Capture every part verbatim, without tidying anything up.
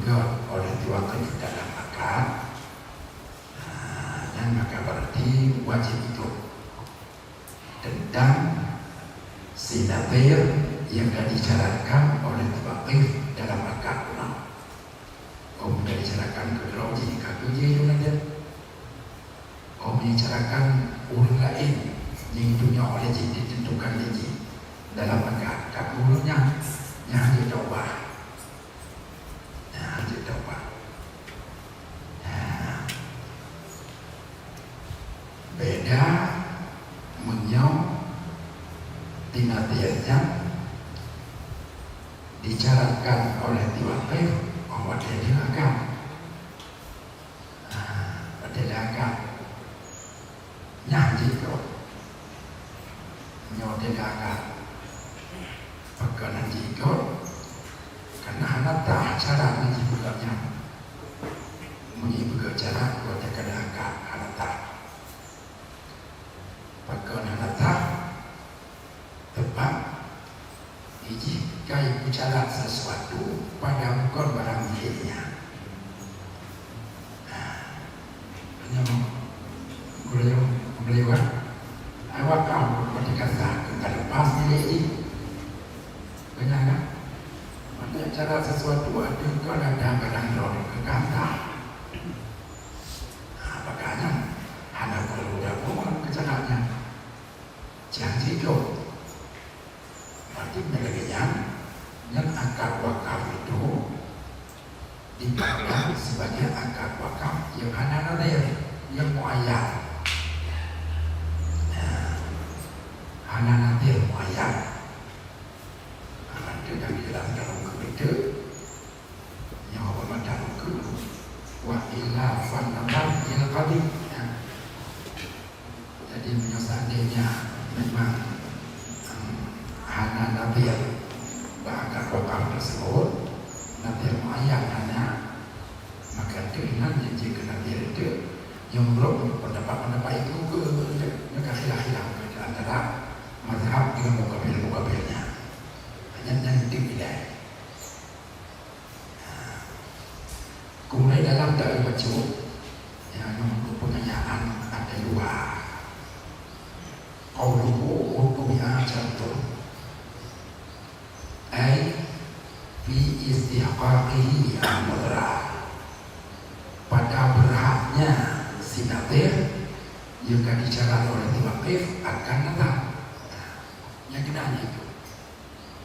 Oleh dua kali dalam akad, ha, nyan maka berarti wajib itu tentang si nadhir yang ka disyaratkan oleh muwakif dalam akad ulang. Om ka disyaratkan keu droe jih ka keujeuet nyan. Om disyaratkan ureuëng laén nyang tunyok oleh jih ditentukan lé jih dalam akad. Ka ureuëng nyan, nyan jeuet taubah. Nah, cit teupah. Nah, beda meunyoe di nadhir nyan disyaratkan oleh muwakif, oh, watèe lheueh akad. Nah, watèe lheueh akad. Nyan jikôt. Nyoe teuga ka. Pakon nyan jikôt? Karena hana tah syarat nyang jipeugah nyan. Meunyoe jipeugah syarat, watèe ka lheueh akad, hana tah. Pakon hana tah? Teuma, jih ka jipeucalat sesuatu padahai bukon barang milék nyan. Nah, nyoe gurèe, gurèe kan? Awak kamoe watèe ka sah, ka leupah milék jih. Beuna kan? Watèe calat sesuatu, ateueh kon ada barang droe ka sah. Nah, makanya hana peureulee dakwah keu calat nyan. Janji droe. Berarti meunyoe lagèe nyan, nyan akad wakaf itu dipandang sebagai akad wakaf nyang hana nadhir, nyang muayyan. Nah, hana nadhir, muayyan. Nah, itu dah dijelaskan oleh kita. Nyoe peumatam keu wa illa fan nadhar yanqadi. Ya. Jadi, meunyoe seandainya memang, em, hana nadhir bak akad wakaf tersebut, nadhir muayyan hana, maka teuh nyan jeuet jikeu nadhir teuh nyang brok pendapat-pendapat itu ke, ke, ke khilaf-khilaf di antara mazhab dengan muqabil-muqabilnya. Hanya nyan teuh beda. Keumudian dalam taeu bacut, ya, nyoe untuk pengayaan até luwa. Qauluhu wa tubi'a syartun. Ai fi istihqaqihi al-mudhra. Pada berhaknya si nadhir nyang ka disyarat oleh si wakif akan nadhar. Nah, nyang keunan itu.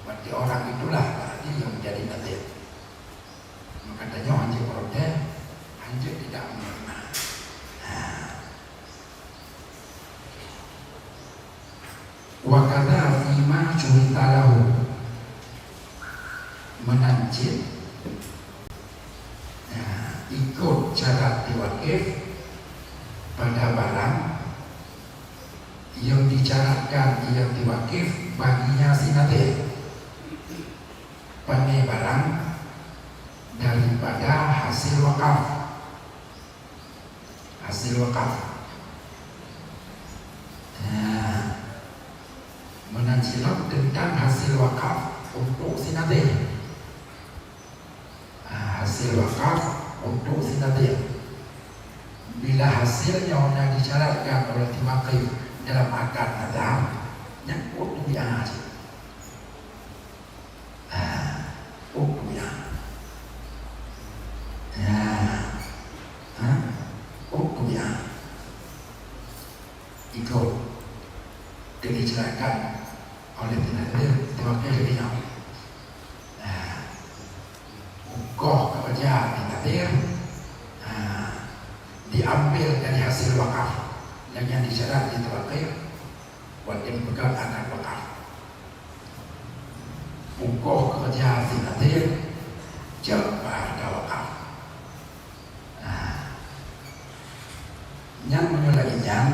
Berarti orang itulah berarti yang menjadi nadhir. Maka tanyoe hanjeuet protes, hanjeuet tidak menerima. Nah. Wa kadza fima syurita lahu. Meunan cit, nah, ikot syarat tiwakif pada barang yang disyaratkan ia tiwakif baginya si nadhir. Pane barang daripada hasil wakaf. Hasil wakaf. Nah, meunan cit lom teuntang hasil wakaf untuk si nadhir. Ah, hasil wakaf untuk si nadhir. Bila hasil nyoe na disyaratkan oleh si wakif dalam akad nadhar, nyan untuk diaji. Ah, oh, ya. Ya. Ha? Oh, ya. Itu. Jadi, silakan oleh penadir, terima kasih, Beliau. Nah, ukoh kepercayaan penadir, nah, diambil dari hasil wakaf dan yang disyarat di wakaf. Watèe peugah akad wakaf. Ukoh keureuja si nadhir, cok bak hareuta wakaf. Nah, nyan meunyoe lagèe nyan,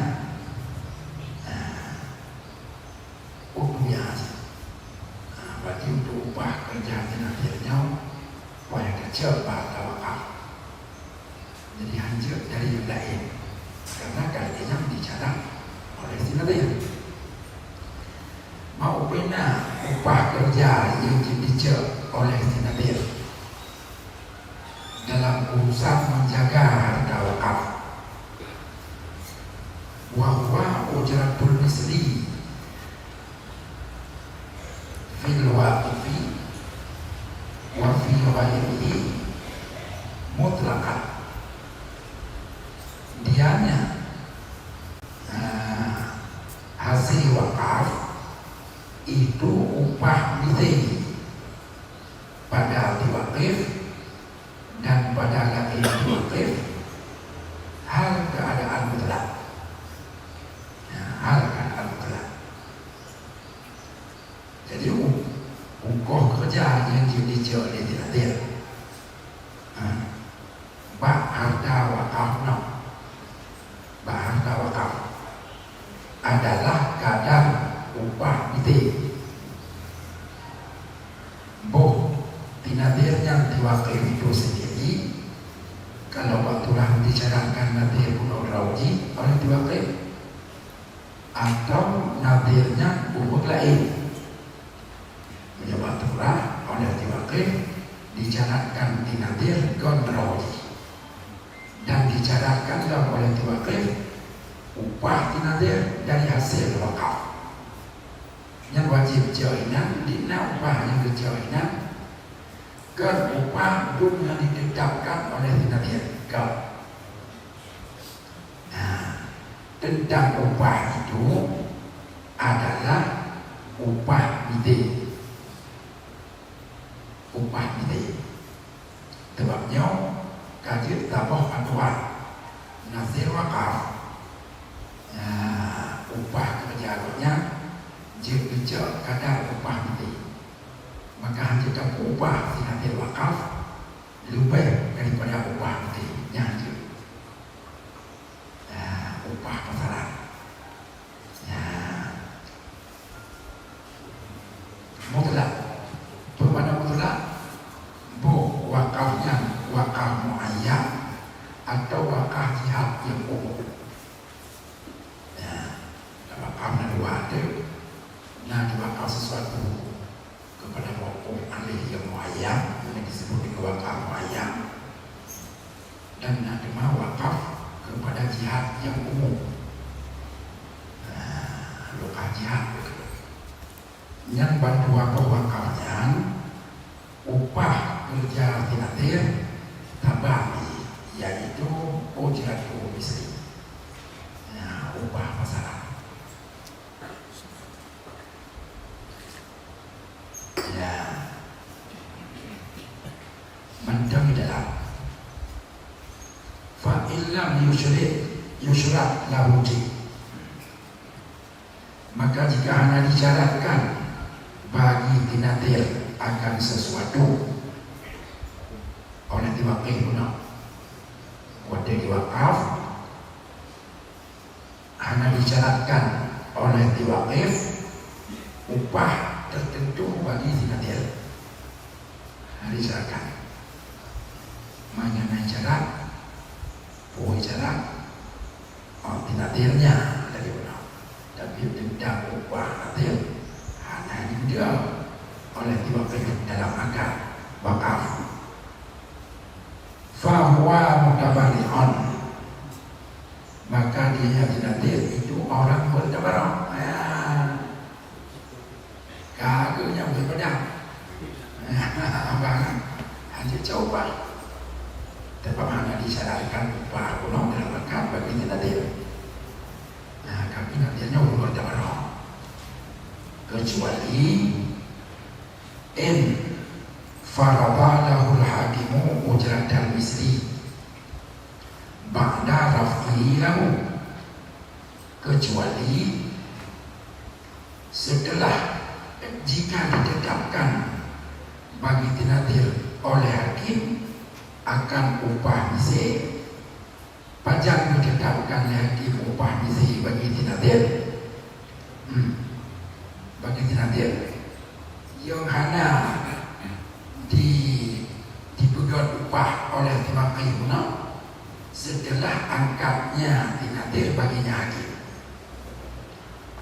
nah, upah biasa. Nah, berarti untuk upah keureuja si nadhir nyoe, payah tacok bak hareuta wakaf. Jadi, hanjeuet dari nyang laén, karena kali nyang dijarang oleh si nadhir. Mau pina upah keureuja nyang jibicok oleh si nadhir. urusan menjaga harta wakaf. Wa huwa ujratul misli fil waqifi wa fi ghairihi mutlaqan. Dianya, eh, hasil wakaf itu upah misli pada ahli wakif dan pada ahli wakif hal keadaan mutlak. Ya, hal keadaan mutlak. Jadi, u-, ukoh keureuja nyang jeuet jicok lé Tinadir. Ha. Bak harta wakaf nyoe. Bak harta wakaf adalah kadar upah misli. Boh Tinadir nyang diwakif itu sendiri, kalau bak tulang disyaratkan Nadir bunoe droe jih oleh diwakif, atau Nadir nyan bubuet laén. Meunyoe bak tulang oleh diwakif disyaratkan Tinadir kon droe jih. Dan disyaratkan lom oleh diwakif upah Tinadir dari hasil wakaf. Nyang wajéb jicok inan, dina upah nyang geucok inan, kon upah dum nyang ditetapkan oleh Tinadir. Kon. Nah, tentang upah itu adalah upah misli. Upah misli. Sabab nyoe ka jeuet saboh aturan. Nadir wakaf, nah, upah keureuja gobnyan jeuet geucok kadar upah misli. Maka hana jeuet tapeuupah si Nadir wakaf leubeh daripada upah misli. Nyan jeuet. Nah, upah pasaran. Ya. Mutlak. Peue makna mutlak? Boh wakaf nyan wakaf muayyan atau wakaf jihad nyang umum. Ya. Wakaf na dua, teuh. Na diwakaf sesuatu kepada tokoh alim nyang muayyan, nyang disebut dengan wakaf muayyan, dan na teuma wakaf kepada jihad nyang umum. Nah, wakaf jihad. Nyang ban dua boh wakaf nyan, upah keureuja si Nadir tabari, yaitu ujratu misli. Nah, upah pasaran. Ya. Mantong di dalam. Fa illam yusyrik, yusyrak lahu jih. Maka jika hana disyaratkan bagi Tinadir akan sesuatu oleh diwakif guna, watée diwakaf, hana disyaratkan oleh tiwakif upah tertentu bagi si Nadir. Hana disyaratkan. Meunyoe na syarat, peue syarat, oh, si Nadir nyan dari ulama. Tapi tentang upah Nadir, hana dipeugah oleh tiwakif dalam akad wakaf. Fahuwa mutabarri'un. Maka dia yang si Nadir itu orang bertabarruk. Ya. Kagak nyang beribadah. Abang, hanya coba. Tetap hana disyaratkan upah gunong dalam akad bagi si Nadir. Nah, tapi Nadirnya orang bertabarruk. Kecuali in farada lahul hakimu ujratal misli ba'da raf'ihi lahu, kecuali setelah, jika ditetapkan bagi si Nadir oleh hakim akan upah misli, pajan ditetapkan lé hakim upah misli bagi si Nadir. Hmm. Bagi si Nadir. Yang hana di, dipeugét upah oleh tiwakif guna setelah angkatnya si Nadir bagi nyan hakim.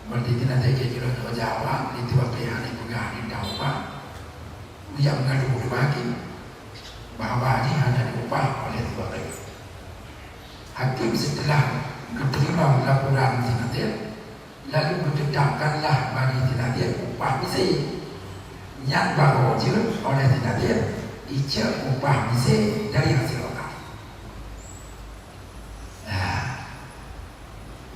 Berarti si Nadir kira-kira dua jawab, di tiwakif hana dipeugah di dalam upah. Yang mengadu bagi bahwa ini hana diupah oleh si Hakim seuteulah geuteurimong laporan si nadhir, lalu geuteutapkanlah bagi si nadhir upah miseue. Nyan barô jeuet oleh si nadhir icok upah miseue dari hasil wakaf. Nah,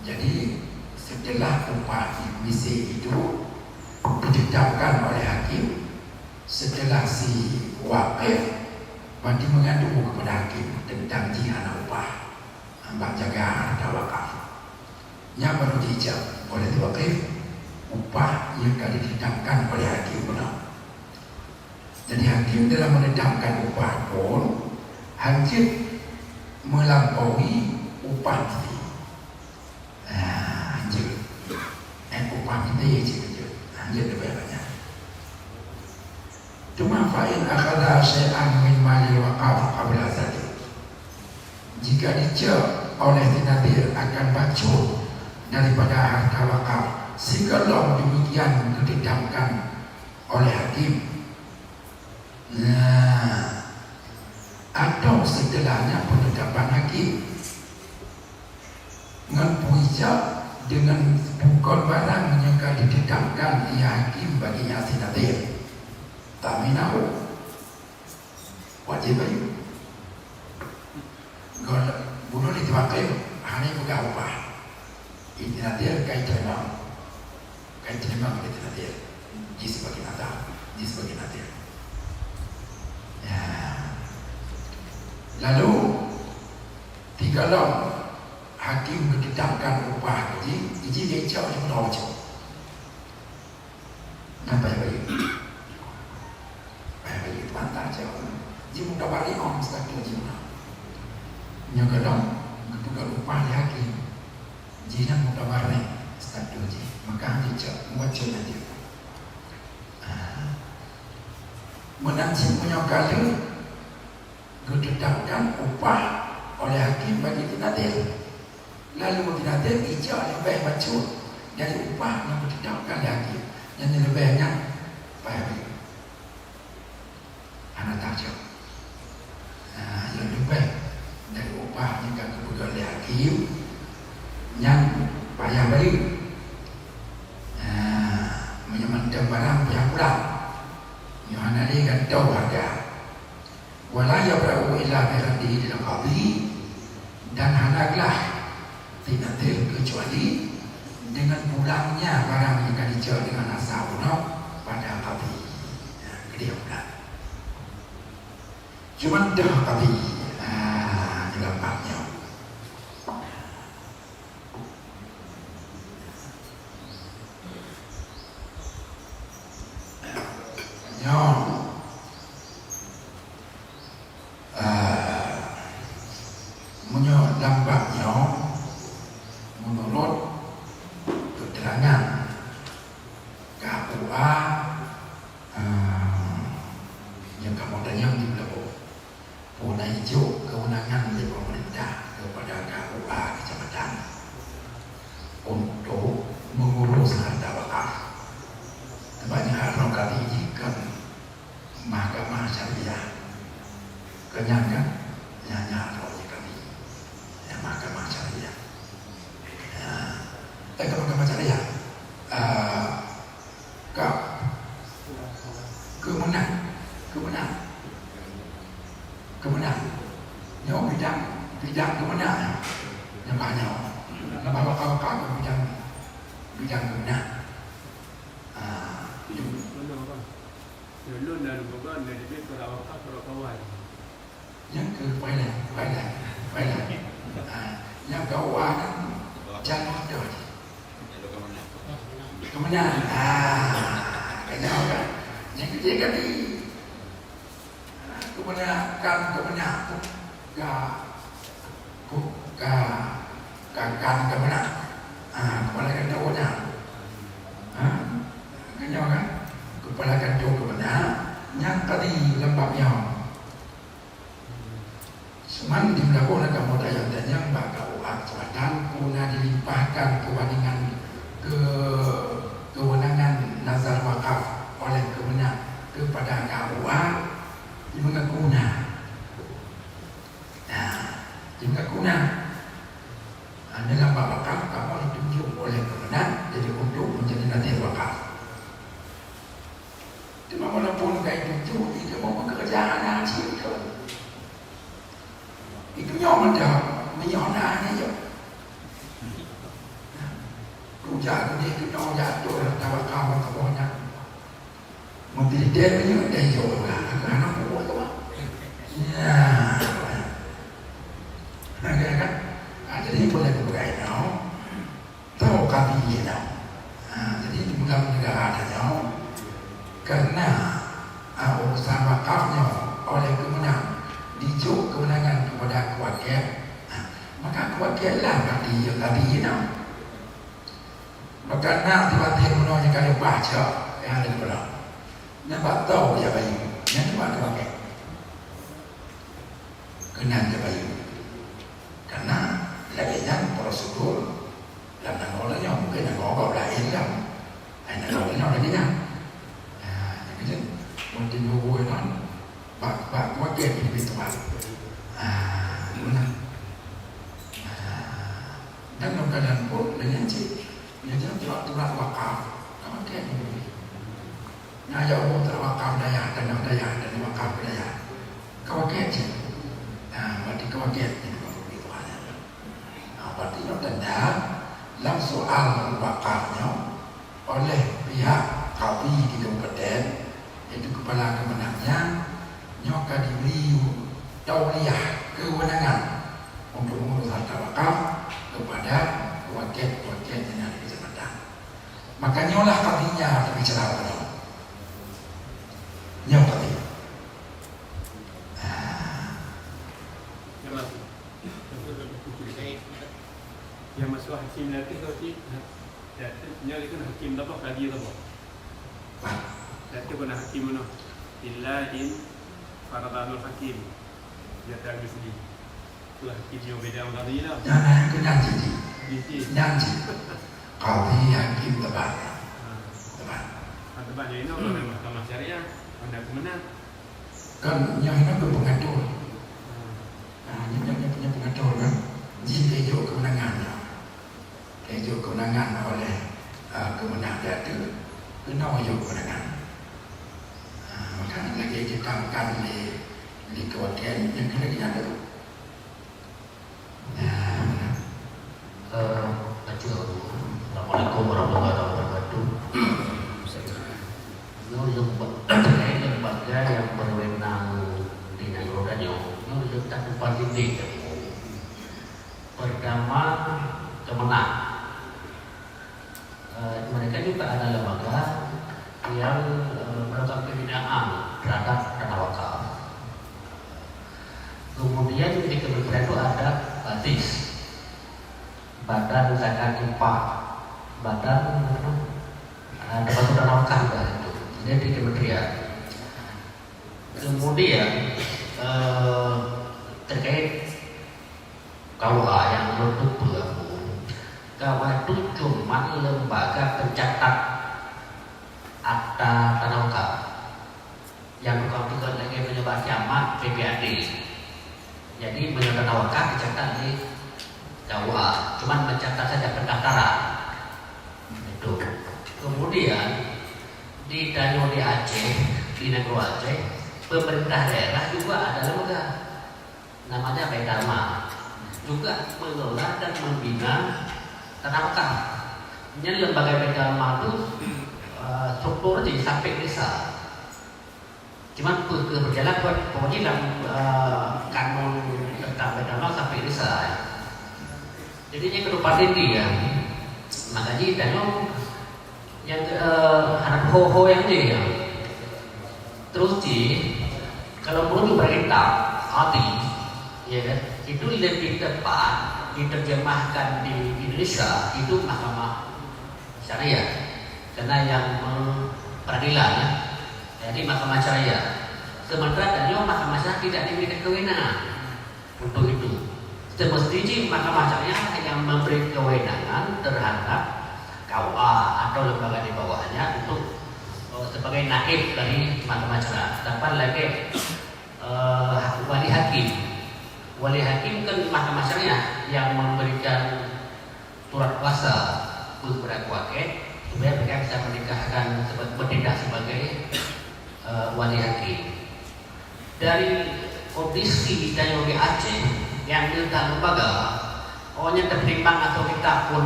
jadi, seuteulah upah miseue itu ditetapkan oleh hakim, seuteulah si wakaf berarti mengadu kepada hakim tentang jih hana upah bak jaga harta wakaf, nyan baru jijak oleh si wakaf upah nyang ka ditetapkan oleh hakim bunoe. Jadi, hakim dalam menetapkan upah pun hanjeuet melampaui upah miseue. Ah, hanjeuet. Eh, upah miseue cit hanjeuet. Hanjeuet leubeh banyak. Cuma fa in akhadha syai'an min malil waqaf qabla zalik. Jika dicok oleh si nadhir akan bacut daripada harta wakaf sigohlom demikian ditetapkan oleh hakim. Nah, atau seuteulah nyan peunetapan hakim ngon peuijab deungon bukon barang nyang ka ditetapkan ia hakim bagi nyan si nadhir. Taminahu. Wajéb bayeue. Gol bunoe di teumpat kayém hana peugah upah. Itinadir kai teurimong. Kai teurimong itinadir. Jih sebagai nadhar, jih sebagai nadhir. Ya. Lalu, tiga lom hakim geutetapkan upah jih, jih dia cok di bunoe cok. Nyan payah bayeue. Payah bayeue teubantah cit awaknyan. Jimeukabar lé ong status jih meunan. Nyoe keudong geupeugah upah lé hakim. Jih nyan meukabar lé status jih. Maka han jicok, meubacut nyan jih. Ah. Meunan cit meunyoe ka lheueh geutetapkan upah oleh hakim bagi itinadir. Lalu itinadir ijak leubeh bacut dari upah nyang geutetapkan lé hakim. Nyang leubeh nyan payah bayeue. Hana tajok. Nah, nyang leubeh dari upah nyang ka geupeugah lé hakim, nyan payah bayeue. Nah, meunyoe mantong barang payah pulang. Nyoe hana lé gantoe hareuga. Wala yabra'u illa biraddihi lil qadhi, dan hana glah itinadir keucuali deungon pulangnya barang nyang ka jicok deungon asa bunoe pada qadhi. Ya, keudeh pulang. Cuman deuh qadhi. Ah, di dalam bab nyoe. Nyoe, eh, meunyoe lam bab nyoe, meunurot keuterangan K U A, eh, nyang kamoe tanyong di Meulaboh. Peue na ijok keuweunangan lé peumeurintah keupada K U A keucamatan untuk mengurus harta wakaf. Teuma nyan harôh kati jih kon mahkamah syariah. Kon nyan kan? Nyan, nyan harôh jih kati. Nyan mahkamah syariah. Ya. Eh, kon mahkamah syariah. Ah, Ka. Keumeunang. Keumeunang. Keumeunang. Nyoe bidang, bidang keumeunang. Nyoe bah nyoe. Nyoe bah wakaf-wakaf bidang, bidang keumeunang. Ah, nyoe. Lôn na lôn peugah, na jeuet keu wakaf, keu kawan. Nyang keu Thailand, Thailand, Thailand. Ha, nyang keu awak nyan, jangan ada. Kemenyan. Ha, kenyang kan? Nyang keu jih kan ni. Ha, kemenyan, kan kemenyan. Ka, ka, ka, kan kemenyan. Ha, kepala kantor kemenyan. Ha, kenyang kan? Kepala kantor kemenyan. Nyang tadi lembab nyoe. Seumang di Meulaboh na kamoe tanyong-tanyong bak K U A Selatan, peue na dilimpahkan keuwaninan keu-, keuweunangan nazar wakaf oleh keumeunang keupada K U A, jimeungaku na. Nah, jimeungaku na. Dah na cit tu. Itu nyoe mantap, meunyoe na ni jok. Kuja gede tu nyoe jatuh dalam tawakal ke bawah nyan. Meutilidek meunyoe dah jok lah, aku hana buat tu. Ya. Nah, kan? Ah, jadi boleh buat nyoe. Tau kami nyoe. Ha, jadi di bulan negara tanyoe, karena, ha, urusan wakaf nyoe oleh geumeunang dijok keumeunangan kepada keluarga, ha, maka keluarga lah kami, kami nyoe. Maka na tiba-tiba meunoe nyang ka leupah cok, nyang ada pula. Nyan bak tau ya bayu, nyan bak keluarga. Keunan ya bayu. Karena lagèe nyan prosedur lam nanggroe nyoe, mungkin nanggroe laén lam. Hai nanggroe nyoe lagèe nyan. Ha, jadi mungkin bubuih nyan bak, bak wakil di Tuhan. Ha, guna. Ha, dan dalam keadaan pun dengan cik, dia jangan turak-turak wakaf. Kamu kayak gini. Nah, ya Allah, telah wakaf dayah, dan dayah, dan wakaf dayah. Kawakét cit. Nah, berarti kawakét cit. Nah, berarti nyoe tanda lam soal wakaf nyoe oleh pihak qadhi di kabupaten, iaitu kepala kemenang nyan, nyoe ka diberi tauliah kewenangan untuk mengurus harta wakaf kepada kawakét-kawakét nyang ada di kecamatan. Maka nyoe lah qadhinya tapi cara nyoe. Nyoe qadhi. Ah. Yang masuk hakim nanti kau cik, ya, nyoe itu hakim apa, kadi apa? Pak. Nanti kena hakim mana? Illa in faradahul hakim. Ya, tak misli. Itulah hakim yang beda dengan kadi lah. Jangan kena jadi. Bisi. Janji. Qadhi hakim tepat. Ha. Tepat. Ha, tepat. Jadi, nak mana mahkamah syariah, mana aku menang. Kan nyang hina ke pengatur. Ha. Ha, nyang, nyang, nyang punya pengatur kan. Jin dia jok kemenangan. Dia jok kemenangan oleh, ha, kemenang dia tu. Kena jok kemenangan. Ha, maka lagi kita makan di, di kewakilan yang kena kita tu. Eh, baca. Assalamualaikum warahmatullahi wabarakatuh. Nyoe lemba-, lembaga yang berwenang di nanggroe tanyoe, nyoe letak upah dinding. Pertama, kemenang. Eh, mereka juga ada lembaga yang, eh, melakukan pembinaan terhadap tanah wakaf. Kemudian di kementerian itu ada BATIS, Badan Zakat Infak, Badan, apa, eh, termasuk tanah wakaf juga itu. Jadi di kementerian. Kemudian, eh, terkait K U A nyang lôn teupeue, K U A itu cuman lembaga pencatat akta tanah wakaf. Nyang tukang-tukang lagèe meunyoe bak kiamat, P P A D. Jadi, meunyoe tanah wakaf dicatat di K U A, cuman mencatat saja pendaftaran. Itu. Kemudian, di tanyoe di Aceh, di nanggroe Aceh, pemerintah daerah juga ada lembaga. Namanya Baitul Mal. Juga mengelola dan membina tanah wakaf. Nyan lembaga Baitul Mal tu, eh, struktur jih sampai desa. Cuman peu-, keu berjalan buat pokoknya dalam, eh, kanun tentang Baitul Mal sampai desa. Jadi nyan keuneuk paten dia. Maka jih tanyoe nyang, eh, hana ho-ho nyang jih ya. Terus jih, kalau menuju perintah hati, ya kan, itu lebih tepat diterjemahkan di Indonesia itu mahkamah syariah. Karena yang me-, peradilan, ya. Jadi mahkamah syariah. Sementara tanyoe mahkamah syariah tidak diberikan kewenangan untuk itu. Semestinya mahkamah syariah yang memberi kewenangan terhadap K U A atau lembaga di bawahnya untuk, eh, sebagai naib dari mahkamah syariah. Sedangkan lagi, eh, wali hakim. Wali hakim kan mahkamah syariah yang memberikan surat kuasa kepada keluarga supaya mereka bisa menikahkan sebe-, bertindak sebagai, eh, wali hakim. Dari kondisi tanyoe di Aceh nyang neuta lembaga, oh, nyan teupeutimbang atau kita pun,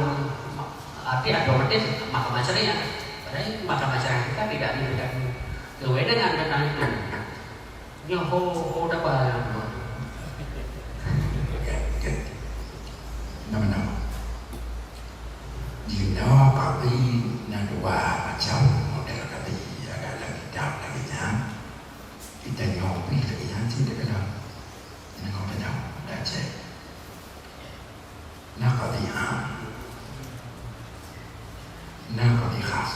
arti otomatis Mahkamah Syariah. Padahai Mahkamah Syariah kita tidak diberikan kewenangan tentang itu. Nyoe ho, ho daba. Nama-nama. Jinoe kadhi na dua macam model kadhi, ada lam kitab lagèe nyan. Kita nyoe pih lagèe nyan cit teukeunong. Nyoe pih nyoe, dah cek. Na kadhi am, na kadhi khas.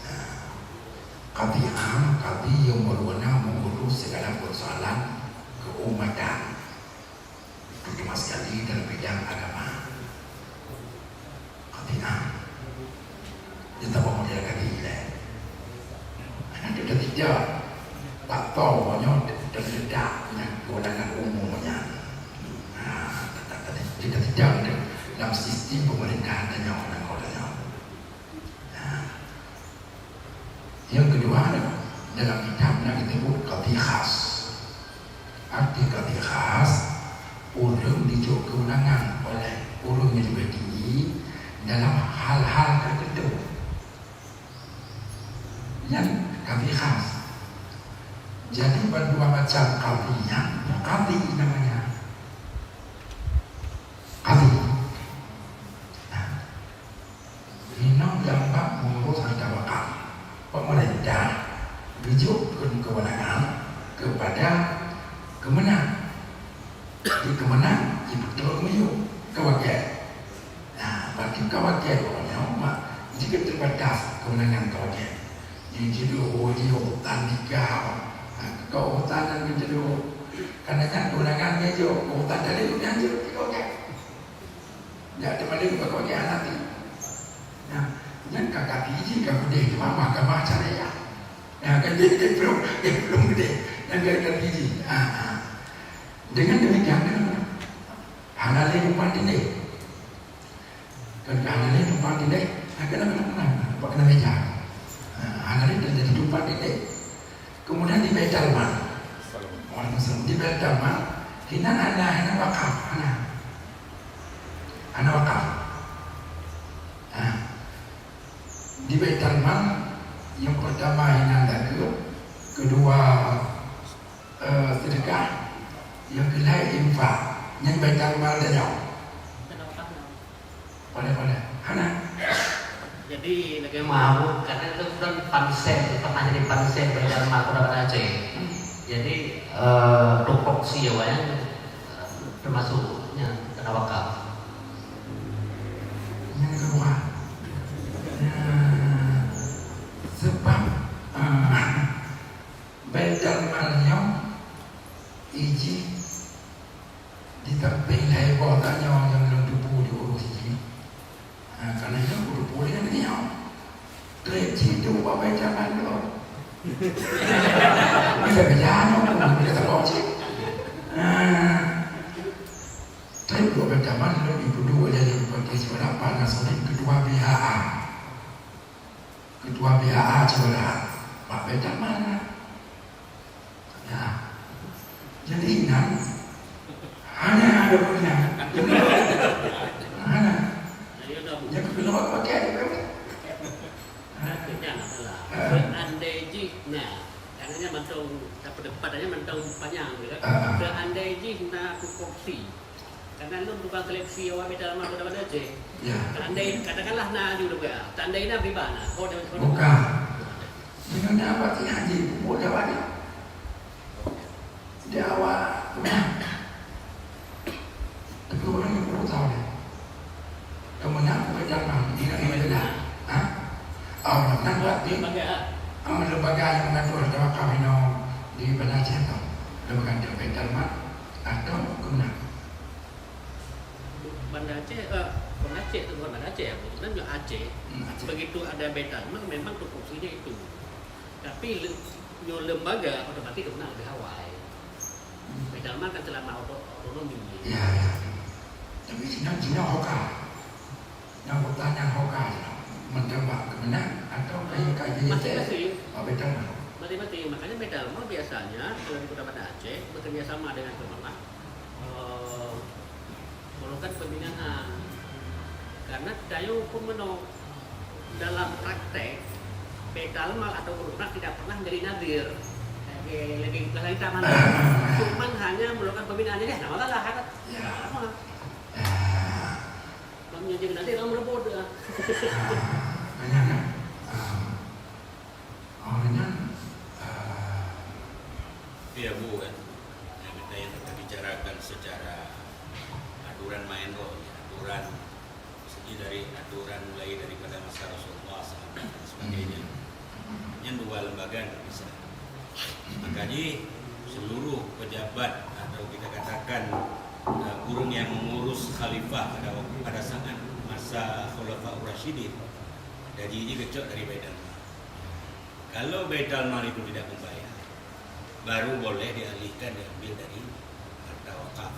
Nah, kadhi am, kadhi nyang meureuweunang meungurus segala persoalan keumatan, terutama sekali dalam bidang agama. Kadhi am. Nyang saboh model kadhi ilèe. Hana teudeungoe faktor nyoe teuletak nyang keuundangan umum nyan. Ha, teudeungoe lam sistem pemerintahan tanyoe, nanggroe tanyoe. Ha. Nyang keudua, dalam kitab na disebut kadhi khas. Arti kadhi khas, ureueng jijok keuundangan oleh ureueng nyang leubeh tinggi dalam hal-hal teuteuntu. Nyan kadhi khas. Jadi, ban dua macam kadhi nyan, kadhi namanya. Kadhi. Nah, Inong nyang bak mengurus harta wakaf. Pemerintah geujok keu-, kewenangan kepada keumeunang. Di keumeunang, ibeutôi meuyueb keu wakèe. Nah, bagi keu wakèe, ureueng nyoe mak jeuet terbatas keumeunangan keu wakèe. Nyang jeuet, oh, jeuet hutan tiga, keu hutan dan jeuet. Karena nyan keumeunangan meuyueb, hutan tadi tu nyan jeuet keu wakèe. Jak teuma lé bak kongke anak nyan. Nah, nyan ka kaki jih ka keudeh teuma mahkamah syariah. Nah, ka jih ka plueng, ka plueng keudeh. Nyan ka kaki jih. Ah, ah. Dengan demikian, hana lé tumpang tindeh. Kan hana lé tumpang tindeh, nah, kena, kena, kena, kena, kena meja. Ah, hana lé jadi tumpang tindeh. Kemudian di Baitul Mal. Waalaikumsalam. Di Baitul Mal, hinan hana, hana wakaf, hana. Hana wakaf. Nah, di Baitul Mal, nyang pertama hinan zakeuet, kedua, eh, sedekah, nyang keulhèe infak. Nyan Baitul Mal tanyoe. Boleh, boleh. Hana. Jadi, lagèe meu'ah, karena itu kan pansel, pernah jadi pansel Baitul Mal Kota Banda Aceh. Jadi, eh, tupoksi awaknyan, eh, termasuk nyan kena wakaf. Nyang keudua. Nah, sebab, eh, Baitul Mal nyoe ijih di sampéng lhèe boh tanyoe nyang lôn tupeue diurus jih. Ha, karena nyoe kutupeue lé nyoe. Trép cit duek bak Baitul Mal nyoe. Bisa beda nyoe, bisa saboh cit. Ha. Trép duek Baitul Mal lôn ipeuduek lé Bupati Sibadak Pak Nasruddin, ketua B H A. Ketua B H A Sibadak, Pak Baitul Mal. Ya. Jadi, inan, hana ada pun inan. Hana. Ya, keuluar pakai ada pun. Nah, itu nyan masalah. Ah. Seandai jih, nah, karena nyan mantong, pendapatannya mantong panjang, gitu kan. Ah. Seandai jih na tupoksi, karena lôn tukang seleksi awak Baitul Mal Kota Banda Aceh. Ya. Seandai, katakanlah na aju dua, seandai na beriba na, oh, dah, dah. Bukan. Dengan apa ti haji pupuk dah banyak. Di awak rumah. Tapi orang yang pupuk tahu deh. Kemenang Baitul Mal, ingat, ingat betul. Ha? Oh, menang berarti. Lembaga. Oh, lembaga yang mengatur harta wakaf inong di Banda Aceh tu. Lembaga Baitul Mal atau kemenang. Banda Aceh, eh, bukan Aceh tu, bukan Banda Aceh, sebenarnya Aceh. Hmm, Aceh. Begitu ada Baitul Mal, memang tupoksinya itu. Tapi le-, nyoe lembaga otomatis kena lebih awai. Hmm. Baitul Mal kan selama oto-, otonomi. Ya, ya. Tapi Cina, Cina hoka. Nyang pertanyaan hoka Cina. Mencoba kemenang atau kayu-kayu masing-masing. Baitul Mal. Mati-mati, makanya Baitul Mal biasanya kalau di Kota Banda Aceh bekerja sama dengan Kemenag, eh, melakukan pembinaan. Karena tayo pun meno dalam praktek Baitul Mal atau Kemenag tidak pernah menjadi nadir. Lagi lagi dalam kita mana? Cuman hanya melakukan pembinaan aja, nama lah. Ya. Sama. Kami jadi nadir orang merebut. Ah, banyak kan? Ah. Awalnya, eh, Tapi ya Bu kan, yang kita yang kita bicarakan secara aturan main kok, ya, aturan segi dari aturan mulai daripada masa Rasulullah, sahabat dan sebagainya. Yang dua lembaga tidak bisa. Makanya seluruh pejabat atau kita katakan eh, ureuëng yang mengurus khalifah pada waktu pada saat masa Khulafa Rasyidin, gaji ini gecok dari Baitul Mal. Kalau Baitul Mal itu tidak membayar, baru boleh dialihkan diambil dari harta wakaf.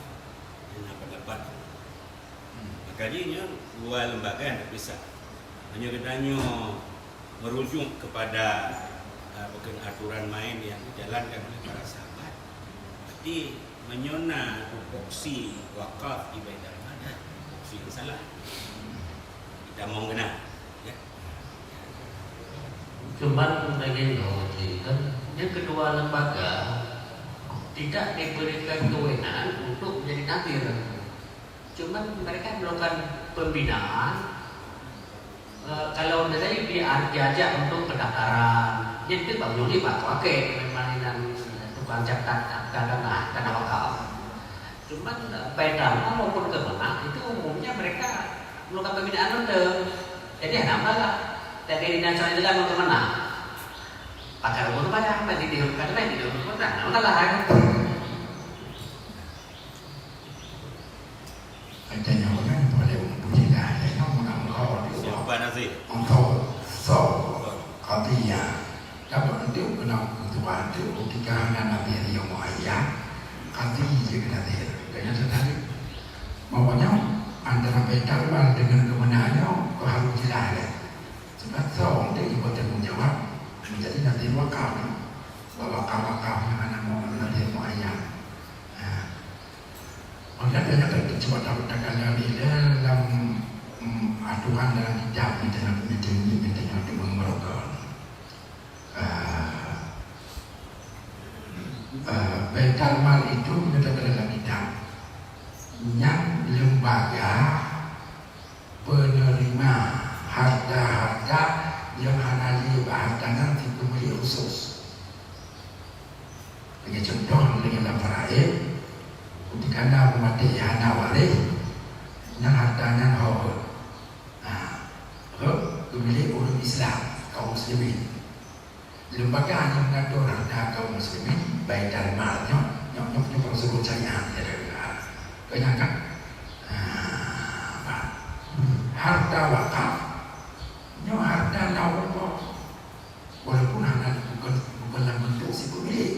Ini pendapat. Maka jih nyoe dua lembaga yang terpisah. Meunyoe geutanyoe merujuk kepada uh, bukan aturan main yang dijalankan oleh para sahabat, berarti meunyoe na tupoksi wakaf di Baitul Mal, tupoksi yang salah. Kita mau kena, ya. Cuman lagi nyoe cit kan, yang kedua lembaga tidak diberikan kewenangan untuk menjadi nadir. Cuman mereka melakukan pembinaan, eh, kalau misalnya dia diajak untuk pendaftaran, dia itu Bang Yuli, Bang Toake, memang nan tukang catat tanah, tanah wakaf. Cuman eh, Baitul Mal maupun Kemenag itu umumnya mereka melakukan pembinaan untuk. Jadi hana masalah. Jadi di nasional itu kan Kemenag. Pakar umur banyak, nanti di rumah, nanti di rumah, nah, masalah kan. Macam nyoe kan boleh mempunyai dah, ya, kan, mengapa dia buat? Siapa nasi? Untuk, so, Betul. Qadiyah. Dapat nanti kena ketua tu, ketika hana nadir yang muayyan, qadi je kena nadir. Kena tadi. Makanya, antara Baitul Mal dengan Kemenag nyoe, kau harus jelas, eh. Sebab so, nanti ibu tanggung jawab, menjadi nadir wakaf, eh. Bahwa wakaf-wakaf yang hana mau nadir muayyan. Nah, Oleh karena itu, cuma tahu takkan dari dalam mm, aturan dalam kitab kita nak meeting ni kita nak cuma merokok. Uh, uh, Baitul Mal itu kita dalam kitab yang lembaga penerima harta-harta yang hana lé bak harta nyan si pemilik khusus. Lagèe contoh, lagèe lam faraid, ketika na ureueng maté hana waréh, nyan harta nyan hok, ha, hok geumilék ureueng Islam, kaum muslimin. Lembaga nyang ngatur harta kaum muslimin, Baitul Mal nyoe, nyoe, nyoe, nyoe prosedur syariat, ya, ya. Kenyang kan? Ha, harta wakaf, nyoe harta lam wakaf. Walaupun hana bukan, bukan lam bentuk si pemilik,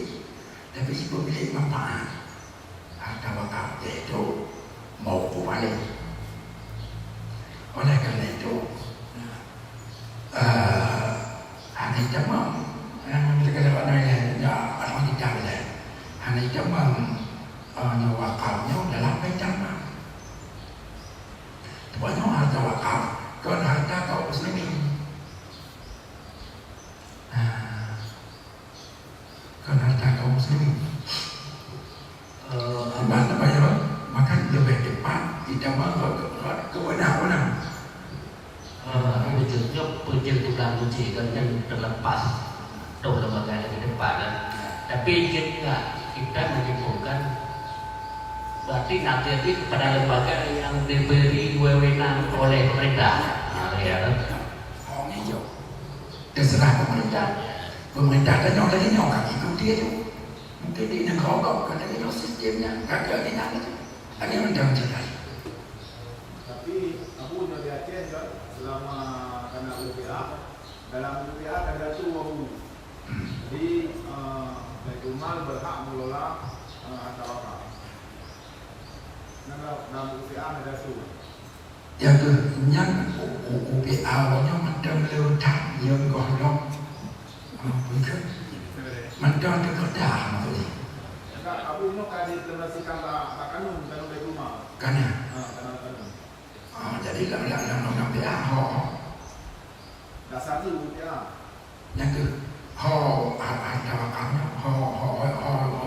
tapi si pemilik manfaat harta wakaf, yaitu mauquf alaih. Oleh karena itu, eh, hana itamam, eh, kita kata bak nai, ya, atau kita boleh. Hana itamam, eh, nyoe wakaf nyoe dalam Baitul Mal. Sebab nyoe harta wakaf, kon harta kaum muslimin. Nah, kon harta kaum muslimin. Eh, Abang tak payah, maka lebih tepat kita buat ke, ke, ke wadah orang. Eh, betul, nyoe peunting tukang kunci kan yang terlepas toh lembaga yang di depan kan. Tapi jika kita menyimpulkan berarti nanti kepada lembaga yang diberi wewenang oleh pemerintah. Nah, ya kan? Terserah pemerintah. Pemerintah tanyong lagi nyoe ka ikuti aju. Mungkin di negara kau kata dia sistemnya, kata dia nak tu. Ada yang macam macam lain. Tapi aku nyoe di Aceh kan, selama kana U P A, dalam U P A ada tu aku. Jadi uh, Baitul Mal berhak mengelola uh, harta wakaf. Nah, dalam U P A ada tu. Nyang keuh nyan U P A awaknyan mantong le that nyang gohlom. Ampun keuh. Mantong teupeugah maksud jih. Enggak, Abu nyoe ka dideklarasikan bak, bak kanun, kanun Baitulmal. Ka na. Ha, kanun, kanun. Ah, jadi lam, lam, lam, lam, lam, ya, ho, ho. Dasar tu, ya. Nyang keu, ho, ha-, harta wakaf nyoe, ho, ho, ho, ho, ho.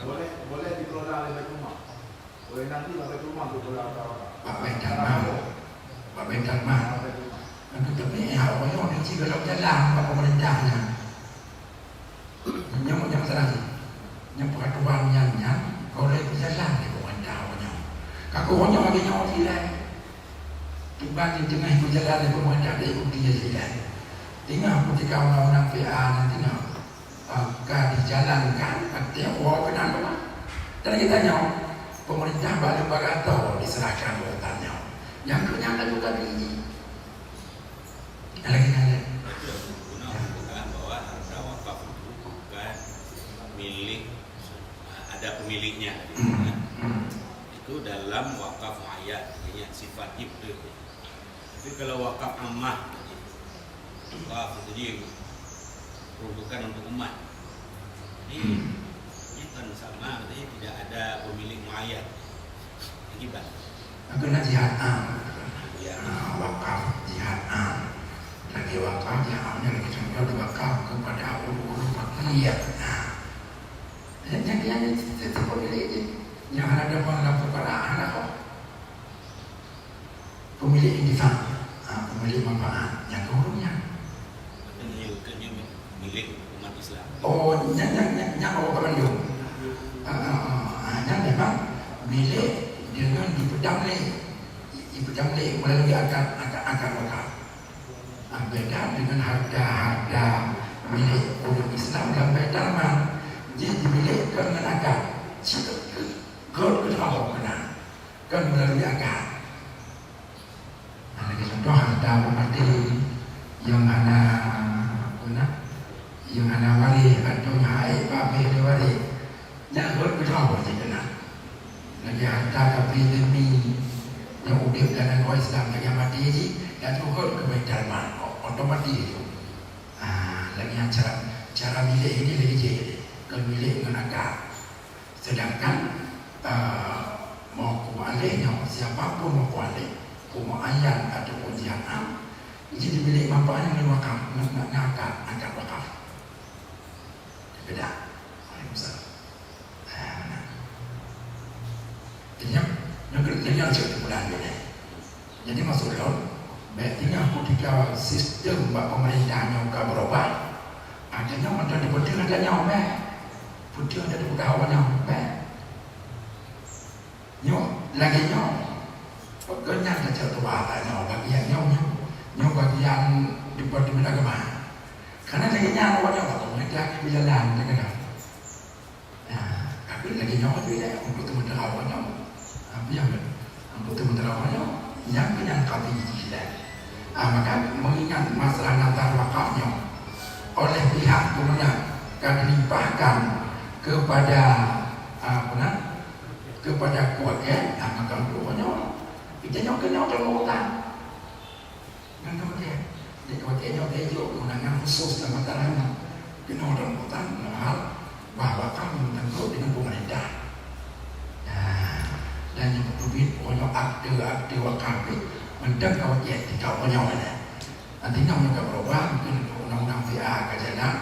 Boleh, boleh dikelola oleh Baitulmal. Wewenang di Baitul Mal untuk bola utama. Bak Baitul Mal. Bak Baitul Mal. Bak Baitul Mal. Tapi, eh, awak nyoe ni cit dalam jalan bak pemerintah nyan. Nyoe nyang salah ni. Nyang peraturan nyan, nyan boleh berjalan di pemerintah awak nyoe. Kaku awak nyoe lagi nyoe silai. Tiba di tengah berjalan di pemerintah, dia ikuti je silai. Tengah ketika undang-undang P A nyan tengah. Ah, ka dijalankan, artinya, wow, keunan teuma. Dan kita nyoe, pemerintah bak lembaga tho diserahkan urutan nyoe. Nyang keu nyan laju ka diuji. Lagi nyan lé. Betul. Guna pembukaan bahwa harta wakaf itu bukan milik, ada pemiliknya. Hmm, hmm. Itu dalam wakaf muayyan, artinya sifat betul. Tapi kalau wakaf ammah, wakaf itu diperuntukkan untuk umat. Jadi, hmm, ini kan sama, berarti tidak ada pemilik muayyan. Akibat. Aku nak jihad am. Ya. Ah, wakaf jihad am. Lagi wakaf jihad am ni lagi contoh wakaf kepada urus-urus fakir. Nah. Yang, yang, yang itu, itu pemilik je. Yang ada dalam fukara, ada kok. Pemilik intifak, ha, pemilik manfaat, nyang keu ureueng nyan. Milik umat Islam. Oh, nyan, nyan, nyan, nyan awak bandum. Ha, ha, ha, ha, nyan memang milik dengan dipeudam lé, dipeudam lé melalui akad, akad, akad wakaf. Ha, beda dengan harta-harta milik ureueng Islam dalam Baitul Mal. Jih dimilik kon ngon akad. Cit keu, kon keu Allah keunan. Kan melalui akad. Nah, lagi contoh, harta ureueng maté nyang hana, apa na, nyang hana waréh, atau nyang hana babah lé waréh. Nyan rhot keu droe cit keunan. Lagi harta kafé zimmi nyang udép dan nanggroe Islam, lagi maté jih, dan rhot keu Baitul Mal, otomatis tu. Ah, lagi nyan cara, cara milék ini lagi jih, kon milék ngon akad. Sedangkan, eh, mau keu mualeh nyoe, siapa pun mau keu mualeh, keu muayyan ataupun jihad am, jih dimilék manfaat ngon wakaf, ngon, ngon, ngon akad, akad wakaf. Beda. Waalaikumsalam. Ah, nah. Jadi, nyoe, nyoe, nyoe, nyoe, nyoe, nyoe, nyoe, Jadi maksud lôn, bèk tinggai kutika sistem bak peumeurintah nyoe ka beurubah, akhirnya mantong dipeuteueng adat nyoe, bèk. Peuteueng adat dipeugah awak nyoe, bèk. Nyoe, lagèe nyoe, peugah nyan ka cok tuba adat nyoe, bagian nyoe, nyoe, nyoe bagian Departemen Agama. Karena lagèe nyan awak nyoe, bak peumeurintah ka beujalan, kadang-kadang. Nah, tapi lagèe nyoe tu ilèe, untuk teumeuteurang awak nyoe. Ah, piôh lé. Untuk teumeuteurang awak nyoe, nyang keu nyang ka biji ilèe. Ah, maka mengingat masalah nazar wakaf nyoe, oleh pihak kemenag ka dilimpahkan kepada, ah, apa na, kepada kuat, eh, ah, maka untuk awak nyoe, kita nyoe keunoe dalam urutan. Ngon keumikiran, di watèe nyoe teuh jok keunangan khusus lam mata rakyat. Keunoe dalam urutan lam hal bahwa kamoe meutanggong dengan pemerintah. Nah, dan nyang beuteubiet pokoknya akte-akte wakaf pih mantong ka watèe tika uroe nyoe nyan. Nanti nyoe ka beurubah, mungkin undang-undang V A ka jalan,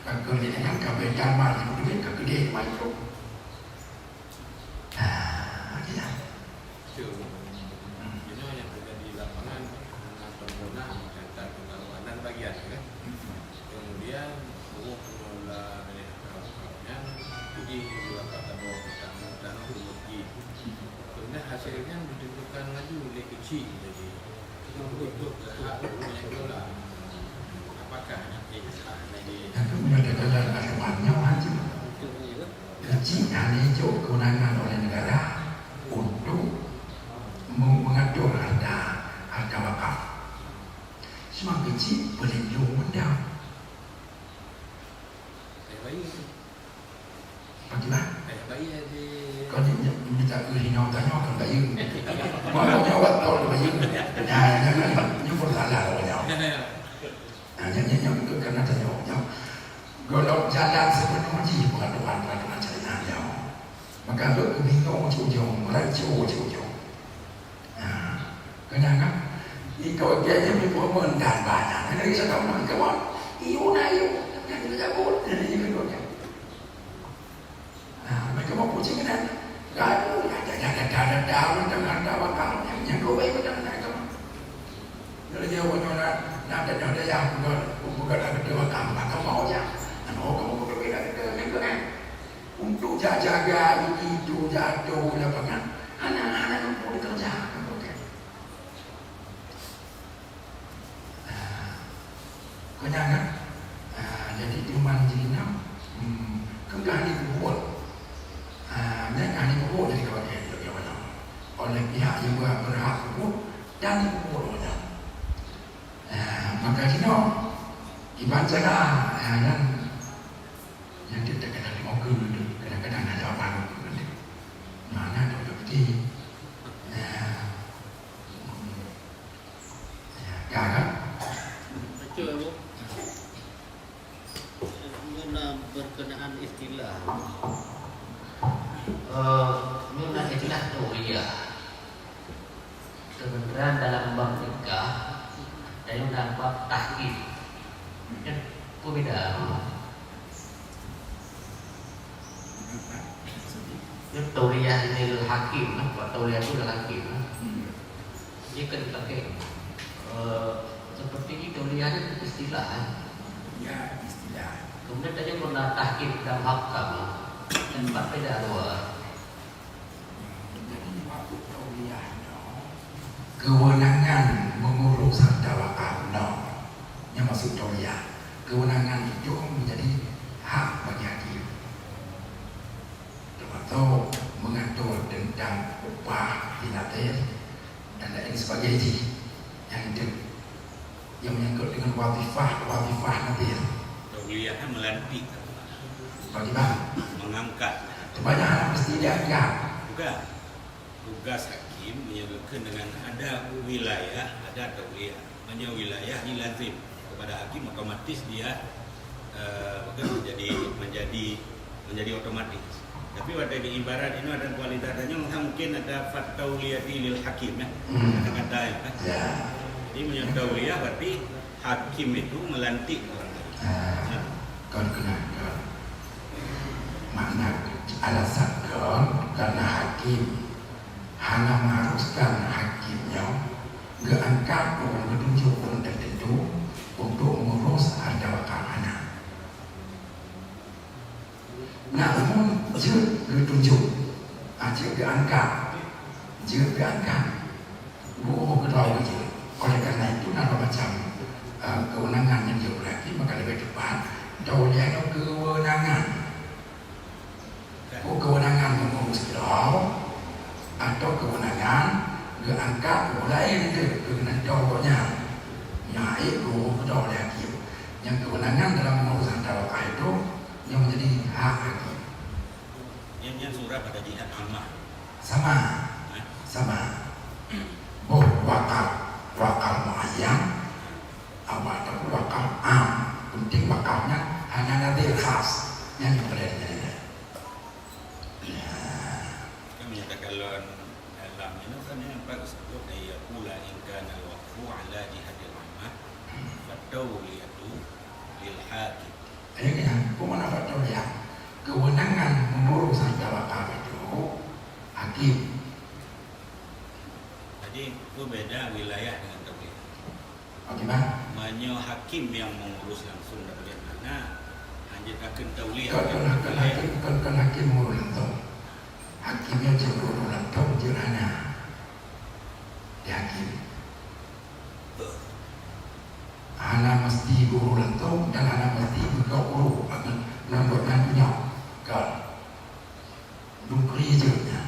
ka keu lé nyan ka beda mar beuteubiet ka keudéh mai tu. Nah, gitu. Betul. Hmm. Inoe nyang teujadi di lapangan, na permohonan meucatat keutamaan bagian, kan? Hmm. Kemudian, ureueng pengelola dari akal nyan, jadi di wakaf tabung tanoh, tanoh di masjid. Kemudian hasilnya ditentukan laju oleh kecil tadi. Itu untuk hak ureueng nyang kelola. Apakah nanti hak lagi? Tapi meunyoe teukalon aturan nyoe, Haji. Keuchik hana jijok kewenangan oleh negara untuk me-, mengatur harta, harta wakaf. Cuma keuchik pelindung benda. Paham tak? Kau ni minta keu hina tanya kan bayu. Mau nyawa tau bayu. Ya, ya, ya, ni pun salah orang nyawa. Nah, nyan, nyan, nyan, bukan karena tanya, nyan. Golom Jalan seupeuneuh jih peuratoran-peuratoran syariat nyoe. Maka lôn keubiet nyoe cit ujong, rancu cit ujong. Nah, keunyan kan? Ikau dia je meupeureumeun dan banyak. Nah, dari sana orang kawan, iyo na iyo. Nah, kita jago. Nah, ini kan dia. Nah, mereka mau pusing kan? Gaduh, ya, ya, ya, ya, ya, ya, macam ada bakal. Yang, yang kau baik macam mana kamu? Jadi dia punya nak, nak ada, ada yang bukan, bukan ada dua kamu, kamu mau ya? Anu, kamu bukan beda kita, yang tu kan? Untuk jaga itu jatuh lapangan. Anak-anak yang pun kerja, bukan. Ah, kau jangan. Ah, jadi iman jih nyoe, hmm, keu kah ni peubuet. Ah, nyan kah ni peubuet jadi kawan dia, dia, dia, dia. Oleh pihak yang ber-, berhak peubuet dan ni peubuet macam. Ah, maka jinoe, iban cara, ah, nyan, nyan dia terkadang lima kali, kadang-kadang ada apa-apa. Mana ada bukti. Ah, Ya, kan? Betul, Bu. Nyoe na berkenaan istilah. Eh, nyoe na istilah tauliyah. Sebenarnya dalam bab nikah, ada yang dalam bab tahkim. Kan, kok beda? Itu tauliyah lil hakim, nah, buat tauliyah itu lil hakim, nah. Dia kan dipakai, eh, seperti itu tauliyah itu istilah, eh. Ya, istilah. Kemudian tadi pernah tahkim dan hakam, nah. Dan empat beda dua. Jadi, waktu tauliyah nyoe, kewenangan mengurus harta wakaf nyoe, nyang maksud tauliyah, kewenangan itu menjadi hak bagi hakim, termasuk mengatur tentang upah, nadhir, dan lain sebagainya. Yang itu, yang menyangkut dengan wazifah, wazifah nadhir. Tauliyah kan melantik. Bagaimana? Mengangkat. Sebanyak anak mesti diangkat. Bukan. Tugas hakim menyebutkan dengan ada wilayah, ada tauliyah. Menyebut wilayah ni lazim kepada hakim, otomatis dia, eh, bukan menjadi, menjadi, menjadi otomatis. Tapi pada di ibarat ini ada kualitas tanya, mungkin ada fattauliyati lil hakim, ya. Hmm. Kata-kata, ya, kan? Ya. Jadi menyebut tauliyah berarti hakim itu melantik orang lain. Ah, nah. Kon keunan, kon. Makna alasan kon, karena hakim hana mengharuskan hakim nyoe geuangkat ureuëng geutunjuk ureuëng tertentu untuk mengurus harta wakaf hana. Namun, jeuet geutunjuk, ah, jeuet geuangkat, jeuet geuangkat. Guru keudroe jih. Oleh karena itu, na dua macam, eh, kewenangan nyang jeuet beulatih, maka leubeh teupat, tauliyah nyoe kewenangan. Peue kewenangan meungurus keudroe, atau kewenangan geuangkat ureuëng laén keu, keu geugantoe gobnyan. Nyan ék guru keudroe lé hakim. Nyang kewenangan dalam meungurus antara wakaf itu, nyoe menjadi hak hakim. Nyan, nyan surah pada jihad ammah. Sama. Hah? Sama. Boh wakaf, wakaf muayyan, awak tahu wakaf am. Penting wakaf nyan hana nadhir khas. Nyan yang keren nyan. Ya. Kan menyatakan lawan dalam ini kan yang Pak sebut, "Ayyakula in kana al-waqfu ala jihadil ammah, fattauliyatu lil hakim." Ayo kita, peue makna fattauliyah? Kewenangan mengurus harta wakaf itu hakim. Jadi, itu beda wilayah dengan tauliyah. Oke, Bang. Meunyoe hakim nyang mengurus langsung tauliyah, makna hana takheun tauliyah. Kon, kon, kon hakim, kon, kon hakim mengurus langsung. Hakim nyang jeuet guru langsung jeuet hana. Di hakim. Hana mesti guru langsung dan hana mesti guru ngon buet nyan punya. Kon. Dukri jeuet nyan.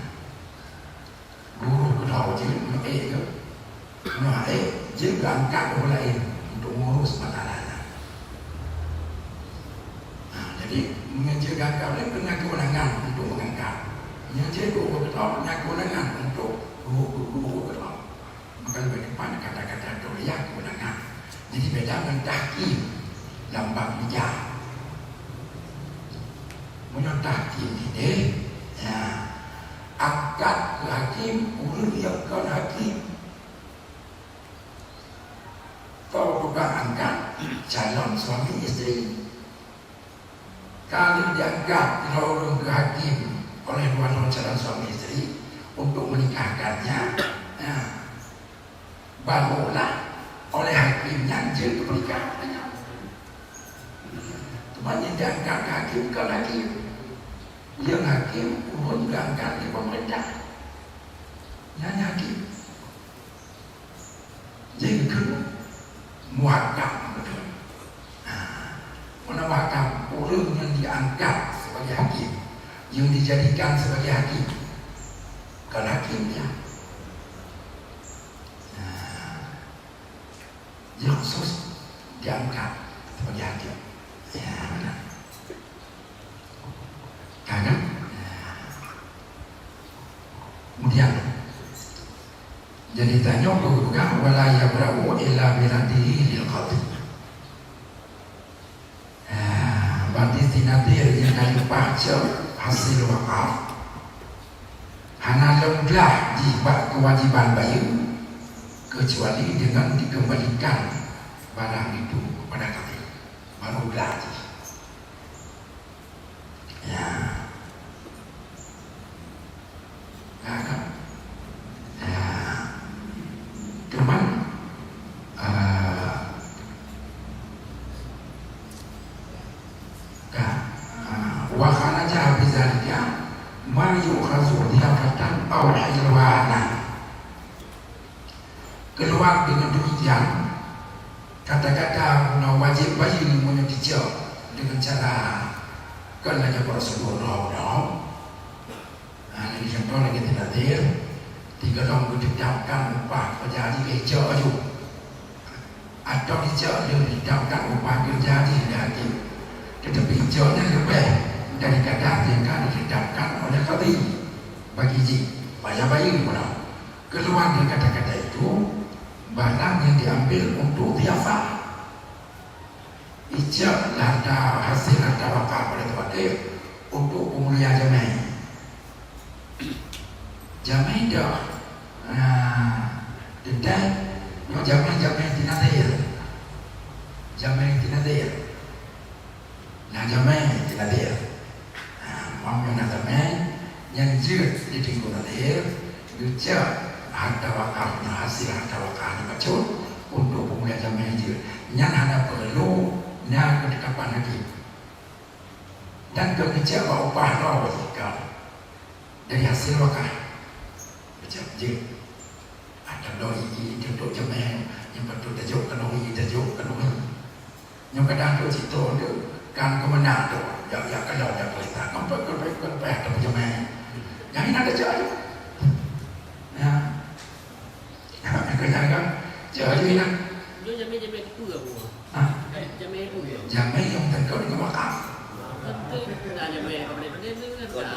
Guru keudroe jeuet, nyoe ék keuh. Nyoe ék, jeuet geuangkat ureuëng laén untuk mengurus masalah nyan. Nah, jadi, meunyoe jeuet geuangkat ureuëng laén, keunan kewenangan untuk mengangkat. Meunyoe jeuet guru keudroe, keunan kewenangan untuk guru, guru, guru keudroe. Maka leubeh teupat kata-kata tauliyah kewenangan. Jadi beda ngon tahkim lam bab nikah. Tahkim ini, ya, angkat keu hakim ureuëng nyang kon hakim. Atau tukang angkat calon suami istri. Ka lheueh diangkat droe ureuëng keu hakim oleh dua droe calon suami istri untuk menikahkannya, nah, barulah oleh hakim nyan jeuet keu pernikahan nyan. Teuma nyang diangkat keu hakim kon hakim. Nyang hakim ureuëng geuangkat lé pemerintah. Nyan hakim. Jeuet keu muhakam beutôi. Nah, meunan muhakam, ureuëng nyang diangkat sebagai hakim, nyang dijadikan sebagai hakim, kon hakim nyan. Nah, nyang khusus diangkat sebagai hakim. Ya, meunan. Ka, kan? Nah. Kemudian, jadi tanyoe geupeugah, "Wala yabra'u illa biraddihi lil qadhi." Ah, berarti si nadhir nyang ka leupah cok hasil wakaf hana lom glah jih bak kewajiban bayeue, kecuali dengan dikembalikan barang itu kepada qadhi. Baru glah jih. Ya. Ya, kan? Ya. Cuman, eh, ka, eh, wa kharaja bidzalika ma yu'khazu dhiyafatan aw hilwanan. Keuluwa deungon demikian, kata-kata meunan wajéb bayeue meunyoe jicok deungon cara kon lagée prosedur droe-droe. Nah, lagée contoh lagée si nadhir, sigohlom geutetapkan upah keureuja jih keu icok laju. Atau icok laju ditetapkan upah keureuja jih lé hakim. Teutapi icok nyan leubeh dari kadar nyang ka ditetapkan oleh qadhi bagi jih, payah bayeue meunan. Keuluwa dari kata-kata itu, barang nyang diambil untuk dhiyafah. Icok harta, hasil harta wakaf oleh teuh untuk peumulia jamé. Jamé dak, ah, teuntang nyoe jamé-jamé si nadhir. Jamé si nadhir. Na jamé si nadhir. Ha, meunyoe na jamé, nyan jeuet di teungku nadhir, geucok harta wakaf nyan, hasil harta wakaf nyan bacut untuk peumulia jamé jeuet. Nyan hana peureulo na keutetapan hakim. Dan keu geucok bak upah droe jih ka dari hasil wakaf. Geucok jeuet. Ada loi i untuk jamé, nyang beutôi tajok keunoe i, tajok keunoe i. Nyoe kadang tu cit tu, tu kan keumeunang tu, jak, jak kalon, jak kereta, kan peuet, peuet, peuet, peuet, atau peujamé. Nyang inan tajak tu. Ya. Keunyang kan, jak laju inan. Nyoe jamé, jamé keue apa? Ha? Eh, jamé keue. Jamé nyang teuka deungon wakaf. Teuka, nah, jamé apa dia?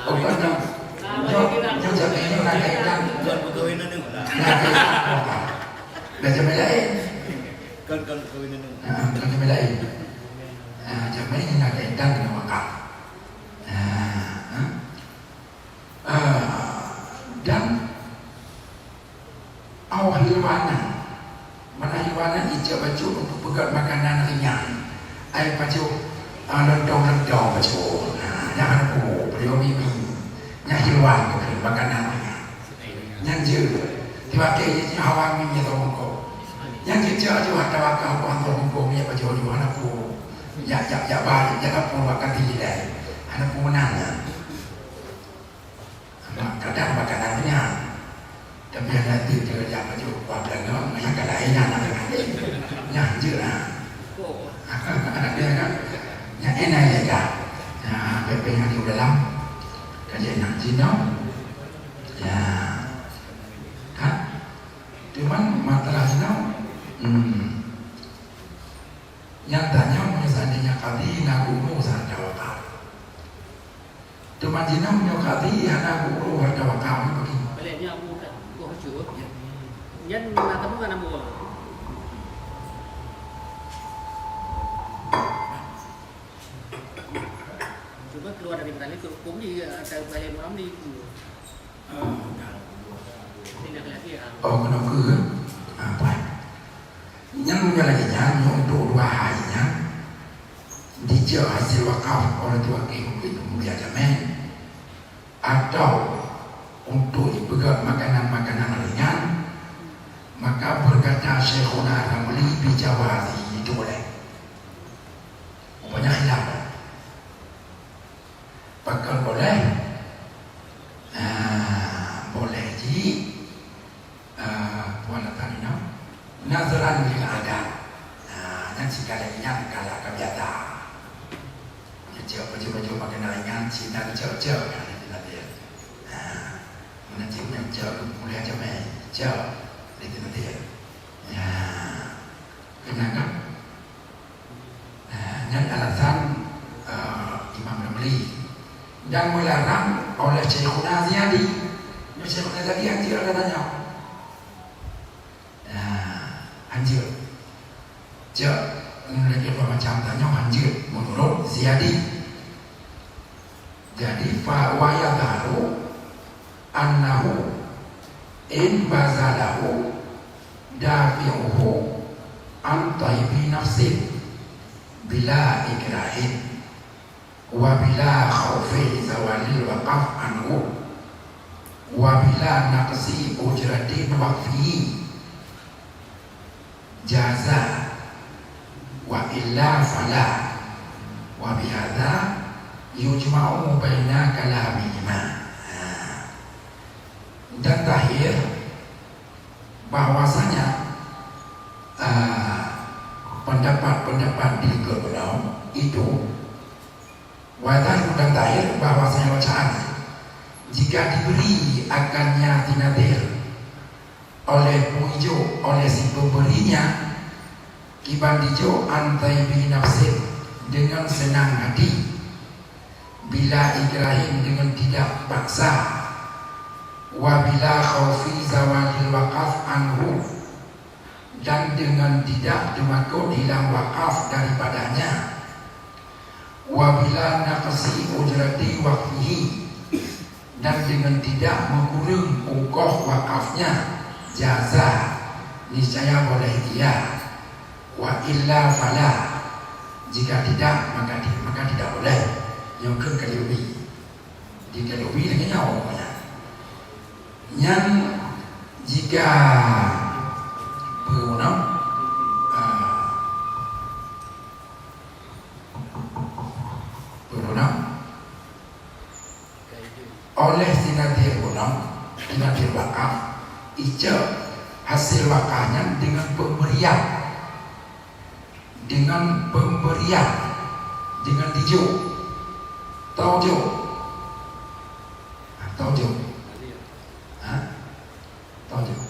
Oh, kan, kan. Nah, nyoe, nyoe jamé nyoe na kaitan. Bukan perkahwinan tu. Na kaitan wakaf. Dah jamé laén. Kon, kon kawin aneuk. Ha, kon jamé laén. Ha, jamé nyang na kaitan ngon wakaf. Ha, ha. Ha, dan au hilwanan. Mana hilwanan icok bacut untuk peugöt makanan ringan. Ai pacut, ha, lontong-lontong bacut. Ha, nyan hana peue, peue mi-mi. Nyan hilwan keu makanan ringan. Nyan jeuet. Tiwakée jih hawa minyeuk teuh bungkôh. Nyan jeuet cok aju harta wakaf bak teuh bungkôh minyeuk pajoh-joh hana peue. Jak, jak, jak bak, jak dapur bak kaki jidai. Hana peue meunan nyan. Mak kadang makanan nyan. Tapi hana ti teuh jak pajoh kuah beulangong, nyan ka laén nyan, nyan jeuet lah. Ya kan? Nyan enak ya kan? Nyan pepeng nyan di dalam. Ka jeuet nyan jinoe. Ya. Ha? Cuman masalah jinoe, hmm. Nyatanya meunyoe seandainya kadi na guru harta wakaf. Teuma jinoe meunyoe kadi hana guru harta wakaf, bagaimana? Balek nyan bukan boh cut. Nyan na tabungan ambo. Cuba Dari petani tu hukum di, eh, dari balik malam di. Ini nak lagi, ah. Oh, kena ke? Apa? Nyan meunyoe lagèe nyan, untuk dua hai nyan, dijak hasil wakaf oleh tuan ke hukum mulia jamé, atau untuk dipeugöt makanan-makanan ringan, maka berkata Syekhuna Ramli bijawazi, itu boleh. Rupanya khilaf. Pakon boleh? Ah, boleh ji. Ah, puan atan inoe. Nazran lil adat. Ah, nyan sigala nyan kala ka biasa. Cek baju-baju pakai nalingan, Cina cek-cek kan itu nanti. Ah, mana cek nyan cek kuliah jamé, cek itu nanti. Ya. Kenyang kan? Nah, nyan alasan, eh, Imam Ramli. Dan meularang oleh Syekhuna Ziyadi. Nyoe Syekhuna Ziyadi hanjeuet ka tanyong. Nah, hanjeuet. Cek, lagèe dua macam tanyong hanjeuet menurut Ziyadi. Jadi, fa wa yadharu annahu in bazalahu dafi'uhu an thaibi nafsin bila ikrahin wa bila khaufi zawalil waqaf anhu wa bila naqsi ujrati waqfihi jaza wa illa fala wa bihadza yujma'u baina kalamihima. Ha. Dan zahir bahwasanya, ah, pendapat-pendapat di kebelah itu, wa zahir, dan zahir bahwasanya bacaan jika diberi akannya si nadhir oleh pengijok, oleh si pemberinya, kiban dijok an thaibi nafsin, dengan senang hati, bila ikrahin, dengan tidak paksa, wa bila khaufi zawalil waqaf anhu, dan dengan tidak teumakot hilang wakaf daripadanya, wa bila naqsi ujrati waqfihi, dan dengan tidak mengurung ongkoh wakafnya, jaza, niscaya boleh ia, wa illa fala, jika tidak, maka ti-, maka tidak boleh. Nyoe keuh ka diubi. Di ka diubi lagèe nyoe pokoknya. Nyan jika peue meunan, ah, peue meunan, oleh si nadhir meunan, si nadhir wakaf, ijok hasil wakaf nyan dengan pemberian. Dengan pemberian, dengan dijok. Tahu jok? Ha, tahu jok? Ha? Tahu jok?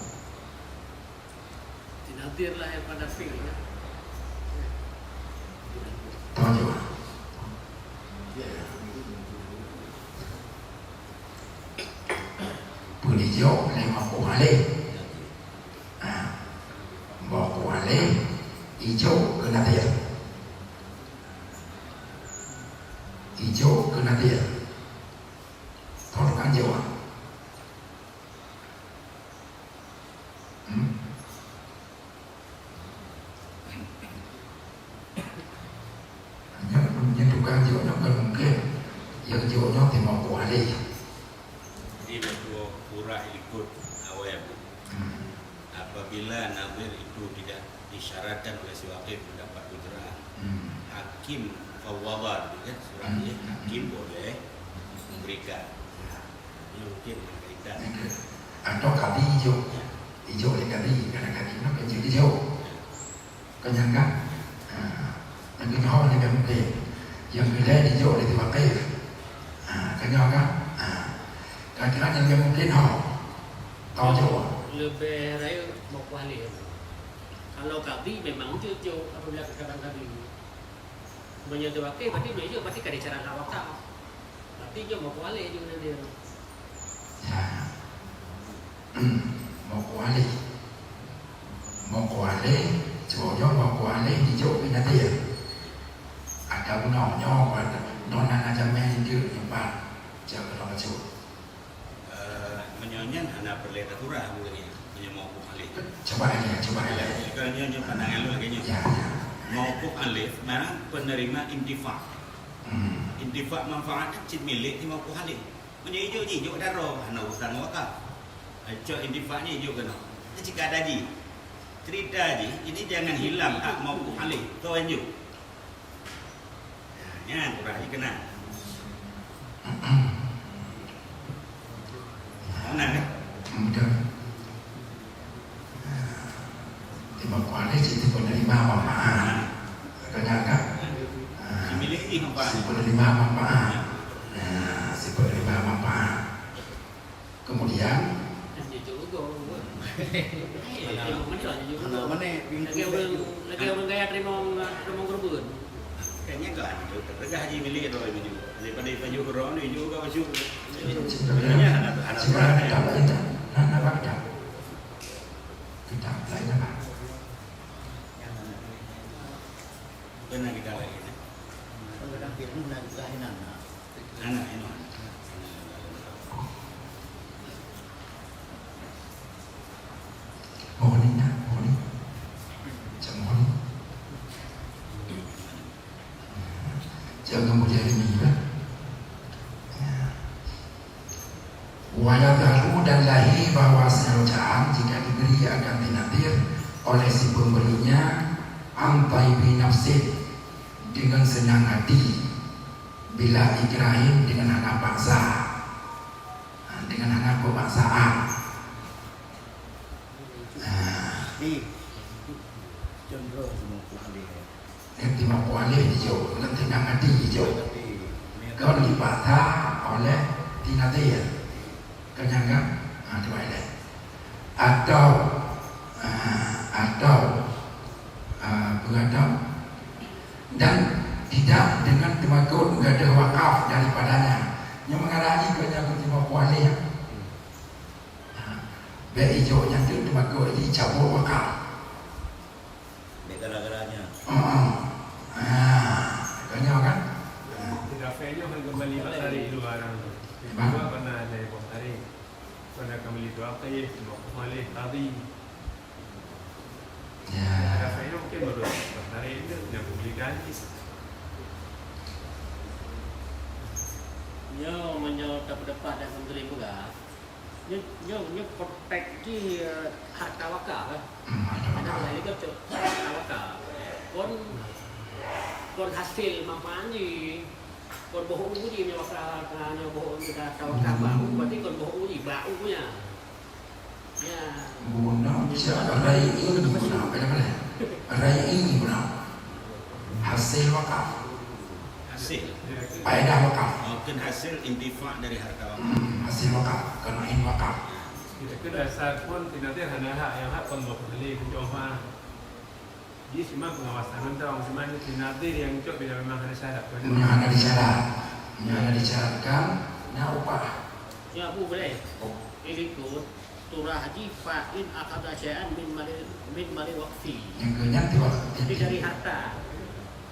Tinadir lahir pada fi'il, ya. Tahu jok? Ya. Peue dijok lé maf'ul alaih. Ha. Maf'ul alaih, ijok keu nadhir. Ijok keu nadhir. Tolong kan jawab. Hmm? Nyan, nyan tukang jok nyoe kan mungkin. Nyang jok nyoe teumakot alèh. Jadi, beudôh urah ikot awai, Bu. Hmm. Apabila nadhir itu tidak disyaratkan oleh si wakil mendapat ujrah, hmm, hakim fawwadha, gitu kan, surat, hmm, ya, hakim boleh memberikan. Nah, ini mungkin yang kaitan. Oke. Atau kadi ijok. Ya. Ijok lé kadi, karena kadi nyoe kan jadi ijok. Ya. Kenyang kan? Ha. Nyang keunoe leubeh mungkin. Nyang keulhèe dijok lé si wakil. Ha, kenyang kan? Ha. Kira-kira nyang leubeh mungkin ho. Tau jok. Leubeh rayeuk maf'ul alaih. Kalau kadi memang jeuet jok apabila keadaan kadi. Meunyoe si wakil berarti meunyoe jok berarti ka dicara la wakaf. Berarti jok maf'ul alaih jok nanti. Ya. Maf'ul alaih. Maf'ul alaih, cuba jok maf'ul alaih dijok keu nadhir. Atau bunoe nyoe, nyoe na jamèe Nyoe pat, jak keunoe bacut. Eh, meunyoe nyan hana peureulée tasurah ulée nyan, meunyoe mauquf alaih. Cuba lagée nyan, cuba lagée nyan. Kalau nyoe, nyoe pandangan lôn lagée nyoe. Ya, ya. Mauquf alaih, makna penerima intifa'. Hmm. Intifa' manfaat cit milék si mauquf alaih. Meunyoe ijok jih, jok daroe, hana urusan wakaf. Cok intifa' nyan ijok keunoe. Nyan cit ka ada jih. Cerita jih, ini jangan hilang hak mauquf alaih. Toh anjuk. Nah, nyan kurang jih keunan. Mana ni? Betul. Terima kasih, itu penerima manfaat. Ternyata, ah, si penerima manfaat. Nah, si penerima manfaat. Kemudian, Anak mana? Lagée ureuëng, lagée ureuëng gaya teurimong, teurimong keureubeuen. Kayaknya enggak, tergah haji milik atau ibu juga. Daripada ibu juga, ibu juga masuk. Sebenarnya anak, anak sebenarnya kita, kita, kita, kita, kita, kita, Beuna kita lagi, eh? Kadang-kadang firman dan lain anak. Anak, anak. Mohon ingat, mohon. Cak mohon. Jangan menjadi mira. Ya. Wa yadhharu, dan lahir bahwa si roja'an jika diberi akan si nadhir oleh si pemberinya an thaibi nafsin, dengan senang hati, bila ikrahin, dengan hana paksa, ha, dengan hana pemaksaan. Ha. Ih, cenderung semua kuali. Nyan teuma pualeh jijok, nyan teunang hati jijok. Kon dipaksa oleh si nadhir. Keunyan kan? Ha, cuba ilée. Atau, ha, atau, ha, peue atau? Dan tidak dengan teumakot gadoh wakaf daripadanya. Nyan meukarab jih keu nyan teuma pualeh. Ha, bék ijok nyan teuk teumakot jicabot wakaf. Bèk gara-gara nyan. Heeh. Ha, ka nyoe kan? Dafa' nyoe han keumbali bak tarikh dua orang tu. Bah. Dua pernah ada boh tarikh. Pernah keumbali dua kali, cuma keumbali tadi. Ya. Dafa' nyoe mungkin baru boh tarikh tu, dah keumbali ganti. Nyoe meunyoe tapeudapat dan keumbali peugah, Nyoe, nyoe, nyoe konteks jih, eh, harta wakaf, eh. Hmm, harta wakaf. Ada lagi kan, cok, harta wakaf. Kon, kon hasil manfaat jih. Kon boh u jih nyoe wakaf, ah, nyoe boh u jih harta wakaf, hmm, bak u, berarti kon boh u jih, bak u nyan. Ya. Guna, siapa? Rai ini guna, apa nama dia? Rai ini guna. Hasil wakaf. Hasil. Faedah wakaf. Oh, kan hasil intifa' dari harta wakaf. Hmm, hasil wakaf, keunain wakaf. Itu dasar pun si nadhir hana hak, yang hak pengembali pencoma. Jadi cuma pengawasan mantong, cuma ni si nadhir yang cok bila memang hana syarat. Memang hana disyarat. Memang hana disyaratkan, na upah. Ya, Abu boleh. Oh. Ini ikut. Turah jih fa in akhadha syai'an min mali, min mali waqfi. Nyang keu nyan tiwak. Jadi dari harta.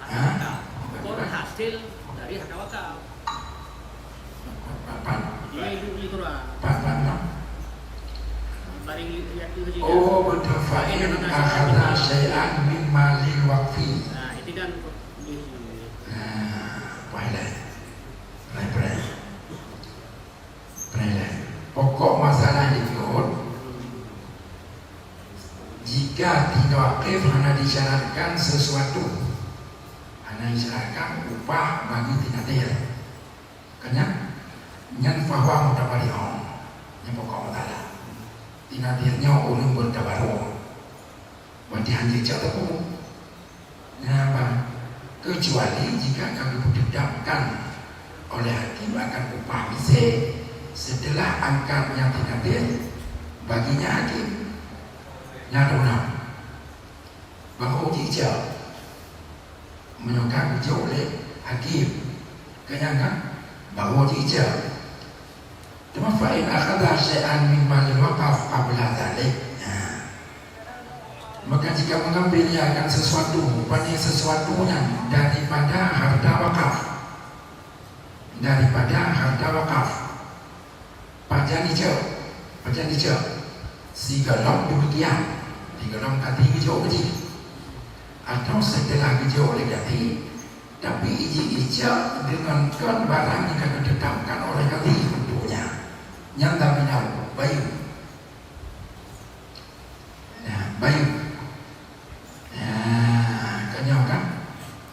Harta wakaf. Kon hasil dari harta wakaf. Pat, pat. Jadi itu beli turah. Pat, pat, pat. Bari lihat tu saja. Oh, betul. Fa in akhadha syai'an min mali waqfi. Nah, itu kan. Nah, boleh. Boleh, boleh. Penilaian. Pokok masalah ikut, jika di wakaf hana disyaratkan sesuatu, hana disyaratkan upah bagi si nadhir. Keunan, nyan fahuwa mutabari'un. Nyan pokok masalah. Si nadhir nyoe ureueng beutabaruk. Berarti hana cok teupeu. Nah, bah, kecuali jika ka geupeutetapkan oleh hakim akan upah misé setelah angkat nyan si nadhir, baginya hakim. Nah, taunang. Bahwa jijak. Meunyoe ka geujok lé hakim. Keunyan kan? Bahwa jijak. Teuma fa in akhadha syai'an min malil waqaf qabla dzalik. Nah. Maka jika mengambil ia akan sesuatu, rupanya sesuatu nyan daripada harta wakaf. daripada harta wakaf. Pajan icok, pajan icok. Sigohlom demikian, sigohlom ka geujok jih, atau setelah geujok lé gaki, tapi ijih icok deungon kon barang nyang ka geutetapkan oleh gaki untuknya. Nyan taminal bayeue. Nah, bayeue. Nah, ka nyoe kan?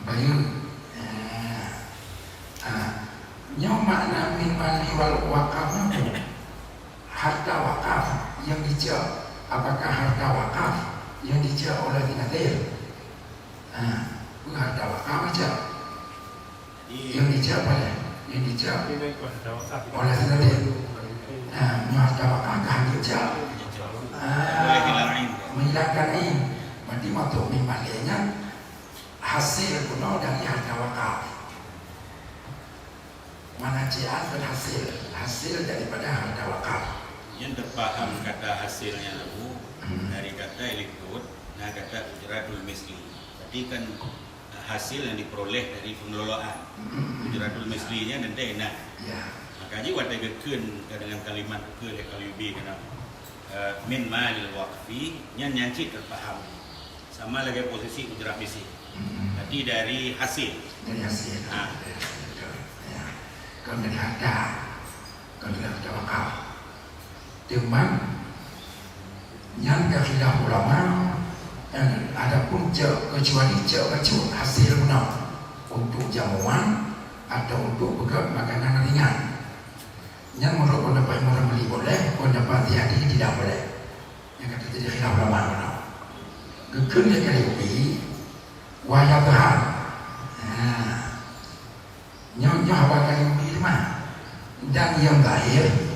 Bayeue. Nah, ah, nyoe makna min mali wal wakaf nyoe. Harta wakaf nyang dicok, apakah harta wakaf nyang dicok oleh si nadhir? Ah, peue harta wakaf dicok? Nyang dicok apa dia? Nyang dicok oleh si nadhir. Ah, nyoe harta wakaf ka dicok. Ah, menghilangkan ain. Berarti maksud min mali nyan hasil bunoe dari harta wakaf. Mana cian berhasil, hasil daripada harta wakaf. Nyan teupaham kata hasil nyan lalu dari kata ilikut, na kata ujratul misli. Berarti kan, eh, hasil yang diperoleh dari pengelolaan. Ujratul misli nyan teuntèe na. Ya. Maka jih watèe geukheun ka dengan kalimat geukheun lé Kalyubi keunoe, eh, min malil waqfi, nyan, nyan cit teupaham. Sama lagèe posisi ujrah misli. Berarti dari hasil. Dari hasil. Ha. Betul. Ya. Kon dari harta. Kon dari harta wakaf. Teuma nyan ka khilaf ulama, eh, adapun cok, kecuali cok bacut hasil bunoe untuk jamuan atau untuk peugöt makanan ringan. Nyan menurut pendapat Imam Ramli boleh, pendapat Ziyadi tidak boleh. Nyang ka teujadi khilaf ulama bunoe. Geukheun lé Kalyubi, wa yadhhar. Nah, nyoe, nyoe haba Kalyubi teuma. Dan yang zahir,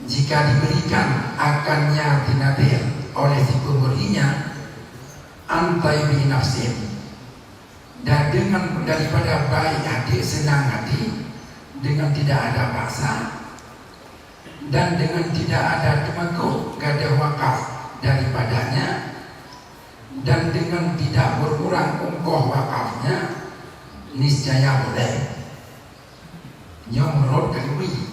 jika diberikan akannya si nadhir oleh si pemberinya, an thaibi nafsin, dan dengan daripada baik hati, senang hati, dengan tidak ada paksa, dan dengan tidak ada teumakot gadoh wakaf daripadanya, dan dengan tidak berkurang ongkoh wakafnya, niscaya boleh. Nyoe menurut Kalyubi.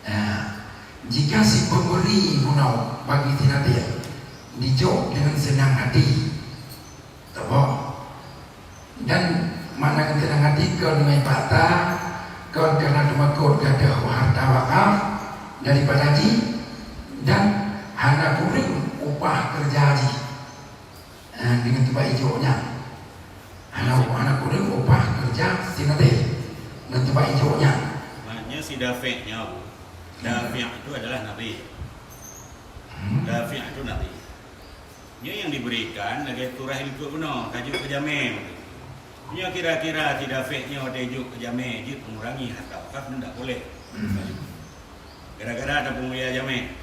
Nah, jika si pemberi bunoe bagi si nadhir dijok dengan senang hati, teuboh. Dan makna keuteunang hati kon ngon paksa, kon kareuna teumakot gadoh harta wakaf daripada jih, dan hana kureueng upah keureuja jih. Eh, deungon teumpat ijok nyan. Hana, hana kureueng upah keureuja si nadhir deungon teumpat ijok nyan. Maknanya si dafi' nyoe, Abu. Dafi' itu adalah nadhir. Hmm. Dafi' itu nadhir. Nyoe nyang diberikan lagèe surah ilikot bunoe, ka jok keu jamèe. Nyoe kira-kira si dafi' nyoe watèe jok keu jamèe jeuet mengurangi harta wakaf, ndak boleh. Hmm. Gara-gara tapeumulia jamèe,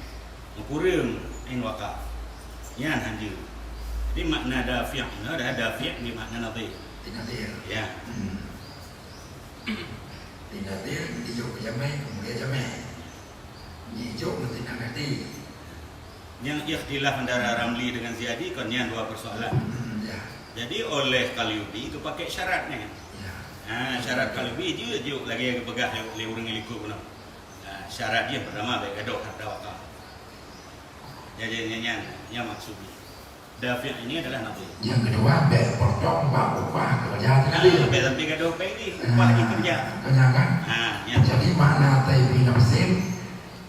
meukureueng ain wakaf. Nyan hanjeuet. Jadi makna dafi' nyoe adalah dafi' bi makna nadhir. Di nadhir. Ya. Hmm. Di nadhir, dijok keu jamèe, peumulia jamèe. Nyang ijok meutinang hati. Nyang ikhtilaf antara Ramli dengan Ziyadi kon nyan dua persoalan. Hmm, ya. Jadi oleh Kalyubi geupakè syarat nyan. Ya. Ha, syarat Kalyubi jeuet jok lagèe geupeugah lé, lé ureueng ilikot bunoe. Ha, syarat jih pertama bèk gadoh harta wakaf. Jadi nyan, nyan, nyan maksud jih. Dafi' ini adalah nadhir. Yang kedua, bèk potong bak upah keureuja si nadhir. Ah, bèk sampai gadoh pèng jih, upah jih keureuja. Keunyan kan? Ha, nyan. Jadi makna thaibi nafsin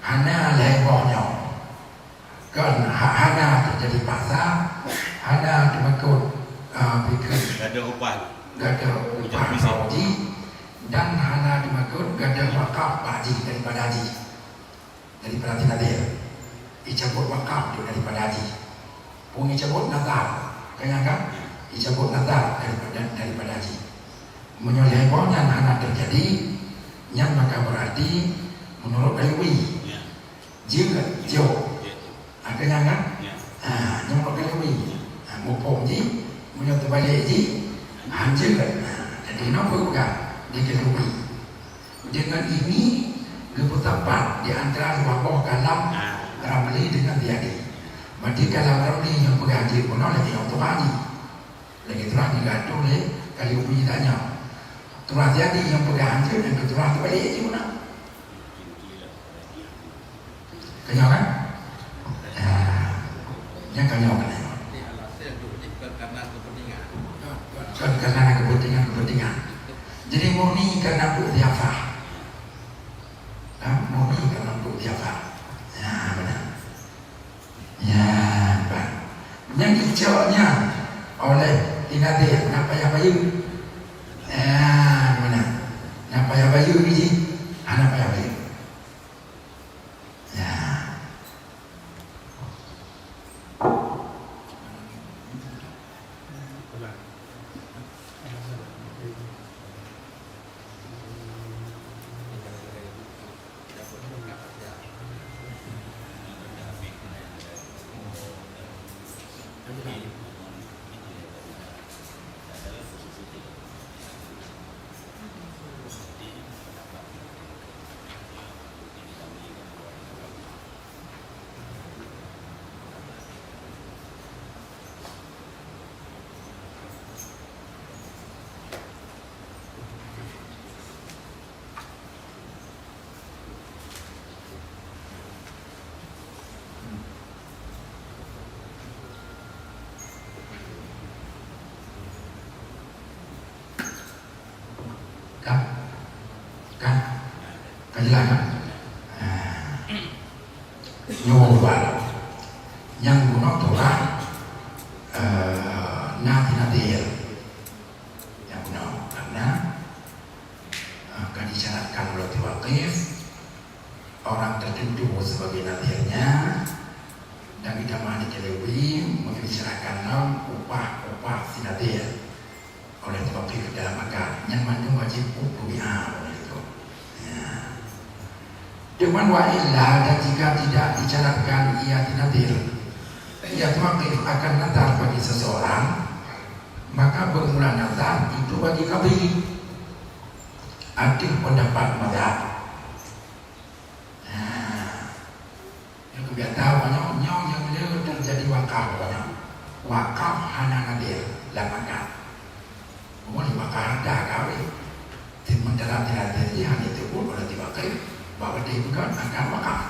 hana lhèe boh nyoe. Kan ha-, hana teujadi paksa, hana teumakot, ah, bikeu gadoh upah. Gadoh upah jih, dan hana teumakot gadoh wakaf bak jih daripada jih. Daripada si nadhir. Icabot wakaf tu daripada jih. Pun icabot nazar. Keunyan kan? Icabot nazar daripada, daripada jih. Meunyoe lhèe boh nyan hana teujadi, nyan maka berarti menurut Kalyubi. Ya. Jeuet jok. Ya. Ah, keunyan kan? Ya. Ah, nyoe menurut Kalyubi. Ah, muphom jih, meunyoe teubalek jih, hanjeuet. Ah, jadi nyoe peue peugah di Kalyubi. Dengan ini geupeusapat di antara dua boh kalam Ramli dengan Ziyadi. Berarti kalam Ramli nyang peugah jeuet bunoe lagèe nyang teuma jih. Lagèe teuma nyang geuatoe lé Kalyubi tanyoe. Teurah jadi nyang peugah hanjeuet, nyang keu teurah teubalik jih meunan. Keunyoe kan? Ah, nyang keunyoe kan? Kon karena kepentingan, kepentingan. Jadi murni karena untuk dhiyafah. Kan? Murni karena untuk dhiyafah. Ya, benar. Ya, bah. Nyang dicok nyan oleh si Nadir, hana payah bayeue. Ya, meunan. Hana payah bayeue jih, hana payah bayeue. Ya. Kan? Kan? Ka jeulaih kan? Ah. Nyoe dua. Nyang bunoe teurah, eh, na si Nadir. Nyang bunoe, karena, eh, ka disyaratkan oleh si Waqif, orang tertentu sebagai nadirnya, dan ditamah di Kelewi, maka disyaratkan lom upah-upah si Nadir. Oleh si Waqif dalam akad, nyan mandum wajib upah biha oleh itu. Ya. Cuman wa illa, dan jika tidak disyaratkan ia si Nadir, ia si Waqif akan nazar bagi seseorang, maka bermula nazar itu bagi qadhi. Ada pendapat mazhab. Nah, nyang keubiasa uroe nyoe, nyoe nyang le teujadi wakaf uroe nyoe. Wakaf hana nadir lam akad. Uroe nyoe wakaf hareuta ka habéh. Seumeuntara si Nadir jih hana teupeu oleh si Waqif, bak watèe peugah akan wakaf.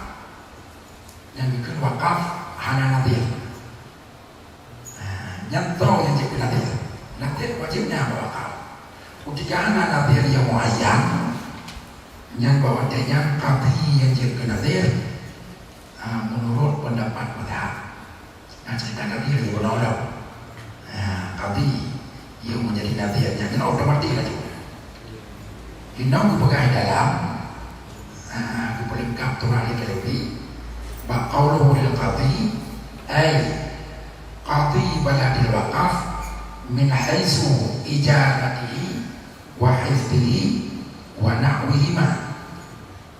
Nyang geukheun wakaf hana nadir. Ah, nyan toh nyang jeuet keu nadir. Nadir wajéb nyan bak wakaf. Ketika hana nadir nyang muayyan, nyan bak watèe nyan qadhi nyang jeuet keu nadir, ah, meunurot peundapat mazhab. Nah, cerita qadhi lagèe bunoe lom. Ah, qadhi nyang meunjadi nadir nyan, nyan otomatis laju. Inong geupeugah dalam, ah, geupeuleungkap teurah lé Kelewi, bak qauluhu lil qadhi, ai qadhi baladil waqaf min haitsu ijaratihi wa hifdhihi wa nahwihima,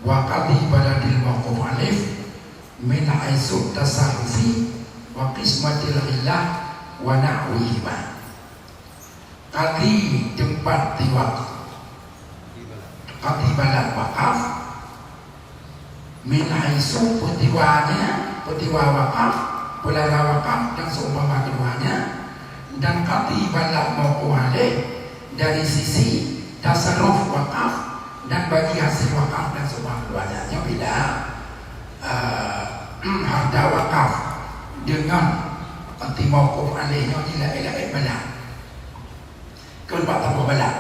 wa qadhi baladil mauquf alaih min haitsu tasarrufi wa qismatil ghillah wa nahwihima. Qadhi teumpat tiwak, qadhi balad wakaf, min haitsu peutiwanya, peutiwa wakaf, peulara wakaf dan seumpama keduanya, dan qadhi balad mauquf alaih dari sisi tasarruf wakaf dan bagi hasil wakaf dan seumpama keduanya. Nyoe bila, eh, harta wakaf dengan qadhi mauquf alaih nyoe jih laén-laén balad. Kon bak saboh balad.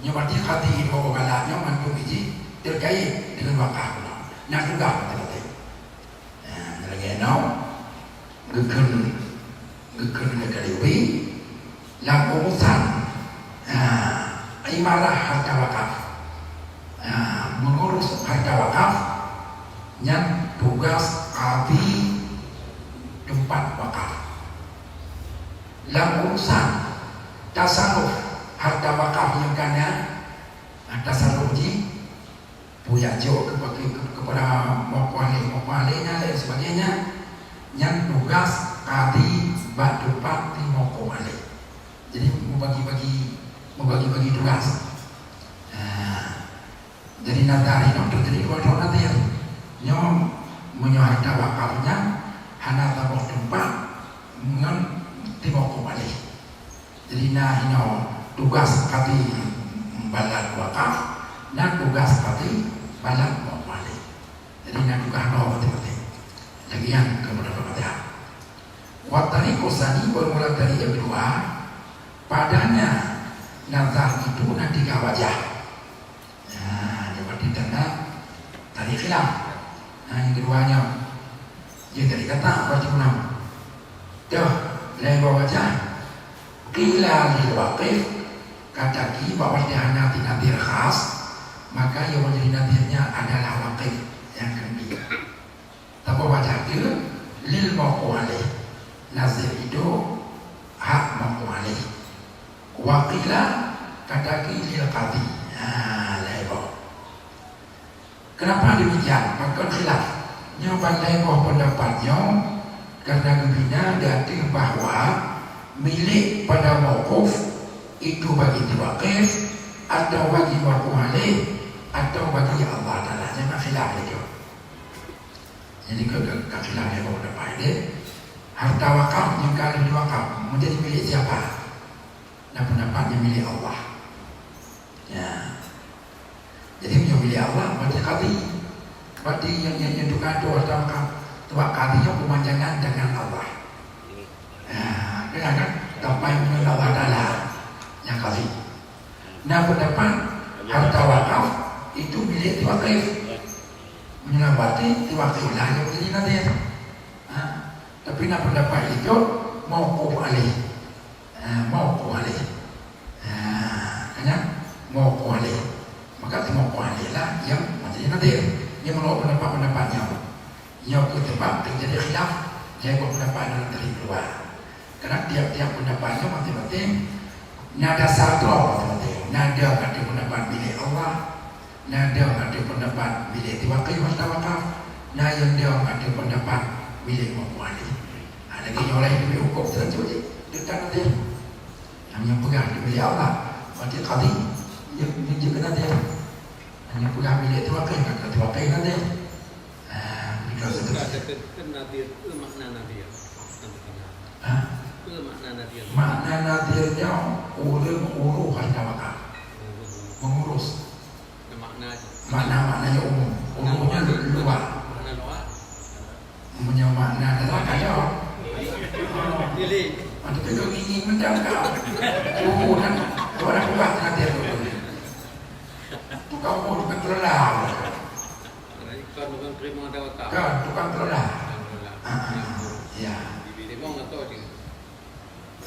Nyoe berarti qadhi dua balad nyoe mandum jih terkait dengan wakaf. Nah, tugaih beutôi-beutôi. Nah, lagèe nyoe geukheun, geukheun lé Kelewi lam urusan, nah, imarah harta wakaf. Nah, mengurus harta wakaf nyan tugas qadhi teumpat wakaf. Lam urusan tasarruf harta wakaf nyang ka na, tasarruf jih, peue jak jok keu-, keu-, keupada mauquf alaih, mauquf alaih nyan laén sebagainya, nyan tugas qadhi bak teumpat si mauquf alaih. Jadi, meubagi-bagi, meubagi-bagi tugas. Nah, jadi, nazar inoe teujadi dua droe nazar. Nyoe, meunyoe harta wakaf nyan hana saboh teumpat ngon si mauquf alaih. Jadi, na inoe tugas qadhi Balad wakaf, na tugaih qadhi, balad mauquf alaih. Jadi na tugaih droe maté-maté. Lagèe nyan keu pendapat mazhab. Wa tariqus tsani, bermula dari yang kedua, padanya nazar itu na tiga wajah. Nah, jadi tanda tadi khilaf. Nah, yang keduanya, dia tadi kata wajib enam. Dah, lain dua wajah. Qila lil waqif, kata ki bahwa dia hana di nadhir khas, maka yang menjadi nadhirnya adalah waqif yang kami. Tapi wajah dia lil mauquf alaih. Nadhir itu hak mauquf alaih. Wa qila, kata ki lil qadhi. Ha, lain dua. Kenapa demikian? Maka khilaf. Nyoe ban lain boh pendapat nyoe, karena geubina di ateueh bahwa milék pada mauquf itu bagi waqif, atau bagi mauquf alaih, atau bagi Allah Taala. Jangan khilaf lagi. Jadi ka, ka, ka khilaf lagi pendapat dia. Harta wakaf nyang ka lheueh diwakaf menjadi milék siapa? Na pendapat nyang milék Allah. Ya. Jadi, meunyoe milék Allah, berarti qadhi. Berarti nyang, nyang, nyang tukang tu atau ka, tuan qadhi nyoe peumanjangan tangan Allah. Ya, kan, kan? Sampai meunyoe Allah Taala nyang qadhi. Na pendapat harta wakaf itu milék waqif. Meunyoe berarti waqif lah nyang jadi nadhir. Ha? Tapi na pendapat itu mauquf alaih. Ha, mauquf alaih. Ha, kan nyan? Mauquf alaih. Maka mauquf alaih lah nyang menjadi nadhir. Nyan meunurot pendapat-pendapat nyoe. Nyoe keuh teuma teujadi khilaf, jai buet pendapat dalam tadi keuluwa. Karena tiap-tiap pendapat nyoe maté-maté na dasar droe maté-maté. Na deuh kata pendapat milék Allah, na deuh kata pendapat milék waqif atau wakaf, na nyang deuh kata pendapat milék mauquf alaih. Ha, lagèe nyoe lé huköm selanjutnya. Dekat nadhir. Nyang peugah di milék Allah, berarti qadhi, dia, dia, dia kena dia. Nyang peugah milék waqif, maka waqif nadhir. Ah, begitu. Bukan, seterusnya. Kata, kata nadhir, apa makna nadhir? Ha? Apa makna nadhir? Makna nadhir nyoe ureueng uroh harta wakaf. Mengurus. Makna. Makna-makna nyang umum. Umumnya lu-, luar. Makna luar. Meunyoe makna dalam ka jawab. Jadi. Ah, tapi kau ngieng-ngieng macam kau. Oh, kan. Kau dah kuat hati aku. Tukang pun, tukang kelola. Jadi, kon tukang terima ada otak. Kan, tukang kelola. Tukang kelola. Ah, ah, ya. Di, di, di, memang tak tahu je.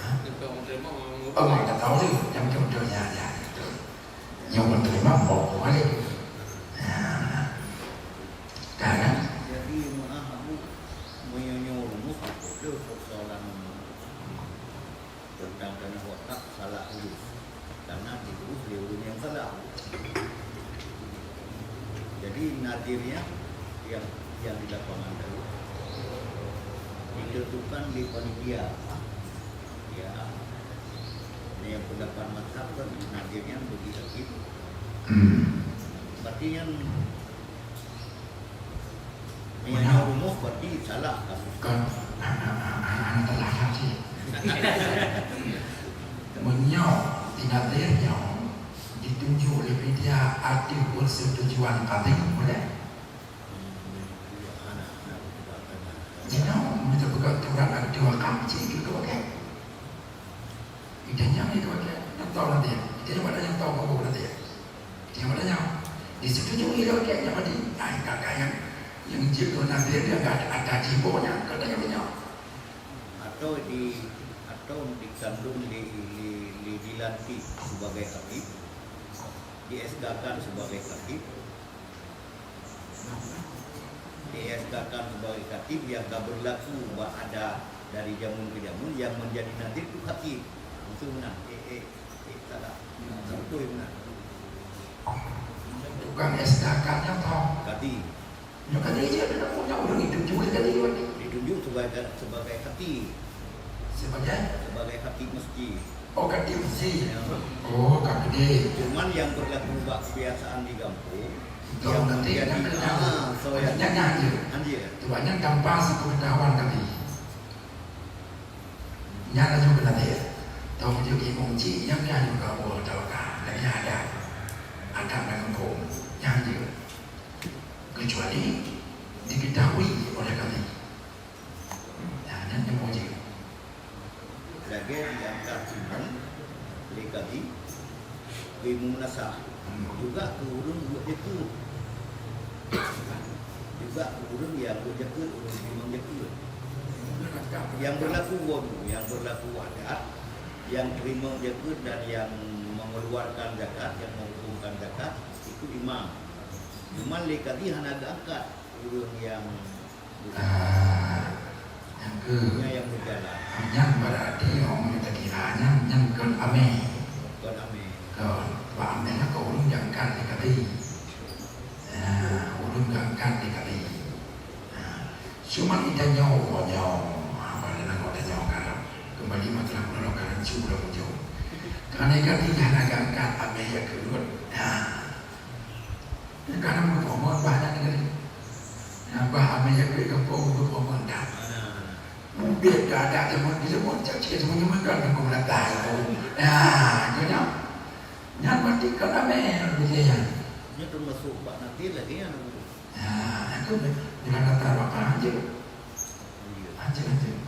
Hah? Untuk menerima, mengurus. Oh, tak tahu je. Yang betul-betul, ya, ya, betul. Yang menerima, bawa balik. Ya. Dah, kan? Jadi, meu'ah Abu, meunyoe rumus, betul persoalan tentang tanah wakaf salah urus. Karena diurus lé ureueng nyang salah. Jadi, nadhirnya yang, yang di lapangan tadi ditentukan di panitia. Ya. Nah, yang pendapat mazhab kan nadhirnya bagi hakim. Hmm. Berarti yang Meunyoe rumoh berarti salah kasus. Kon, hana, hana, hana telah saksi. Meunyoe di nadhir nyoe ditunjuk lé media ateueh persetujuan kadhi, boleh? Hana, hana, hana. Jinoe, meunyoe teupeugah aturan ateueh wakaf, cit itu boleh. Ida nyang itu aja, nyang tahu nanti. Ida nyang mana nyang tahu kamu nanti. Ida nyang mana nyang disetujui dah aja nyang tadi. Nah, kakak yang, yang jip tu nanti dia ada, ada jibonya, katanya punya. Atau di, atau dikandung di, di, di, dilantik sebagai khatib, di S K kan sebagai khatib, Di S K kan sebagai khatib yang ka berlaku bak adat dari jameun ke jameun, yang menjadi nadhir tu khatib. Itu benar. Eh, eh, eh, salah. Betul benar. Tukang S K kan nyang tho. Khatib. Nyang khatib je, dia punya orang itu, cuma dia khatib. Ditunjuk sebagai, sebagai khatib. Sebagai? Sebagai khatib masjid. Oh, khatib masjid. Ya. Oh, khatib. Cuman yang berlaku bak kebiasaan di gampông, yang nanti menjadi, nak kena, ah, so, yang nyan, nyan je. Anjir. Tu banyak tanpa sepengetahuan kami. Nyan laju kena dia. Tahu je imum cik, nyan, nyan juga Allah Taala. Dan nyan ada. adat dan hukum. Nyan jeuet. Kecuali diketahui oleh kami. Nah, nyan nyang wajéb. Lagèe diangkat imum lé kadi, keu imum meunasah. Juga keu ureueng buet jakeuet. Juga keu ureueng nyang buet jakeuet, ureueng teurimong jakeuet. Nyang beurlaku wonu, nyang beurlaku adat, nyang teurimong jakeuet dan nyang mengeluarkan zakat, nyang menghukumkan zakat, itu imam. Cuman lé kadi hana geuangkat ureueng nyang Ah, nyang keu, nyan nyang meujalan. Nyan berarti orang yang tadi, ah, nyan, nyan kon amé. Kon amé. Kon, bak amé nyan kon ureueng nyang angkat di kali. Ah, ureueng nyang angkat di kali. Ah, cuma kita nyoe, nyoe, apa nama kita nyoe kan? Kembali masalah pulau kan, sudah muncul. Karena kali hana angkat amé ya keluar. Ah. Kadang meupeue-peue bah nyan tadi. Nah, bah amé jak keu gampông meupeue-peue dah. Mudik ka ada jameun, di jameun cak cit jameun-jameun kan aku meulantai. Nah, nyoe nyan. Nyan berarti kon amé, beutôi nyan. Nyoe termasuk bak nanti lagi nyan. Nah, itu bila datang bak hanjeuet. Hanjeuet, hanjeuet.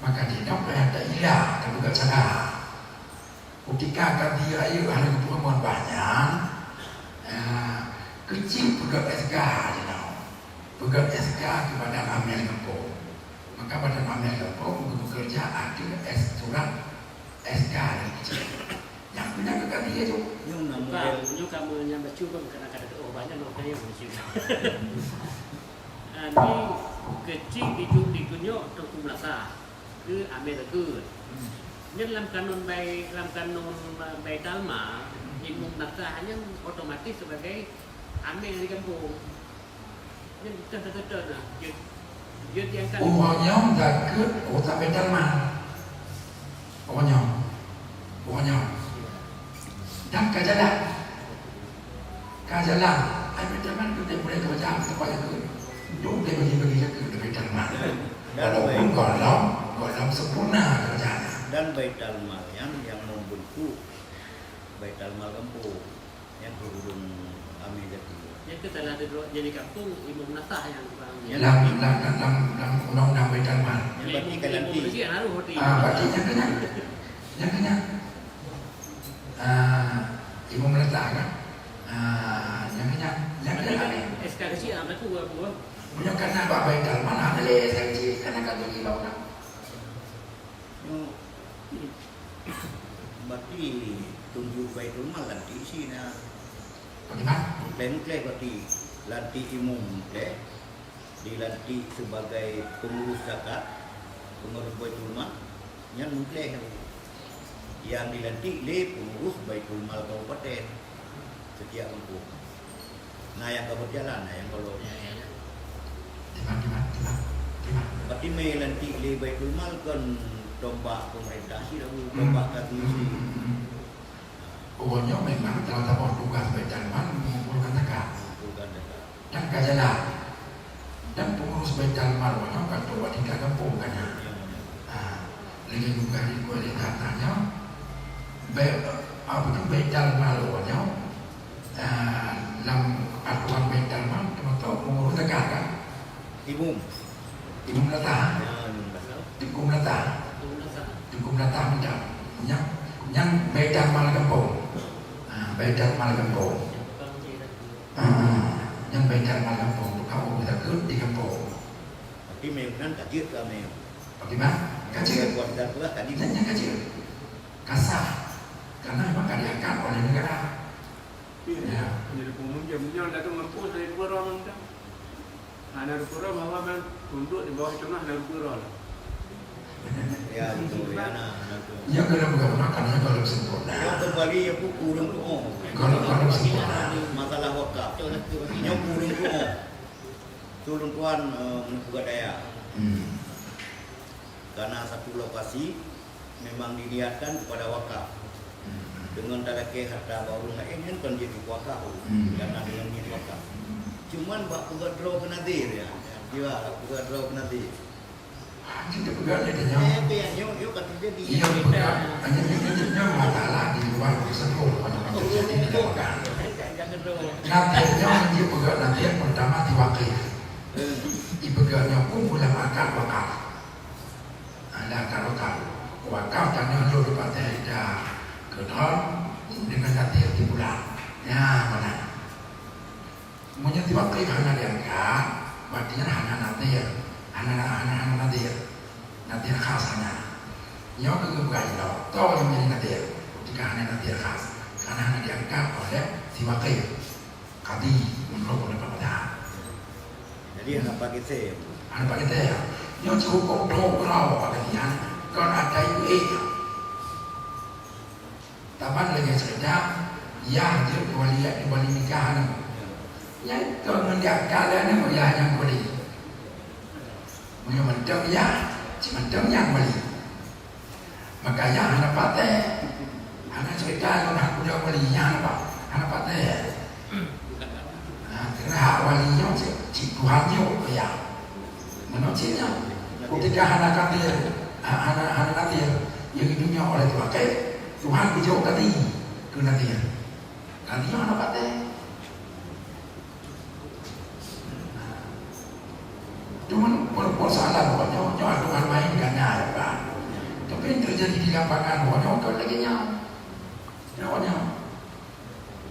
Maka di dalam payah tak ilah, tak buka cara. Kutika ka dia ayu hana geupeurumoh bah nyan, ah, keuchik peugöt S K jinoe. Peugöt S K keu badan amil gampông. Maka badan amil gampông geupeukeureuja ateueh S, surat S K dari keuchik. Nyang pih nyang ka dia tu. Nyang na Bukan, model. Nyoe kamoe nyang bacut pun kadang-kadang, oh, banyak nak tanya macam. Ah, ni keuchik di, di geunyok Teungku Meunasah. Keu amé teukeue. Nyan lam kanun bai-, lam kanun, eh, Baitul Mal, imum meunasah nyan otomatis sebagai amé di gampông. Nyan teuh-teuh-teuh nah, jeuet, jeuet diangkat. Uroe nyoe zakeuet urusan Baitul Mal. Uroe nyoe. Uroe nyoe. Dan ka jalan. Ka jalan. Ai Baitul Mal keuneuk mulai keureuja, supaya keu dong dia bagi-bagi zakeuet di Baitul Mal. Dan Walaupun baik. golom, golom sempurna keureuja nyan. Dan Baitul Mal nyan nyang membentuk Baitul Mal gampông. Nyan keu ureueng amé zakeuet. Nyan keu salah sidroe jadi gampông, imum meunasah nyang tukang. Lam, lam, lam, lam undang-undang Baitul Mal. Nyan berarti ka lantik. Imum lagi harus roti. Ah, berarti nyan keuh nyan. Nyan keuh nyan. Ah, imum meunasah kan? Ah, nyan keuh nyan. Nyan keuh nyan. S K keuchik lah, berlaku dua buah. Meunyoe kana bak Baitul Mal, hana lé S K keuchik, kana ka jadi bak undang. Nyoe, berarti tunjuk Baitul Mal lantik si na. Bagaimana? Mutleh-mutleh berarti lantik imum mutleh, dilantik sebagai pengurus zakat, pengurus Baitul Mal, nyan mutleh. Nyang dilantik lé pengurus Baitul Mal kabupaten. Setiap gampông. Na nyang ka berjalan, na nyang golom. Ya, ya, ya. Timan, timan, timan, timan. Berarti meulantik lé Baitul Mal kon tombak pemerintah si lalu, tombak kaki si. Uroe nyoe memang salah saboh tugas Baitul Mal mengumpulkan zakat. Mengumpulkan zakat. Dan ka jalan. Dan pengurus Baitul Mal nyoe ka trok bak tingkat gampông kan. Ah, lagèe bukan di kuali tanah nyoe. Bai-, apa tu, Baitul Mal nyoe, ah, lam aturan Baitul Mal termasuk pengurus zakat kan? Imum. Imum meunasah. Ya, imum meunasah. Teungku meunasah. Teungku meunasah. Teungku meunasah muda. Nyan, nyan Baitul Mal gampông. Ah, Baitul Mal gampông. Ah, nyan Baitul Mal gampông, tukang urus zakeuet di gampông. Tapi meunan ka jeuet keu amé. Bagaimana? Ka jeuet. Kuasa pula tadi. Nyan, nyan ka jeuet. Ka sah. Karena memang ka diangkat oleh negara. Ya. Jadi, pemunjam nyoe dah tu mampu dari dua orang dah. Hana dua orang bahwa memang tunduk di bawah cuma hana dua orang. Ya, betul. Ya, nah, betul. Ya, kalau bukan makan, ya, kalau sempurna. Ya, kembali, ya, ku kurang tu, oh. Kalau, kalau sempurna. Masalah wakaf. Yang kurang tu, oh. Tulung tuan, eh, meuneupeugah daya. Hmm. Karena satu lokasi memang diniatkan kepada wakaf. Hmm. Dengan talakée harta bak ureuëng laén nyan kon jeuet wakaf. Hmm. Karena dengan niat wakaf. Hmm. Cuman bak peugah droe keu nadhir, ya. Dia bak peugah droe keu nadhir. Hana teupeugah lé tanyoe. Eh, tapi nyoe, nyoe ka teujadi. Iya, peugah. Hanya nyoe, nyoe, nyoe masalah di luar tersebut, macam terjadi di lapangan. Nadhir nyoe jeuet peugah nadhir peurtama di wakaf. Ipeugah nyoe pun bulan akad wakaf. Ada akad wakaf. Wakaf tanyoe lôn dipatéh ida keudroe deungon nadhir di bulan. Nyan meunan. Meunyoe di wakaf hana diangkat, berarti nyan hana nadhir. Hana, hana, hana nadhir. Nadhir khas hana. Nyoe keuh geupeugah ilok, toh nyang jadi nadhir. Ketika hana nadhir khas, karena hana diangkat oleh si wakaf. Kadi, menurut pendapat mazhab. Jadi, hana pakai teh. Hana pakai teh, ya. Nyoe cit hukôm droe keudroe pakai teh, ya. Kon ada ibu eh. Taban lagèe sekedar, yah jeuet wali, wali nikah nyoe. Nyan kon ngon diangkat lé nyoe yah nyang wali. Meunyoe mantong yah, cit mantong nyang wali. Maka nyan hana patéh. Hana cerita lôn hak budak wali nyan hana pa-, hana patéh. Nah, kira hak wali nyoe cit, cit Tuhan nyoe ya. Meunan cit nyan. Ketika hana kadir, ha-, hana, hana kadir, nyang dunia oleh Tuhan, Tuhan geujok kadi keu nadir. Kadi nyoe hana patéh. Cuman per-, persoalan awak nyoe, nyoe aturan main ganda ya, Pak. Tapi yang terjadi di lapangan awak nyoe bukan lagi nyoe. Nyoe awak nyoe.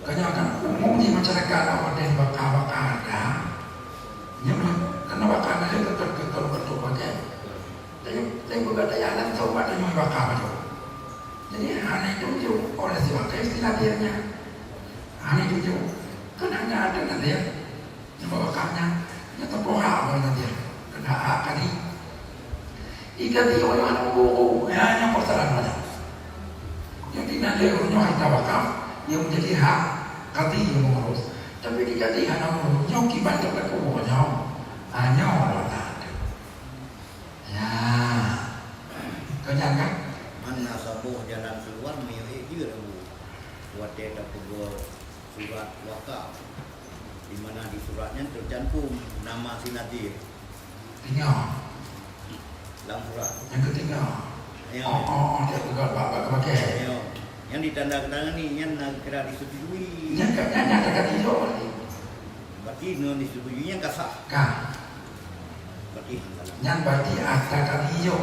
Kebanyakan umum di masyarakat awak ada yang bakar-bakar ada. Nyoe, karena bakar ada betul-betul betul pakai. Tapi, tapi bukan daya alam coba tanya bakar tu. Jadi, hana itu je oleh si wakaf istilah dia nya. Hana itu je. Kan hanya ada nadir. Nyoe bak nyan, nyoe teupoh hak bak nyan, keuhai hak kadi. Di kadi nyoe hana guru, nyan nyang persoalan nyan. Jadi, na lé ureueng nyoe harta wakaf, nyang menjadi hak kadi nyang mengurus. Tapi di kadi hana guru, nyoe kiban teuka guru nyoe. Ah, nyoe Allah Taala. Ya. Kau jangan kan? Mana saboh jalan keluar, miyueb jeuet, Abu. Watèe tapeubuet surat wakaf, di mana di surat nyan teucantum nama si nadir. Tinggai. Lam surat. Nyang keutinggai. Ya. Oh, oh, oh, dia peugah bak, bak, bak, eh. Ya. Nyang ditanda tangani nyan na kira disetujui. Nyang ka, nyang, nyang ka, ka dijok. Berarti nyoe disetujui nyan ka sah. Ka. Berarti hana. Nyan berarti akta kadi jok.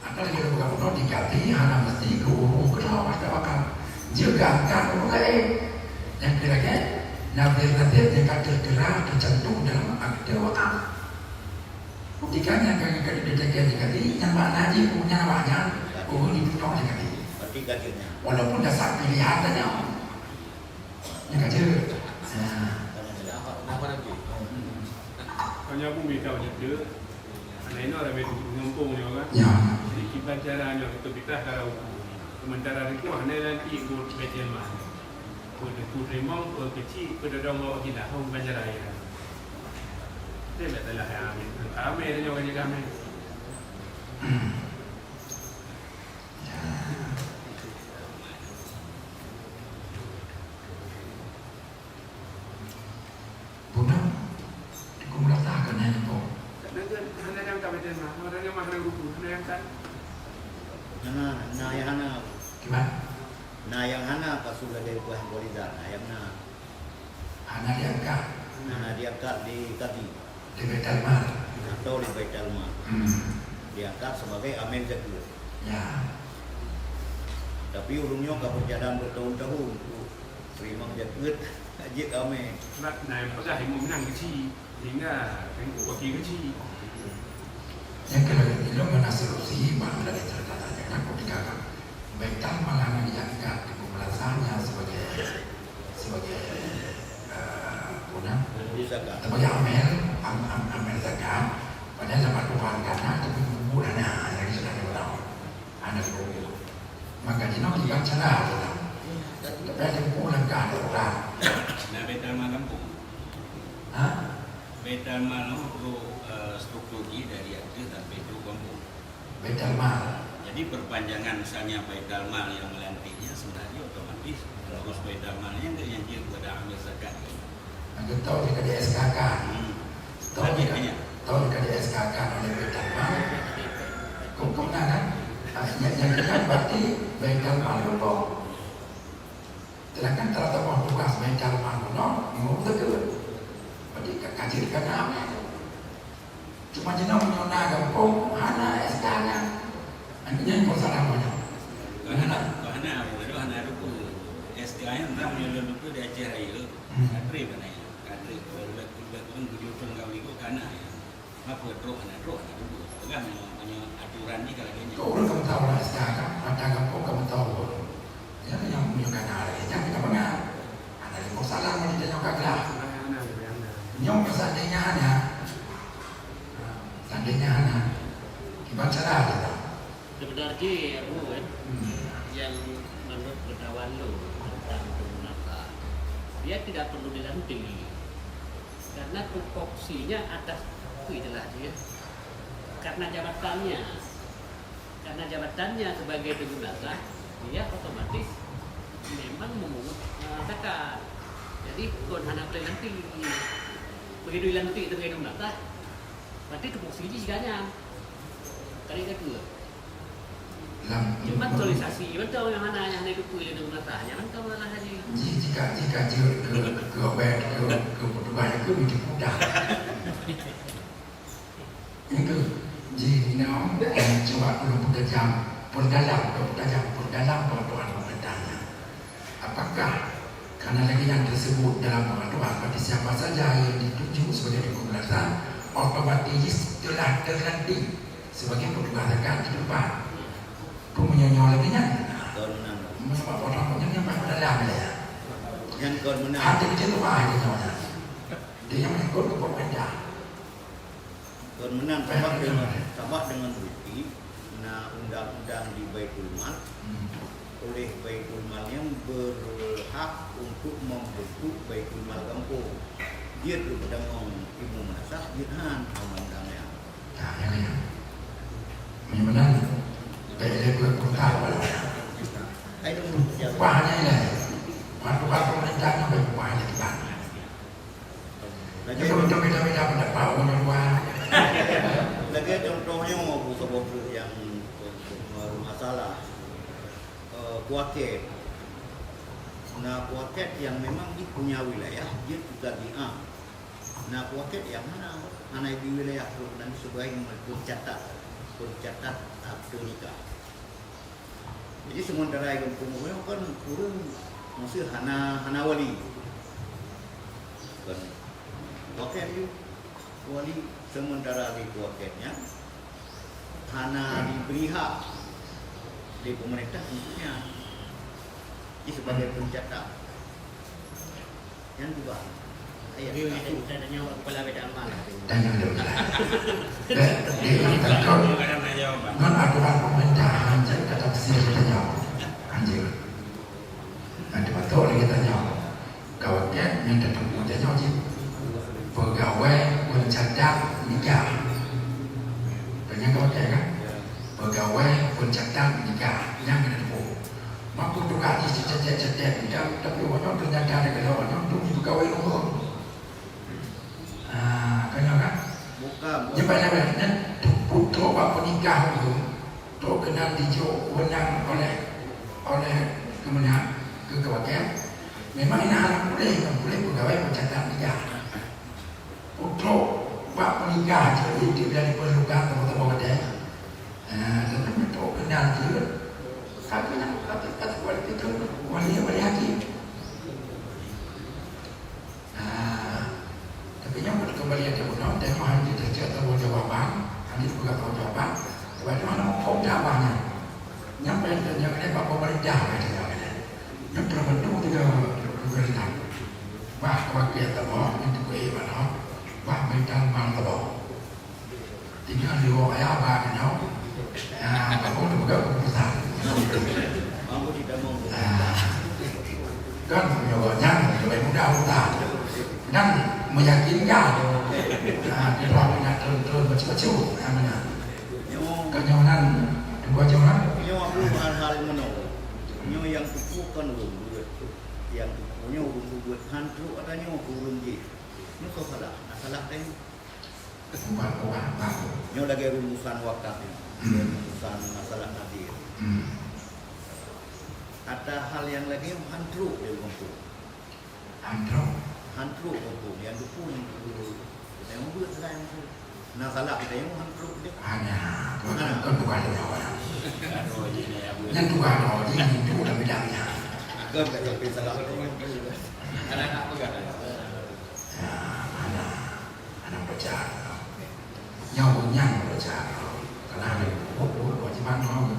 Akta lagèe bukan bunoe dikati hana mesti geu-, geu-, geu-, akta wakaf. Jeuet geuangkat ureueng laén. Nyang keu lagèe, nadir-nadir nyang ka teuteura teucantum dalam akte wakaf. Buktikan nyang ka, ka, ka, ka, ka, ka, nyan makna jih, nyan awak nyan, ureueng ditunjuk di kadi. Berarti ka jeuet nyan. Walaupun dasar pilihan tanyoe. Nyan ka jeuet. Ya. Apa nanti? Hanya pun beda macam tu. Anak inoe ramé geupeungampông nyoe kan. Ya. Jadi, kiban cara nyoe, kita fitah kalau sementara itu, hana nanti ikut Baitul Mal. Peue teungku teurimong, peue keuci, peue dodong bak wakilah, hong banjarai. Dia tak salah yang ambil. Ramai dia nyoe, ramai. Bunoe, di Kumbulasa keunan po. Kadang kan hana nyang ka beda mah, hana nyang mah hana ruku, hana nyang kan. Hana, na nyang hana. Kiban? Na nyang hana pasu lagèe kuah Kumbulasa, na nyang na. Hana diangkat. Hana diangkat di kadi. Di Baitul Mal. Atau di Baitul Mal. Hmm. Diangkat sebagai amil zakeuet. Ya. Tapi ureueng nyoe ka berjalan bertahun-tahun. Teurimong zakeuet, jeuet amé. Sebab na nyang peugah imum nyan keuci, sehingga teungku wakil keuci. Nyang keuneuk ilôn meunan solusi, bang dari cerita tanya, kan, ketika kan Baitul Mal hana diangkat di Kumbulasa nyan sebagai, sebagai, eh, guna, sebagai amil, am-, am-, amil zakat, padahal dapat Tuhan kana, tapi kubu dana, yang sudah diulang. Hana diulang. Maka jinoe kiban cara tu lah. Tapi ada pun langkah ada orang. Nah, Baitul Mal kampung. Ha? Baitul Mal tu, eh, struktur jih dari akte sampai tu kampung. Baitul Mal. Jadi perpanjangan misalnya Baitul Mal yang melantiknya sebenarnya otomatis pengurus Baitul Mal yang, yang dia kepada amil zakat. Maka tau jika di S K K. Hmm. Tau jika, tau jika di S K K oleh Baitul Mal. Hukum kan? Ah, yang, yang kita berarti Baitul Mal hukum. Sedangkan tara tokoh Pas main calon manoe, nyoe beutôi. Berarti ka, ka jeuet ka na mè. Cuma jinoe meunyoe na gampông, hana S K nyan. Nyan pun salah banyak. Hana, hana, hana rupa. S K nyan, meunyoe lôn rupa di Aceh Raya, hmm, kadri bana ya. Kadri, kalau lôn, lôn, lôn, lôn, lôn, lôn, lôn, kana ya. Maka trok hana trok hana tuju. Peugah meunyoe, meunyoe aturan jih ka lagèe nyan. Kok ureueng ka meusaboh S K kan? Mata gampông ka meusaboh. Nyan nyang meunyoe ka na lagèe nyan, kita peugah. Hana lé masalah ngon kita nyoe ka glah. Nyoe seandainya hana. Seandainya hana. Kiban cara kita. Sebenarnya, Abu, kan, hmm, yang menurut pengetahuan lu tentang Tun Munasah, dia tidak perlu dilantik. Karena tupoksinya atas, apa istilah dia? Karena jabatannya. Karena jabatannya sebagai Tun Munasah, dia otomatis memang memungut, eh, zakat. Jadi, kon hana boleh lantik. Begitu dilantik sebagai Tun Munasah, berarti tupoksi jih sigoe nyan. Kali kedua. Lam Cuma aktualisasi, betul nyang hana, nyang hana dikeue lé Tun Munasah, nyang mantong masalah haji. Jih jika, jika jeuet keu, keu, keu, keu petugas itu, itu mudah. Itu jih inoe, eh, cuba ulôn peutajam, peurdalam, ulôn peutajam, peurdalam peuraturan pemerintah nyan. Apakah karena lagèe nyang tersebut dalam peraturan, berarti siapa saja yang dituju sebagai tukang belasan otomatis telah terlantik sebagai petugas zakat di tempat. Pemenyonyo lagèe nyan. Kon meunan. Menyebab orang punya yang paling dalam ya. Nyan kon meunan. Hati kecil tu ah dia nyonya. Dia yang mengikut ke pemerintah. Kon meunan, sabab deungon, sabab deungon bukti na undang-undang di Baitul Mal. Hmm. Oleh Baitul Mal nyan berhak untuk membentuk Baitul Mal gampông. Jeuet keu peutamong Ibu Meunasah, jeuet han undang-undang nyan. Nah, nyan, nyan. Meunyoe meunan, bèk lé peue peurintah. Ai dong. Upah nyan ilèe. Waktu-waktu peurintah nyan bèk upah ilèe kiban. Lagèe, jadi, beutôi beda-beda pendapat ureueng luwa. Lagèe contoh nyoe, Abu, saboh treuk nyang, eh, masalah, eh, puakét. Na puakét nyang memang jih punya wilayah, jeuet keu tabiat. Na puakét nyang hana, hana di wilayah treuk dan sebagai peucatat, peucatat akte nikah. Jadi, sementara di gampông ureueng kan ureueng meusti hana, hana wali. Kan. Wakil wali sementara di wakilnya hana diberi hak di pemerintah untuknya. Jadi, sebagai pencatat. Nyan juga. Ayo, kita tanya kepala bidang mana? Tanya dulu. Dek, dek, takut. Ngon aturan pemerintahan, jadi kata besi kita jawab. Anjir. Nanti betul lagi tanya. Kawakian yang tetap mau tanya je. Pegawai pencatat nikah. Tanya kawakian kan? Pegawai pencatat nikah. Yang kena tepuk. Mampu tukar isi cetek-cetek bidang, tapi awak nyoe ternyata ada kena awak nyoe untuk pegawai umum. Ah, kena kan? Bukan. Dia banyak-banyak kan? Untuk bak penikah umum, untuk kena dijok wenang oleh, oleh kemenang ke kewakilan. Memang ini anak boleh, yang boleh pegawai pencatat nikah. Untuk bak penikah, jadi tidak diperlukan teman-teman ada. Ah, tetapi untuk kenal dia, tapi nak kata, kata kuat kita, wali, wali hati. Ah, tapi yang pada kembali ada benar, dan mah hanya kita cakap tahu jawaban, hanya bukan tahu jawaban. Sebab itu mana hukum dakwahnya. Nyampai tanya kena bak pemerintah, kata dia kena. Yang terbentuk tiga pemerintah. Bah, wakil tabok, yang tu boleh mana? Bah, mental mal tabok. Tinggal di bawah ayah abang ni, tau. Ah, abang tu pegang keputusan. Ah, kan, punya banyak, lebih mudah utang. Dan meyakinkan. Ah, kita punya turun-turun baca-baca. Ah, mana? Kan yang mana? Dua jam lah. Nyoe aku hal-hal meunoe. Nyoe nyang teupeu kan ureueng buet. Nyang teupeu nyoe ureueng buet han trok ata nyoe keu ureueng jih. Nyoe kok salah. Nah, salah teuh. Ubah-ubah baru. Nyoe lagèe rumusan wakaf nyoe. Hmm. Rumusan masalah nadir. Hmm. Ata hal nyang lagèe nyoe han trok lé ureueng tu. Han trok. Han trok huköm, nyang teupeu nyang teupeu. Kita nyang beuet sagai huköm. Na salah kita nyang han trok deh. Hana, bukan, bukan, bukan, bukan. Nyang tuha droe jih, nyang tuha dalam bidang nyan. Kan tak sampai salah. Ada nak pegang. Ya, hana, hana baca. Nyoe nyang baca. Karena ada buku-buku kewajiban droe.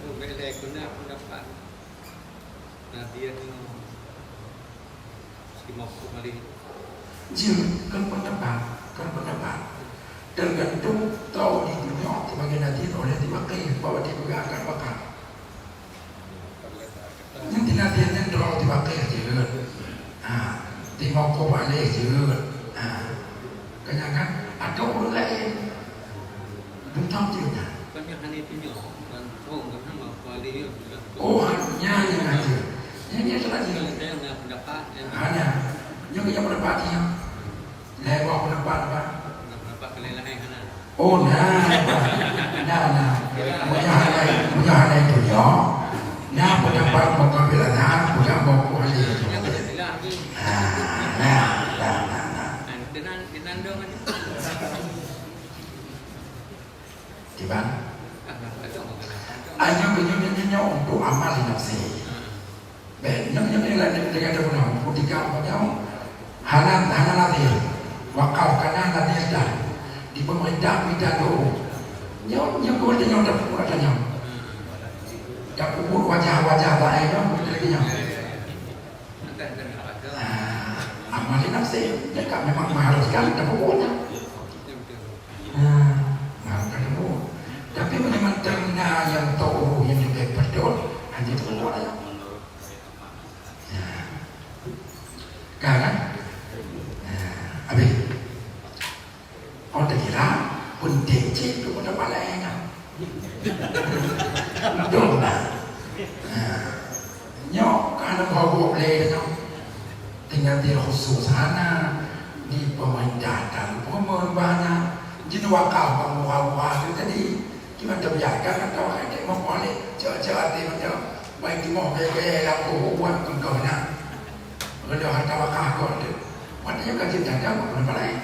Oh, beda guna pendapat. Nadia nyoe si mauquf alaihi. Jeuet, kon pendapat, kon pendapat. Tergantung tau di dunia sebagai nadia oleh tiba ke bahwa dia peugah akan bakal. Nyan di nadia nyan droe tiba ke jeuet. Ha, di mauquf alaihi jeuet. Ha. Keunyangan atau ureueng laén. Buta jeuet nyan. Bukan nyan hana tunyok, bukan, oh, bukan hana, kuali dia, bukan. Oh, nyan, nyan aja. Nyan, nyan salah je. Kalau saya nggak pendapat, ya. Hana. Nyan, nyan pendapat dia. Lain buah pendapat apa? Nggak pendapat kalian lain, hana. Oh, nah, apa? Nah, nah. Meunyoe hana, meunyoe hana itu nyoe. Nah, pendapat mukabil azhar, bukan mau kuali. Yang betul, tidak, ni. Ah, nah, nah, nah, nah. Nah, tenang, tenang dong, ni. Kiban? Anyang beunyoe nyoe untuk amal nafsi. Bèk nyoe nyoe nilai nilai deungon kutika apa nyoe? Hana, hana ladhi. Wakaf kana ladhi dah. Di pemerintah mita doa. Nyoe nyoe keu nyoe dah peubuet dah nyoe. Dah peubuet wajah-wajah bae nyoe, beutôi lagèe nyoe. Ah, amal nafsi, mereka memang mengharuskan kita pun. Ah, mengharuskan kita pun. Tapi memang terna yang tahu yang juga betul, hanya itu pun ada. Ya. Kan? Ya, habis. Oh, takira peunteng cit keu bunoe balèe nyan. Dong na. Nah, nyoe ka na bak lé nyoe. Tinggai di khusus hana di pemerintah dan pemerintah jin wakaf bang murah-murah tu tadi. Kiban teubiarkan atau hai dek meupaléh cok-cok até macam bai timoh gaya-gaya lakoe buat contoh na. Reda harta wakaf kon tu. Watèe nyoe ka jeuet jaga bukan balèe.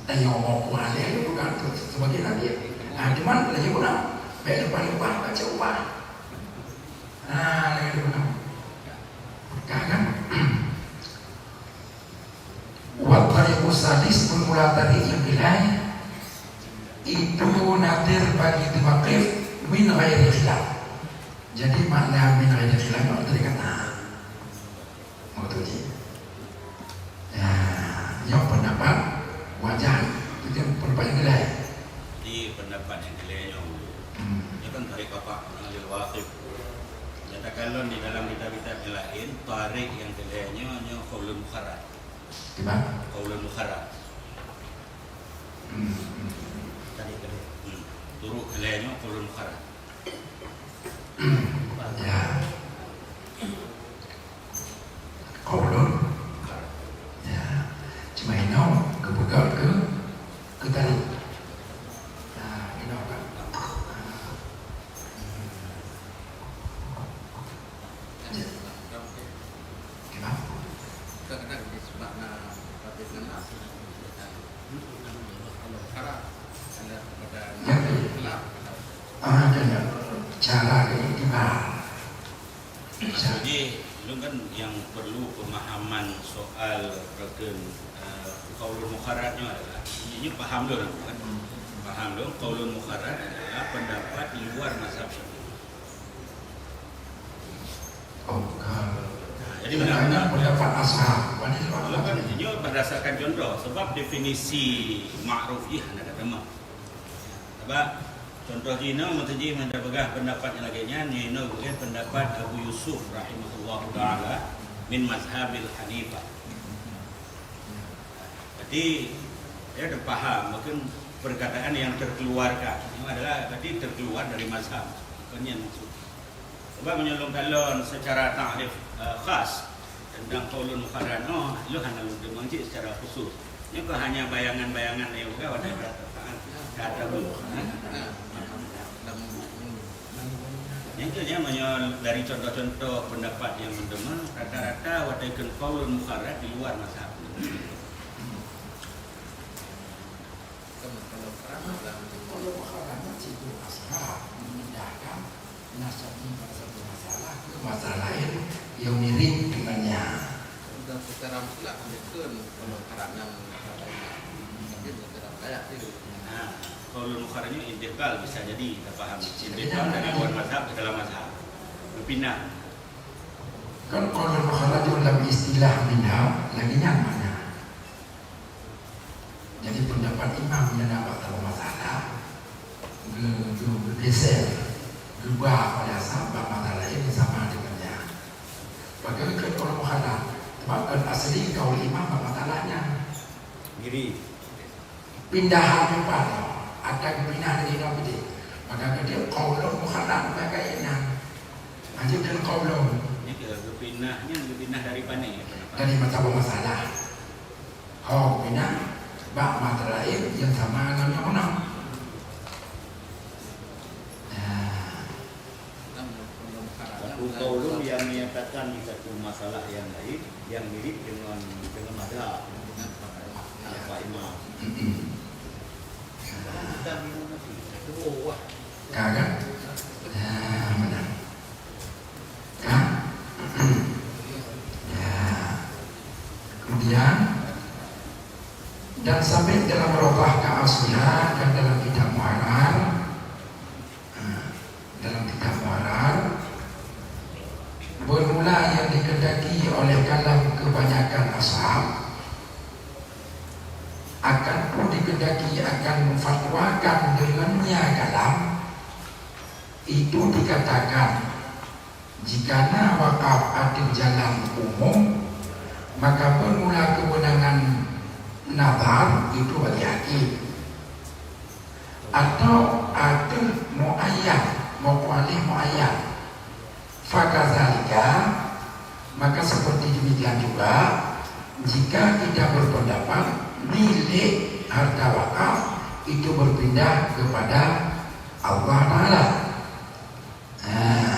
Tanyoe mau kualeh tu bukan tu sebagai nabi. Ah, cuman lagi pula bèk leupah-leupah baca upah. Ah, lagi pula. Kan? Wa tariqus sadis, formula tadi yang nilai itu nadhir bagi maqif min ghairi khilaf. Jadi makna min ghairi khilaf itu tadi kata. Betul je. Ya, yang pendapat wajah itu yang pendapat yang nilai. Di pendapat yang nilai yang Hmm. Dia kan tarik apa? Yang dia waqif. Nyatakan lon di dalam kitab-kitab yang lain, tarik yang nilai nyo nyo qaulun mukharrar. Gimana? Qaulun mukharrar. Hmm, hmm. Tadi, tadi. Hmm. Turuk nilai nyo qaulun mukharrar. Ya. Qaulun. Ya. Cuma inoe geupeugah keu, keu tadi. Nah, inoe kan. Nah. Kenapa? Ya. Ah, ada, ada. Cara keiktibar. Maksud jih, lôn kan yang perlu pemahaman soal rukun, eh, qaulul mukharrar nyoe adalah, ini paham lôn kan? Paham lôn, qaulul mukharrar adalah pendapat di luar mazhab Syafi'i. Oh, bukan. Nah, jadi karena benar-benar pendapat ashab. Walaupun ini berdasarkan contoh, sebab definisi ma'ruf jih hana ka teuma. Sebab contoh jih inoe, meuteujih meunan peugah pendapat nyang lagèe nyan, nyoe inoe bukan pendapat Abu Yusuf rahimahullahu taala min mazhabil Hanifah. Berarti, ya, terpaham, mungkin perkataan yang terkeluarkan. Ini adalah berarti terkeluar dari mazhab. Bukan yang maksud. Sebab meunyoe lôn kalon secara takrif, eh, khas tentang qaulun mukharrar, oh, lôn hana lôn teumang cit secara khusus. Nyoe keuh hanya bayangan-bayangan nyang bukan pada kata, kata, kata. Nyang keu nyan, meunyoe dari contoh-contoh pendapat nyang meuteumé, rata-rata watèe kheun qaulun mukharraj di luar mazhab. Kalau mukharraj nyan situ asal memindahkan nasabnya pada satu masalah ke masalah lain yang mirip dengannya. Dan secara mutlak, dia kheun kalau mukharraj nyan, tapi secara mutlak dia. Nah, qaulun mukharraj nyan intiqal, bisa jadi kita paham. Intiqal dari luar mazhab ke dalam mazhab. Berpindah. Kan qaulun mukharrajun lam istilah minha, lagi nyan makna. Jadi pendapat imam nyang na bak saboh masalah, ge-, ge-, geugeser, geubah pada sab bak masalah laén sama dengan nyan. Bagaimana kalau mukhalaf? Sebab kan asli kaul imam bak masalah nyan. Mirip. Pindahan tempat, ada geupindah dari inoe keudeh. Maka keudeh qaulun mukhalaf bagaimana? Lanjut dengan qaulun. Ini ke geupindah, ini geupindah dari mana ya, pendapat? Dari mata masalah. Ho, pindah bak mata laén nyang sama ngon nyang meunan. Nah. Satu qaulun yang menyatakan di satu masalah yang lain yang mirip dengan, dengan mazhab. Apa imam? Mm-mm. Ka kan? Nah, benar. Kan? Ya. Kemudian, dan sampai dalam Rawdah Ka'aswiyah dan dalam kitab Muharrar, ha, dalam kitab Muharrar, bermula yang dikehendaki oleh kalam kebanyakan ashab, akan pun dikehendaki akan memfatwakan dengannya kalam, itu dikatakan, jika na wakaf ateueh jalan umum, maka bermula kewenangan nazar itu bagi hakim. Atau ateueh muayyan, meukualeh muayyan. Fakadzalika, maka seperti demikian juga, jika kita berpendapat milik harta wakaf itu berpindah kepada Allah Ta'ala. Nah,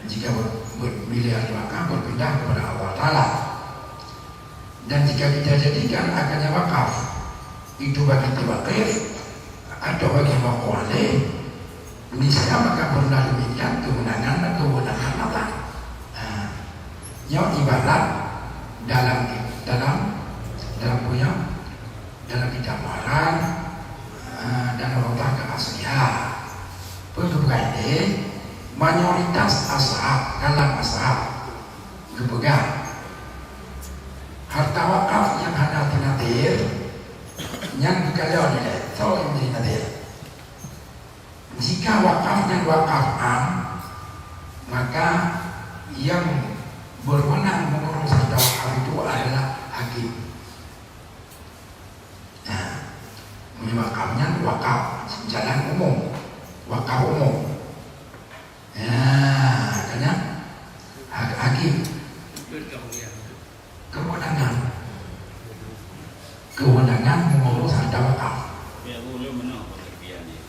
jika ber-, ber-, milik harta wakaf berpindah kepada Allah Ta'ala. Dan jika kita jadikan akannya wakaf, itu bagi tiwakif atau bagi mauquf alaih, niscaya maka pernah demikian kemenangan dan kewenangan Allah. Nah, nyoe ibarat dalam, dalam, dalam punya, dalam kitab Muharrar, ah, dan Rawdah Ka'aswiyah. Peue geupeugah lé, mayoritas ashab, kalam ashab, geupeugah, harta wakaf nyang hana teunadhir, nyan geukalon ilèe, soe nyang jadi nadhir. Jika wakaf nyan wakaf am, maka yang berwenang mengurus harta wakaf itu adalah hakim. Nah, meunyoe wakaf nyan wakaf jalan umum, wakaf umum. Nah, makanya ha-, hakim. Kewenangan. Kewenangan mengurus harta wakaf. Ya, ulun meunoe pengertian dia.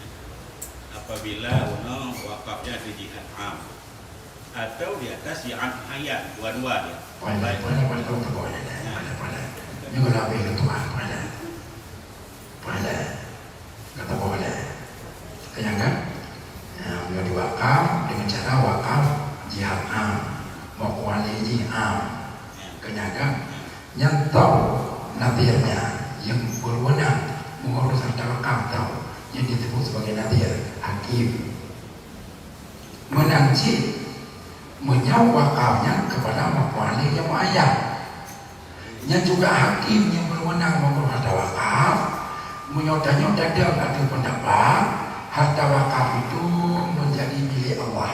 Apabila unoe wakafnya di jihad am atau di atas jihad muayyan, dua-dua dia. Boleh, boleh, boleh, boleh, boleh. Boleh, boleh. Ini kalau habis ketua, boleh. Boleh. Kata boleh. Kenyang kan? Nah, meunyoe diwakaf dengan cara wakaf jihad am, mauquf alaih jih am. Kenyang kan? Nyang tau nadhirnya, yang berwenang mengurus harta wakaf tau, yang disebut sebagai nadhir, hakim. Meunan cit, meunyoe wakaf nyan kepada mauquf alaih nyang muayyan. Nyan juga hakim nyang berwenang mengurus harta wakaf, meunyoe tanyoe tadong ateueh pendapat, harta wakaf itu menjadi milik Allah.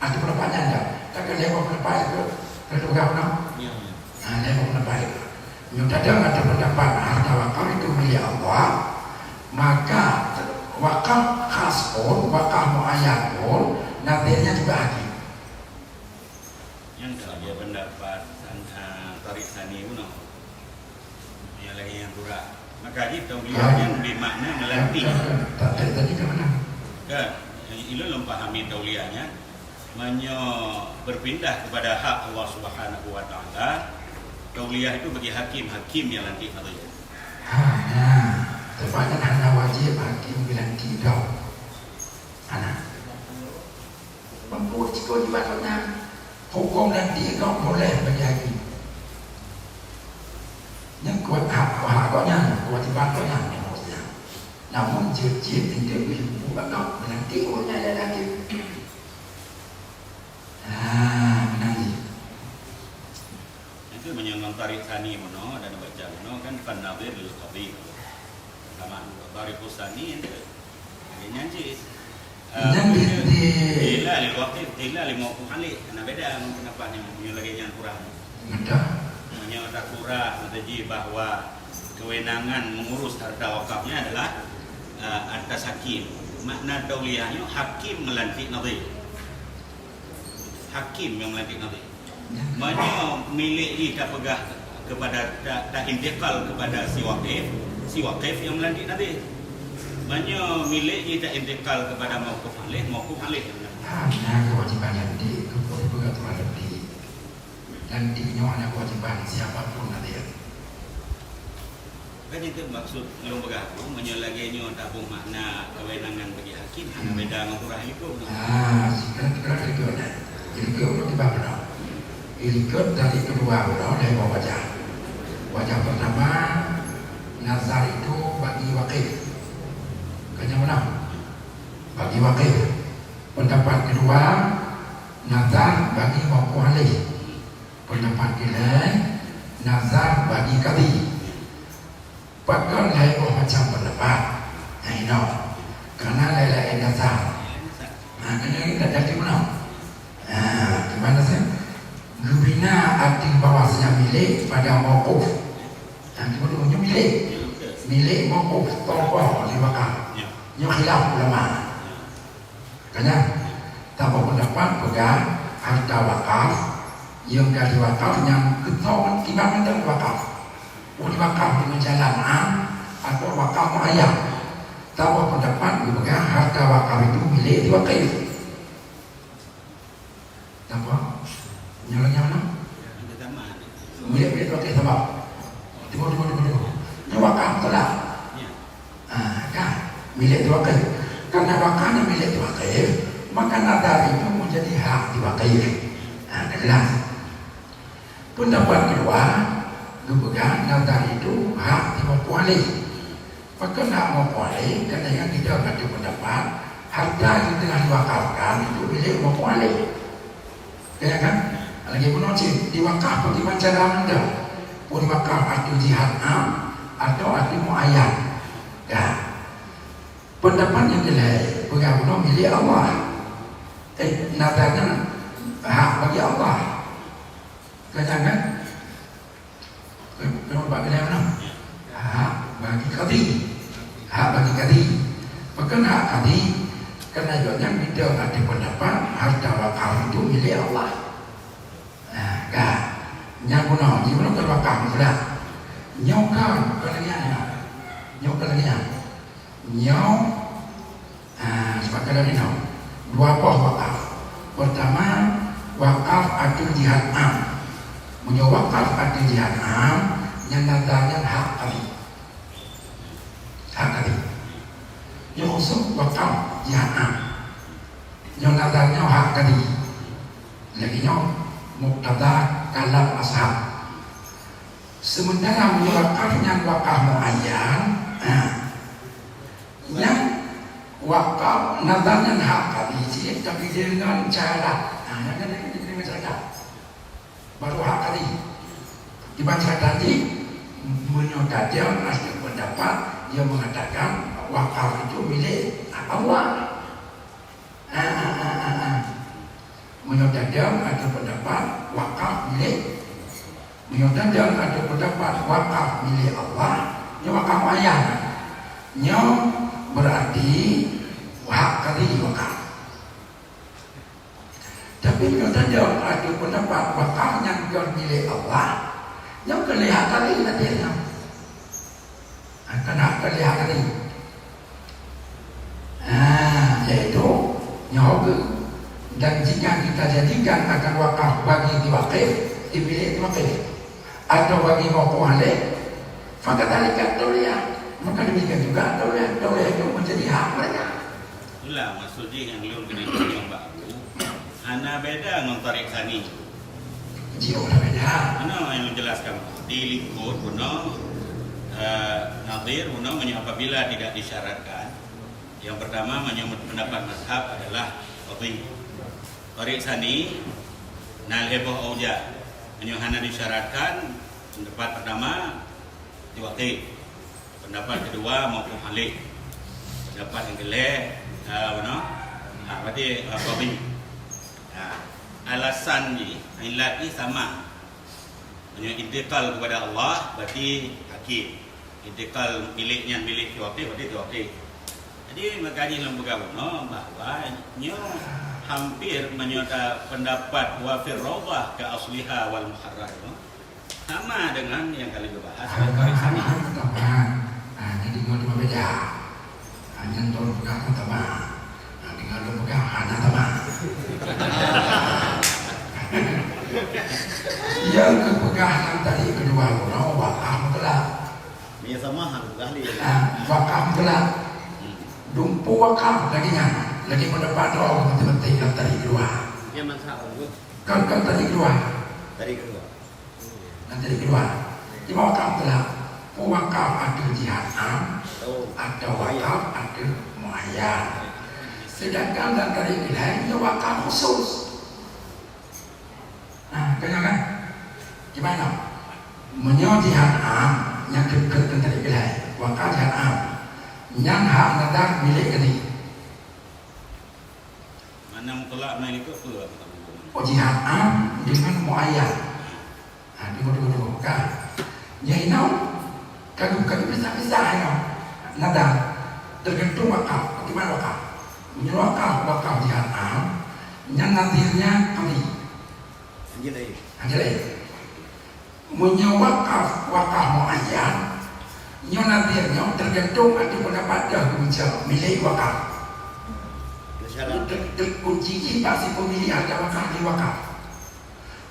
Ateueh pendapat nyan dah. Takkan lewat pendapat itu, kalau pegang menang? Ya, ya. Ha, lewat pendapat itu. Meunyoe tadong ateueh pendapat harta wakaf itu milik Allah, maka wakaf khas pun, wakaf muayyan pun, nadhirnya juga hakim. Nyang ka dia pendapat, ah, Tarik Sani pun, oh. Yang lagi yang kurang. Maka jih tong beliau yang bermakna ngelantik. Kan? Kan? Tak, tak, tadi ke mana? Kan? Ulôn lôn pahami tauliah nyan, meunyoe berpindah kepada hak Allah Subhanahu wa Taala, tauliah itu bagi hakim, hakim yang lantik nadhir. Ha, nah, teuma nyan hana wajéb hakim geulantik droe. Hana. Mampu cukôp jibat nyan, huköm lantik droe boleh bagi hakim. Nyan kuat hak, hak gobnyan, kewajiban gobnyan. Namun jeuet-jeuet enteuk geuyue buet bak gob, meunan cit ureueng nyan lé lagèe. Ah, meunan cit. Itu meunyoe ngon tarikh sani meunoe dan baca meunoe kan fan nadhir lil qadhi. Sama, tarikh sani enteuk. Lagèe nyan cit. Ah, Nyan maksudnya, di, di qila lil waqif, qila lil mauquf alaih. Hana beda ngon pendapat nyoe. Meunyoe lagèe nyan kurang. Mantap. Meunyoe takurang, meuteujih bahwa kewenangan mengurus harta wakafnya adalah, eh, atas hakim. Makna tauliah nyoe hakim melantik nadhir. Hakim yang melantik nadhir. Meunyoe milék jih tapeugah kepada, ta, ta intikal kepada si wakif, si wakif yang melantik nadhir. Meunyoe milék jih ta intikal kepada mauquf alaih, mauquf alaih yang melantik. Ha, na kewajiban lantik, keu peugah Tuhan lantik. Dan di nyoe hana kewajiban siapa pun nadhir. Kan itu maksud lôn peugah tu, meunyoe lagèe nyoe taboh makna kewenangan bagi hakim, hana beda ngon surah likot tu. Ah, sikat, sikat likot, nah. Likot tu tiba benar. Likot dari kedua benar dari bawah wajah. Wajah pertama, nazar itu bagi wakif. Kan nyan benar? Bagi wakif. Pendapat kedua, nazar bagi mauquf alaih. Pendapat keulhèe, nazar bagi kadhi. Pakon lhèe boh macam pendapat? Hai noh, karena laén-laén nazar. Ha, keuneuk kita jadi meunan. Ha, gimana sih? Geubina arti bahwasanya milék pada mauquf. Ha, gimana nyoe milék? Milék mauquf, tokoh di wakaf. Nyoe khilaf ulama. Makanya, taboh pendapat peugah harta wakaf, nyang ka diwakaf nyang keutong kiban mantong wakaf. Boleh wakaf dengan jalan am atau wakaf muayyan. Taboh pendapat geupeugah harta wakaf itu milék si wakif. Taboh? Nyoe lagèe mana? Milék, milék si wakif, taboh. Tiba, tiba, tiba, tiba. Nyoe wakaf, betul tak? Ah, kan? Milék si wakif. Karena wakafnya milék si wakif, maka nazar itu menjadi hak si wakif. Ah, dah jelas. Pendapat kedua, geupeugah nazar itu hak si mauquf alaih. Pakon hak mauquf alaih? Karena nyang kita baca pendapat, harta yang telah diwakafkan itu milék mauquf alaih. Ya kan? Lagèe bunoe cit, diwakaf bagi macam mana? Pun diwakaf ateueh jihad am atau ateueh muayyan. Ya. Pendapat nyang keulhèe, peugah bunoe milék Allah. Eh, nazar nyan hak bagi Allah. Kan nyan kan? Kenapa bak keulhèe meunan? Hak bagi kadhi. Hak bagi kadhi. Pakon hak kadhi? Karena gobnyan beda ada pendapat harta wakaf itu milék Allah. Nah, kan? Nyan bunoe, nyan bunoe kon wakaf mutlak. Nyoe kan, kon lagèe nyan. Nyoe kon lagèe nyan. Nyoe, ah, sepakat lagèe nyoe. Dua boh wakaf. Pertama, wakaf ateueh jihad am. Meunyoe wakaf ateueh jihad am, nyan nazar nyan hak kadhi. Hak kadhi. Nyoe khusos wakaf jihad am. Nyoe nazar nyoe hak kadhi. Lagèe nyoe muktada kalam mazhab. Sementara meunyoe wakaf nyan wakaf muayyan, ha, nyan wakaf nazar nyan hak kadhi cit, tapi deungon syarat. Ha, nyan, nyan, nyan, nyan deungon syarat. Baru hak kadhi. Kiban syarat tadi, meunyoe tajam, ada pendapat yang mengatakan wakaf itu milik Allah. Ah, ah, ah, ah, ah. Meunyoe tajam ada pendapat wakaf milik, meunyoe tajam ada pendapat wakaf milik Allah, nyoe wakaf muayyan. Nyoe berarti hak kadhi wakaf. Tapi meunyoe tajam ada pendapat wakaf nyan kon milik Allah, nyoe kon lé hak kadhi nanti nyoe. Akan hak kadhi, hak kadhi. Ah, yaitu Dan jika kita jadikan akan wakaf bagi diwakif, di milik diwakif, atau bagi mauquf alaih, fakadzalika tauliyah. Maka demikian juga tauliyah, tauliyah itu menjadi hak mereka. Itulah maksud jih nyang lôn keuneuk tanyong bak Abu. Hana beda ngon tarik sani. Jih hana beda. Hana nyang jelaskan. Di likot bunoe, eh, nadhir bunoe meunyoe apabila tidak disyaratkan, yang pertama, meunyoe pendapat mazhab adalah qadhi. Tarik sani, na lhèe boh auja. Meunyoe hana disyaratkan, pendapat pertama, diwakif. Pendapat kedua, mauquf alaih. Pendapat nyang keulhèe, ah, bunoe, ah, berarti, ah, qadhi. Ah, alasan jih, ilat jih sama. Meunyoe intikal kepada Allah, berarti hakim. Intikal milék nyan milék si wakil, berarti si wakil. Jadi, maka jih lôn peugah bunoe bahwa nyoe hampir meunyoe ta pendapat wa fir raudhah ka asliha wal muharrar nyoe sama dengan nyang ka lheueh geubahas. Sama, sama, sama. Ah, jadi ngon dua beda. Hanya tolong peugah pun sama. Nah, tinggal dua peugah, hana sama. Yang kepeugah yang tadi kedua, guna wakaf mutlak. Ni sama, hana peugah ni. Ah, wakaf mutlak. Dumpu wakaf lagi nyan. Lagi pendapat dua, penting-penting yang tadi kedua. Dia mazhab apa? Kan, kan tadi kedua. Tadi kedua. Nyang tadi keudua, ibarat wakaf telah, peu wakaf ateueh jihad am atau wakaf ateueh muayyan. Sedangkan lam tarék ilham, nyoe wakaf khusus. Nah, keunong kan? Gimana? Meunyoe jihad am, nyang keu-, keu-, keu tarék ilham, wakaf jihad am, nyan hak nadar milék geuh. Mana mutlak na itu peue? Oh, jihad am dengan muayyan. Ha, tunggu, tunggu, tunggu. Ka. Nyan inoe, ka geu-, ka geupisah-pisah inoe. Nadar, tergantung wakaf. Bagaimana wakaf? Meunyoe wakaf, wakaf jihad am, nyan nadhirnya kami. Anjir lain. Anjir lain. Meunyoe wakaf, wakaf muayyan, nyoe nadhir nyoe teugantung ateueh peundapat deuh geubaca milék wakaf. Ter-, ter-, kunci jih bak si peumili harta wakaf di wakaf.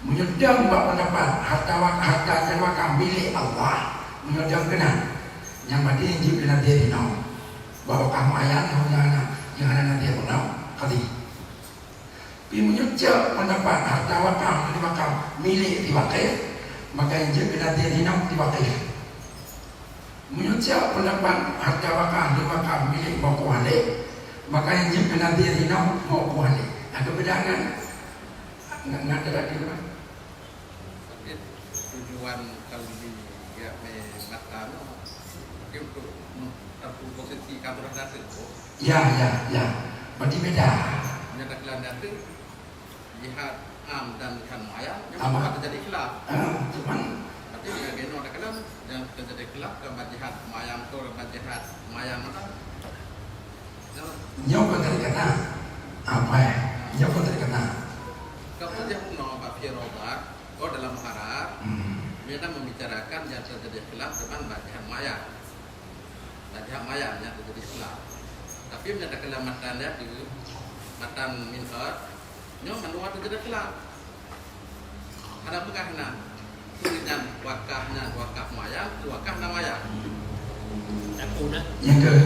Meunyoe deuh bak peundapat harta wa-, harta nyan wakaf milék Allah, meunyoe deuh keunan, nyan berarti jeuet keu nadhir inoe. Bak wakaf muayyan, nyoe nyang hana, nyang hana nadhir inoe, kali. Tapi meunyoe cok peundapat harta wakaf, harta wakaf milék si wakif, maka nyang jeuet keu nadhir inoe si wakif. Meunyoe cok peundapat harta wakaf, harta wakaf milék mauquf alaih, maka nyang jeuet keu nadhir inoe mauquf alaih. Ada perbedaan kan? Ngat, ngat ada tu kan? Tapi tujuan kali ni, ya, me mata no, tapi untuk, hmm, satu posisi kabrah data tu. Ya, ya, ya. Berarti beda. Meunyoe takheun data, jihad am dan jihad muayyan, nyoe Sama. Bukan terjadi khilaf. Ah, cuman Tapi meunyoe geuno takheun, nyang terjadi khilaf kan bak jihad muayyan tu, bak jihad muayyan mata. Nyoe kon tadi kata. Apa, eh? Nyoe kon tadi kata. Kamu dia bunoe bak fi raudhah, oh, dalam muharrar, Hmm. dia kan membicarakan yang terjadi khilaf teuma bak jihad muayyan. Bak jihad muayyan yang terjadi khilaf. Tapi meunyoe takheun matan dia tu, matan minhaj, nyoe mandum terjadi khilaf. Hana peugah na. Peue nyan wakaf nyan, wakaf muayyan, wakaf na muayyan. Takue na. Nyang keu,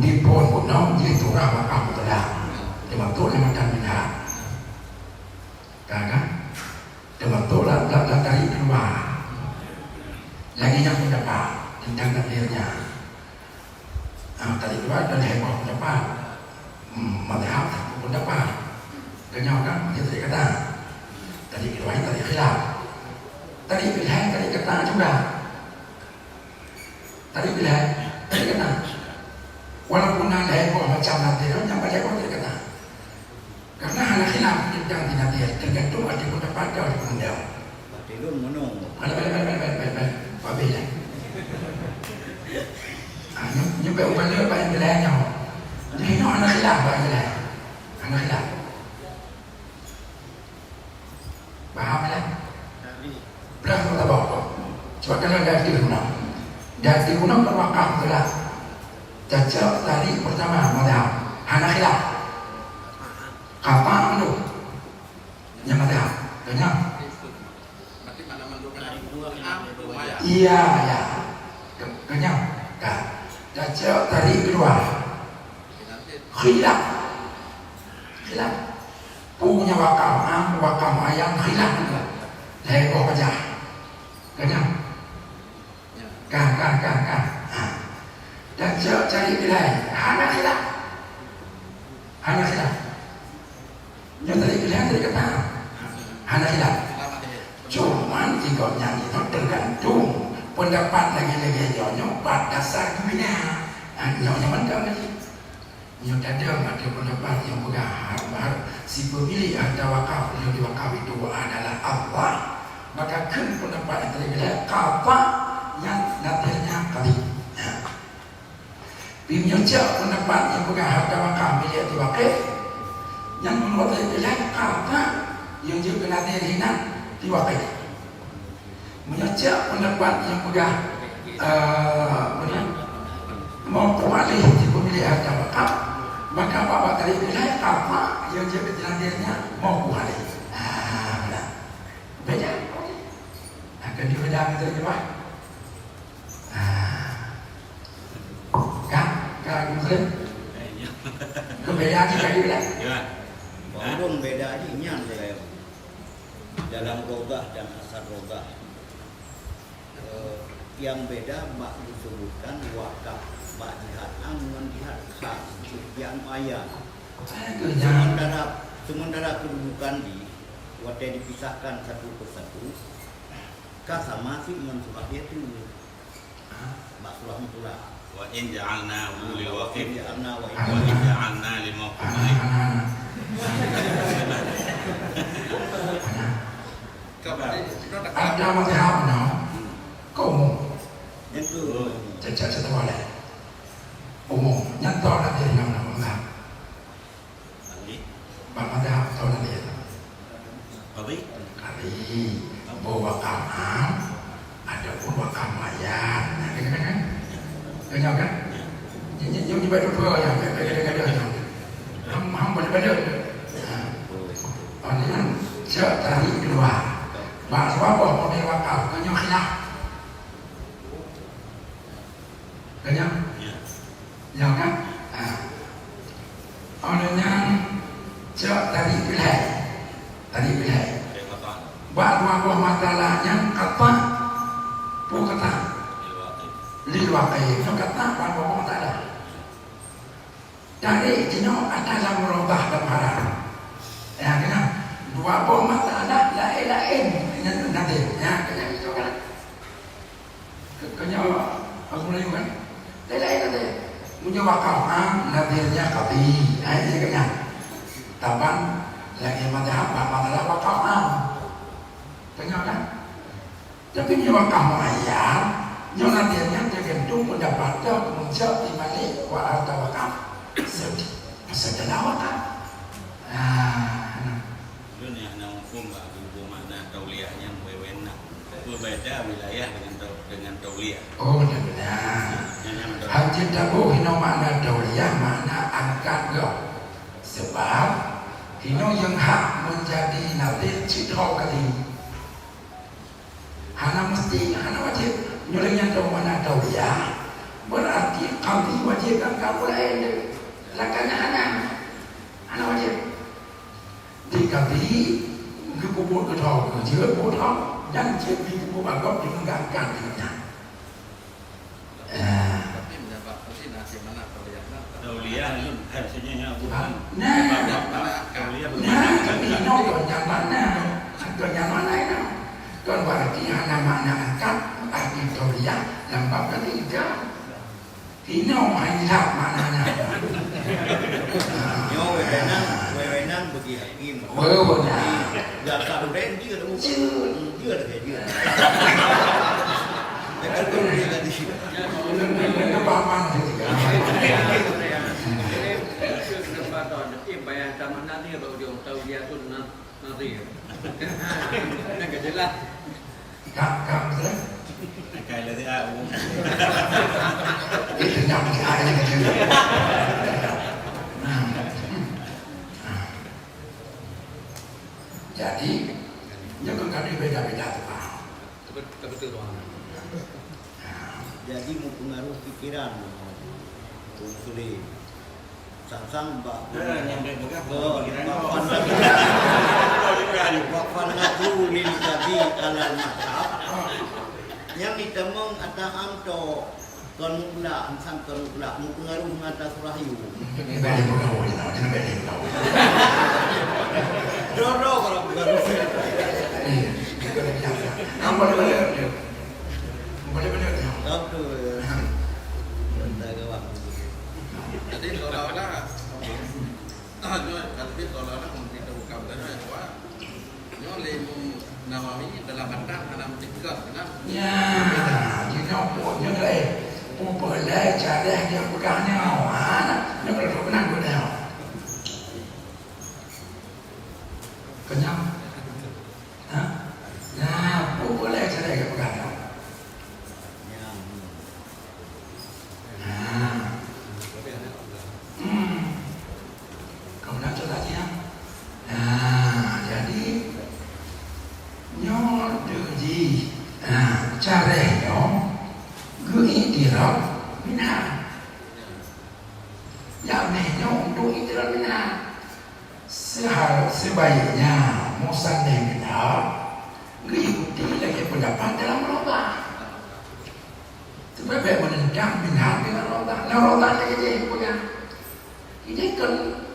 di phon bunoe jih turah wakaf mutlak. Teuma tu lé matan minhaj. Ka, kan? Teuma tu lam, lam, lam tarék keudua. Lagèe nyang peundapat teuntang takdirnya. Ah, tarék keudua ada lhèe boh peundapat. Hmm, mazhab satu peundapat. Keunong kan, macam tarék kata. Tarék keudua nyan tarék khilaf. Tarék pilihan, tarék kata juga. Tarék pilihan, tarék kata. Walaupun na lhèe boh macam nadhir, nyang paléng boh tarék kata. Karena hana khilaf teuntang di nadhir, teugantung ada peundapat atau ada peundapat. Berarti lôn meunung. Balik, balik, balik, balik, balik, balik. Habis lah. Ah, nyoe, nyoe bèk ubah le, balik wilayah nyoe. Jadi, nyoe hana khilaf, balik wilayah. Hana khilaf. Paham, ya? Belah tu tak apa. Sebab kalau dah di guna. Dah di guna, kan wakaf tu lah. Cocok tarék pertama, mazhab. Hana khilaf. Apa tu? Nyang ada. Tanya. Iya, ya. Ke-, kenyang. Ka. Dah cek tadi keluar. Khilaf. Khilaf. Punya wakaf, ha? Wakaf ayam khilaf juga. Lhèe boh pajah. Kenyang. Ka, ka, ka, ka. Ha. Dan cek cari pilihan. Hana khilaf. Hana khilaf. Nyoe tadi pilihan dari kata. Hana khilaf. Cuman di gobnyan itu tergantung pendapat lagi-lagi nyoe, nyoe bak dasar geuminah. Ha, nyoe, nyoe mantong lagi. Nyoe tadong ada pendapat nyang peugah har-, har-, si pemilik harta wakaf nyang diwakaf itu adalah Allah, maka kheun pendapat nyang tadi bilang qadha nyang nadhirnya qadhi. Nah. Pi meunyoe cok pendapat nyang peugah harta wakaf milék si wakaf, nyang meunurot tadi bilang qadha nyang jeuet keu nadhir hinan si wakaf. Meunyoe cok pendapat nyang peugah, eh, apa ni, mauquf alaih si pemilik harta wakaf, maka bak-bak tadi bilang qadha nyang jeuet keu nadhirnya mauquf alaih. Ah, beuna. Beda. Akan dibeda betul ke, Pak? Ah. Ka? Ka, Muslim? Keu beda cit tadi lah. Ya. Ureueng beda jih nyan, dalam Rodah dan Asar Rodah. Eh, nyang beda bak disebutkan wakaf bak jihad am ngon jihad khas, jihad muayyan. Sementara, sementara kedudukan di, watèe dipisahkan satu persatu, ka sama cit ngon surah Yasin. Bak surah Mufassal. Wa in ja'alnahu lil waqf. Wa in ja'alna wa in Wa in ja'alna lil mawquf. Ada mazhab na. Kau umum. Itu. Cecak satu wala. Umum. Nyata ada di dalam mazhab. Bak mazhab atau lain? Qadhi? Qadhi. Boh wakaf am, adapun wakaf muayyan. Nah, kan, kan, kan? Kenyang, kan? Nyoe, nyoe, nyoe, nyoe, nyoe, nyoe, nyoe, nyoe, nyoe. Ham, ham, boleh, boleh. Nah. Oh, ni kan, cek tadi keluar. Bak dua boh model wakaf, kan nyoe khilaf. Kenyang? Ya. Ya kan? Ha. Oleh nyan, cok tadi pilihan. Tadi pilihan. Bak dua boh masalah nyan kata, peue kata? Lil waqi. Nyoe kata bak dua boh masalah. Dari jinoe ada lam Rodah dan Haram. Ya, kena. Dua boh masalah lain-lain dengan nadhir. Ya, kena itu kan. Ke-, kena Abu Melayu kan. Lain-lain nadhir. Punya wakaf am, nadhirnya qadhi. Ha, ini kena. Taban lagi mazhab bak masalah wakaf am. Kena kan? Tapi nyoe wakaf muayyan, nyoe nadhir nyan teugantung pendapat teuh meunyoe di malik wa harta wakaf. Sed-, seudara wakaf. Ah, nah. Ulôn nyang hana muphom bak buku makna tauliah nyan wewenang. Apa beda wilayah dengan tau-, dengan tauliah? Oh, benar-benar. Nyan, nyan betul. Hanjeuet taboh hinoe makna tauliah, makna angkat gob. Sebab hinoe nyang hak meunjadi nadhir cit ho kali. Hana meusti, hana wajéb. Nyoe lagèe nyan tahu makna tauliah, berarti qadhi wajéb lam kaul laén. Lakana hana, hana wajéb. Di qadhi geupeubuet keudroe, jeuet buet droe, dan jeuet geupeubuet bagoe deungon geuangkat deungon nyan. Ah. Tapi mendapat pasti nasi mana tauliah. Tauliah, maksudnya, ya, bukan. Nah, tauliah bukan. Nah, tapi inoe kon nyang mana? Kon nyang mana inoe? Kon berarti hana makna angkat, arti tauliah, lam bab ketiga. Inoe hanya maknanya. Nyoe wewenang, wewenang bagi Wewenang. Gata uren dia tu. Dia. Dia lagi dia. Dia kan tu dia tadi. Kesempatan, eh, bayar tamat nanti baru dia tahu dia tu na-, nanti. Kan gak jelas. Kak, kak, betul? Akai lagi aku. Itu nak pergi air lagi. Nah. Nah. Jadi meupeungaruh pikiran ureueng Muslim. Sang-sang bak, eh, nyang bèk peugah, oh, bak fana-, bak fanatu lil qadi alal mazhab. Nyang jitamong ata am tok, kon mutlak, sang-sang kon mutlak, meupeungaruh ngon ata surah yu. Bèk lé peugah, jangan bèk lé peugah. Doro kalau peugah. Iya, itu biasa. Apa dia? Boleh benar, ya? Betul. Jadi, seolah-olah, ah, nyoe, tapi seolah-olah pemerintah bukan benar, ya, Pak. Nyoe lé Imam Nawawi dalam Batak, dalam Tiqah, kenapa? Ya, jinoe pun, nyoe dah, eh, pun boleh cari dia pegang nyoe. Ha, nyoe kalau benar, benar. Kenyang? Ha? Nah, pun boleh cari dia pegang nyoe. Nah. Hmm. Kau nak cakap dia? Nah, jadi nyoe deuh jih. Nah, carèh nyoe geuiktiraf minhaj. Nyang meh nyoe untuk iktiraf minhaj. Seuhar-, seubaiknya musannif minhaj geuikuti lagèe peundapat dalam Rawdah. Teuma bèk meunentang minhaj dengan Rawdah. Lam Rawdah lagèe jih peugah. Ini kan,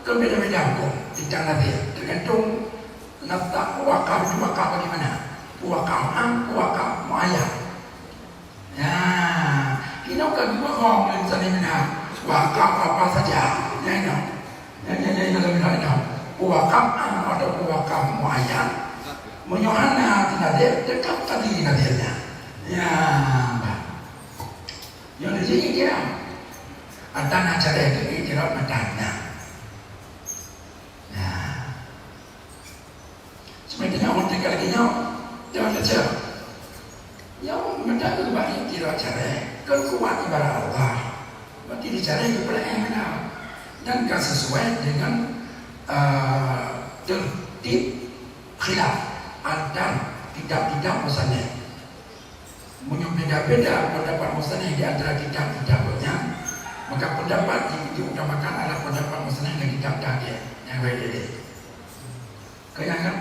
kan beda-beda hukum tentang nadhir. Tergantung nafkah wakaf itu wakaf bagaimana. Wakaf am, wakaf muayyan. Ya, inoe ka geubohong lé misalnya minhaj. Wakaf apa saja. Ya, inoe. Ya, ya, ya, inoe minhaj inoe. Wakaf am atau wakaf muayyan. Meunyoe hana tinadhir, tetap tadi nadhirnya. Ya, bah. Nyoe di sini kira. Ata na cara itu, eh, kira mata na. Nah. Sebenarnya orang tinggal lagi nyoe, jangan kecil. Nyoe mata tu bagi kira cara, kan kuat ibarat Allah. Berarti dicara ke pula yang benar. Dan ka sesuai dengan, uh, tertib khilaf antar kitab-kitab musannif. Meunyoe beda-beda pendapat musannif di antara kitab-kitab nyan, maka pendapat yang diutamakan adalah pendapat musannif dan kitab tarjih nyang lain. Keuyangan,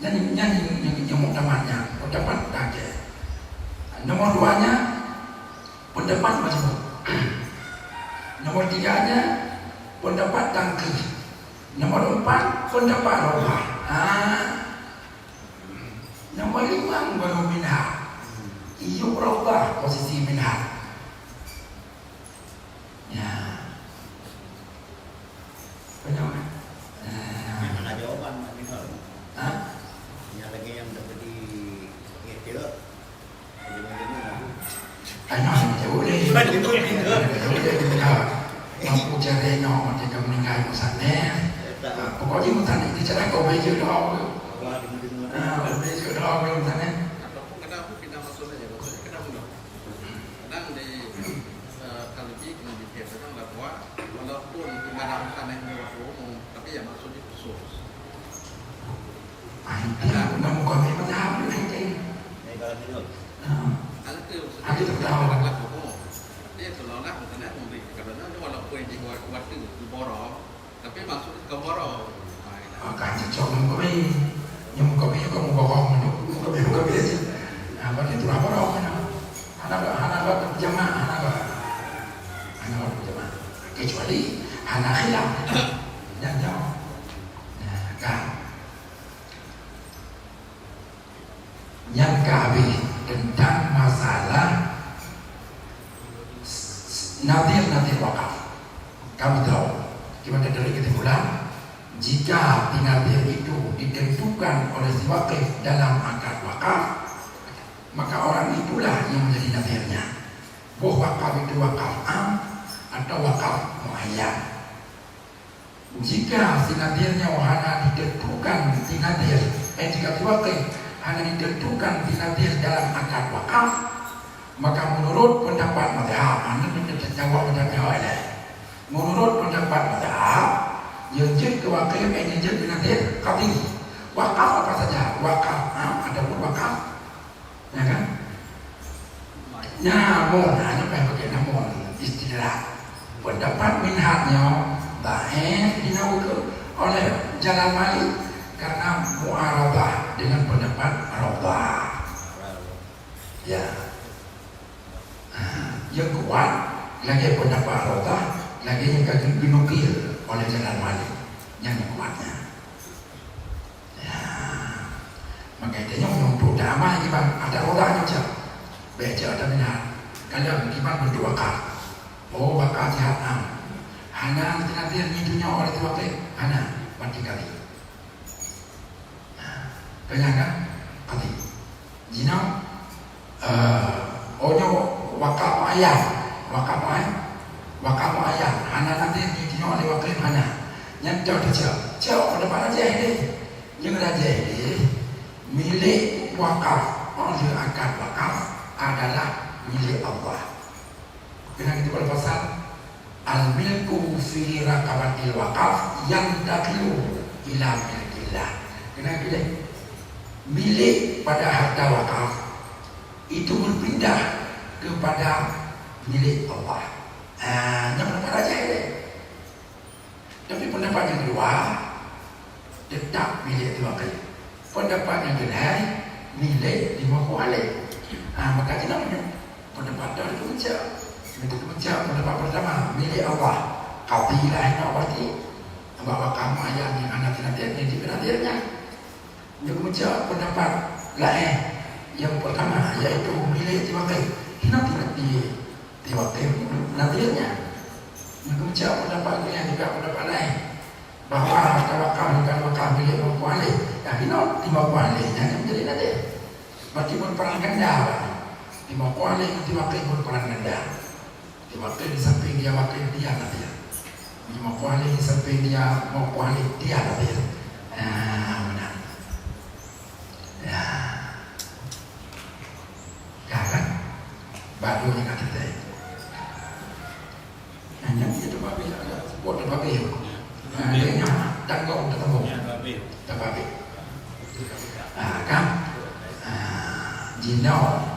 nyan, nyan, nyan, nyan muktamad nyan, pendapat tarjih. Nomor dua nya, pendapat majmu'. Nomor tiga nya, pendapat tangqih. Nomor empat, pendapat Rawdah. Ha. Nomor lima baru minhaj. Iyup Rawdah posisi minhaj. Ya. Benar, kan? Ya. Hana jawaban, Mak Minhaj. Ha? Nyang lagèe nyang teupeu di, ngeut, ujung-ujungnya aku. Ayo, jauh deh. Jauh deh, jauh deh. Ha. Mampu cari nyoe, mati kamu ninggai musannif. Ha, pokoknya musannif di cara kau bejeu doa. Wah, dengar-dengar. Ha, bejeu doa musannif. Ataupun kadang aku pindah masuk saja, maksudnya kadang udah. Kadang di, eh, kalau di, di, di, kadang lah buat, walaupun di mana bukan yang umum, tapi ya maksudnya khusus. Ah, itu lah, bukan, bukan memang tahu, itu. Nah. Ada tu, maksudnya, ada tu tahu. Dia seolah-olah, misalnya, memberi, kadang-kadang walaupun di waktu, di borong, tapi maksud ka borong. Ah, kan cocok ngon kopi. Nyang kopi kok mau borong, mau kopi, mau kopi aja. Nah, berarti tu lah borong, kan? Hana, hana buat jamaah, hana buat. Hana buat jamaah. Kecuali hana khilaf. Nyan jauh. Nah, kan. Nyan ka habéh teuntang masalah s-, s-, nadhir-nadhir wakaf. Kamu tahu, kiban dari kesimpulan, jika si nadhir itu ditentukan oleh si wakif dalam akad wakaf, maka orang itulah yang menjadi nadhirnya. Boh wakaf itu wakaf am atau wakaf muayyan. Jika si nadhir nyoe hana ditentukan si nadhir, eh, jika si wakif hana ditentukan si nadhir dalam akad wakaf, maka menurut pendapat mazhab, hana menjawab mazhab nyoe lé. Menurut pendapat mazhab, nyang jeuet keu wakif, eh, nyang jeuet keu nadhir, qadhi. Wakaf apa saja, wakaf am ataupun wakaf, ya kan? Namun, hana payah pakai namun, istilah. Pendapat minhaj nyoe dhaif dinawokeue oleh Jalal Malik karena mu'aradah dengan pendapat Raudhah. Ya. Ha, yang kuat lagi pendapat Raudhah, lagi yang ka geunukil oleh Jalal Malik. Yang kuatnya. Ya. Maka itu nyoe untuk damai kiban ada Raudhah nyoe cak. Baik cak ada minhaj. Kalau kiban bentuk wakaf. Oh, wakaf jihad am. Hana nanti-nanti ngitu nyoe oleh tu wakaf. Hana. Mati kali. Kenyang kan? Mati. Jinoe, eh, oh nyoe wakaf muayyan. Wakaf muayyan. Wakaf muayyan. Hana nanti ngitu nyoe oleh wakaf hana. Nyan cok tu cok. Cok pada para jahil. Nyang rajih deh, milék wakaf, ureuëng akan wakaf adalah milék Allah. Keunan geutanyoe pasal al-milku fi raqabatil wakaf yantaqilu ila milkillah. Keunan geutanyoe, milék pada harta wakaf itu berpindah kepada milék Allah. Ah, nyan pada rajih deh. Tapi pendapat yang kedua, tetap milék Tuhan Khalid. Pendapat yang kedua, milék lima puluh alih. Ha, maka kita menyebut pendapat dari kemencak. Itu kemencak pendapat pertama, milék Allah. Qadilah yang berarti, bahwa kamu ayat yang anak nanti yang di akhirnya. Nyang keumeujaweueb peundapat laén nyang peurtama, yaitu milék tiwakée. Hinoe tiwakée, tiwakée nadhir nyan. Nyang keumeujaweueb peundapat nyan juga peundapat laén, bahwa tawakal bukan wakaf milék Imam Kuali. Nah, hinoe Imam Kuali nyan nyang jadi nadhir. Berarti berperan ganda. Imam Kuali ngon tiwakée berperan ganda. Di waktu di samping dia, waktu dia nadhir. Di waktu ahli di samping dia, waktu ahli dia nadhir. Ah, benar. Ya. Ya kan? Baru ni kata saya. Hanya dia tu babi, ada sebut tu babi. Nah, dia nyaman. Tanggung, tanggung. Ya, babi. Tak babi. Ah, kan? Ah, jinoe.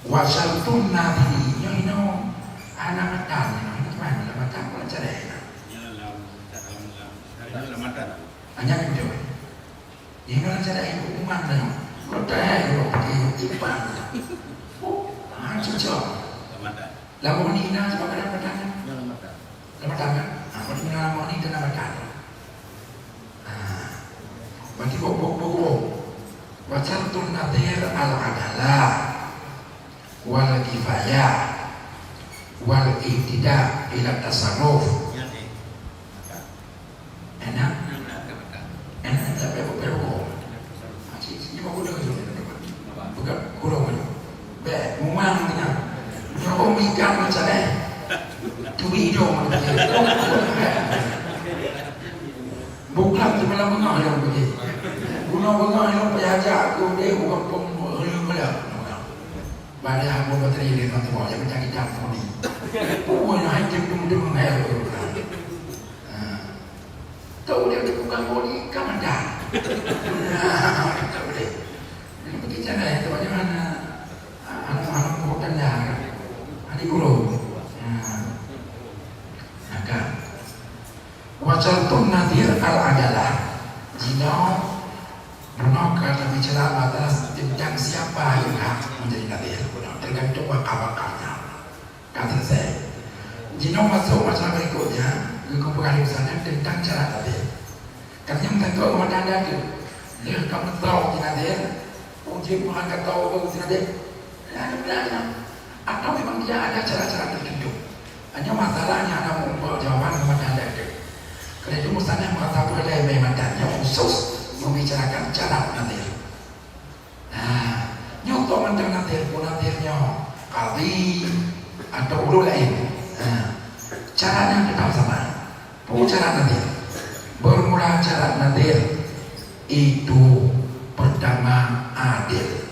Wa syartun nadhiri, nyoe hinoe hana matan, nyoe hinoe teuma lam matan pun cara hina. Nyoe lam, lam, lam, lam matan. Hanya betul. Nyoe lam cara hina umat dah. Kalau tak ada, kalau pakai ipan. Oh, ha, cocok. Lam matan. Lam ni hina sebab ada matan. Nyoe lam matan. Lam matan kan? Ha, kalau hina lam ni kena matan. Ha. Berarti bok, bok, bok, bok. Wa syartun nadhir al-adalah wal kifayah wal ihtida ila tasarruf. Enak? Enak, tapi apa, apa, apa? Cik, cik, apa guna tu? Bukan, guna, guna. Bek, memang benar. Nyoe ikan macam eh. Turi hidung. Bukan tu malam bengah yang pergi. Guna bengah yang pergi ajak aku deh, bukan pun, balik aku bateri dia, tuan tuan, dia macam kita pun ni. Pun nak hancur tu, tu mengair tu. Ha. Tahu dia, dia bukan bodi, kan ada. Ha, tak boleh. Jadi, pergi jalan tu, macam mana? Ha, anak-anak bukan dah. Ada guru. Ha. Maka, wa syartun nadhir al-adalah. Jinoe, bunoe ka tabicara masalah tentang siapa yang hak menjadi nadhir. Bunoe, tergantung wakaf-wakafnya. Ka selesai. Jinoe masuk masalah berikutnya, geupeugah lé Ustaz tentang syarat nadhir. Katanya minta doa kepada anda tu. Lheuh kamu tahu di nadhir, uji Tuhan ka tahu tu di nadhir. Ya, ada pilihan. Atau memang dia ada cara-cara tertentu. Hanya masalahnya ada membawa jawaban kepada anda tu. Kerana itu Ustaz yang merasa boleh memandangnya khusus membicarakan syarat nadhir. Nah, nyoe toh mantong nadhir, pun nadhir nyoe qadhi atau ulul ain. Nah, caranya tetap sama. Pun cara nadhir. Bermula cara nadhir itu pertama adil.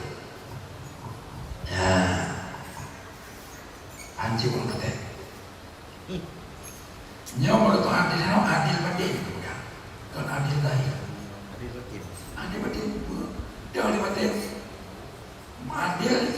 Nah, anjing urang kata. Nyoe meunurot adil nyoe adil batin, bukan? Kon adil lahir. Adil batin. Adil batin. Dia adil batin. Adil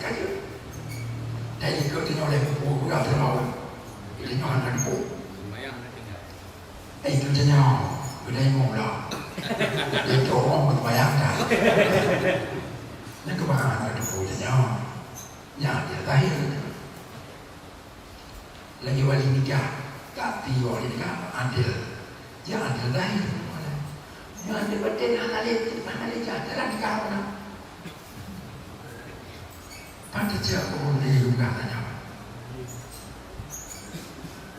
ka jeuet. Dan ikot tanyoe lé peue peugah tanyoe. Jadi nyoe hana teupeu. Eh, itu tanyoe. Beda imum lah. Dia tu orang berbayang dah. Nak kebangan ada teupeu tanyoe. Nyan dia lahir. Lagi wali nikah, tapi wali nikah adil. Ya adil dah ya. Yang adil betul hana lé, hana lé jah, dalam nikah mana? Pantas siapa boleh juga tanya.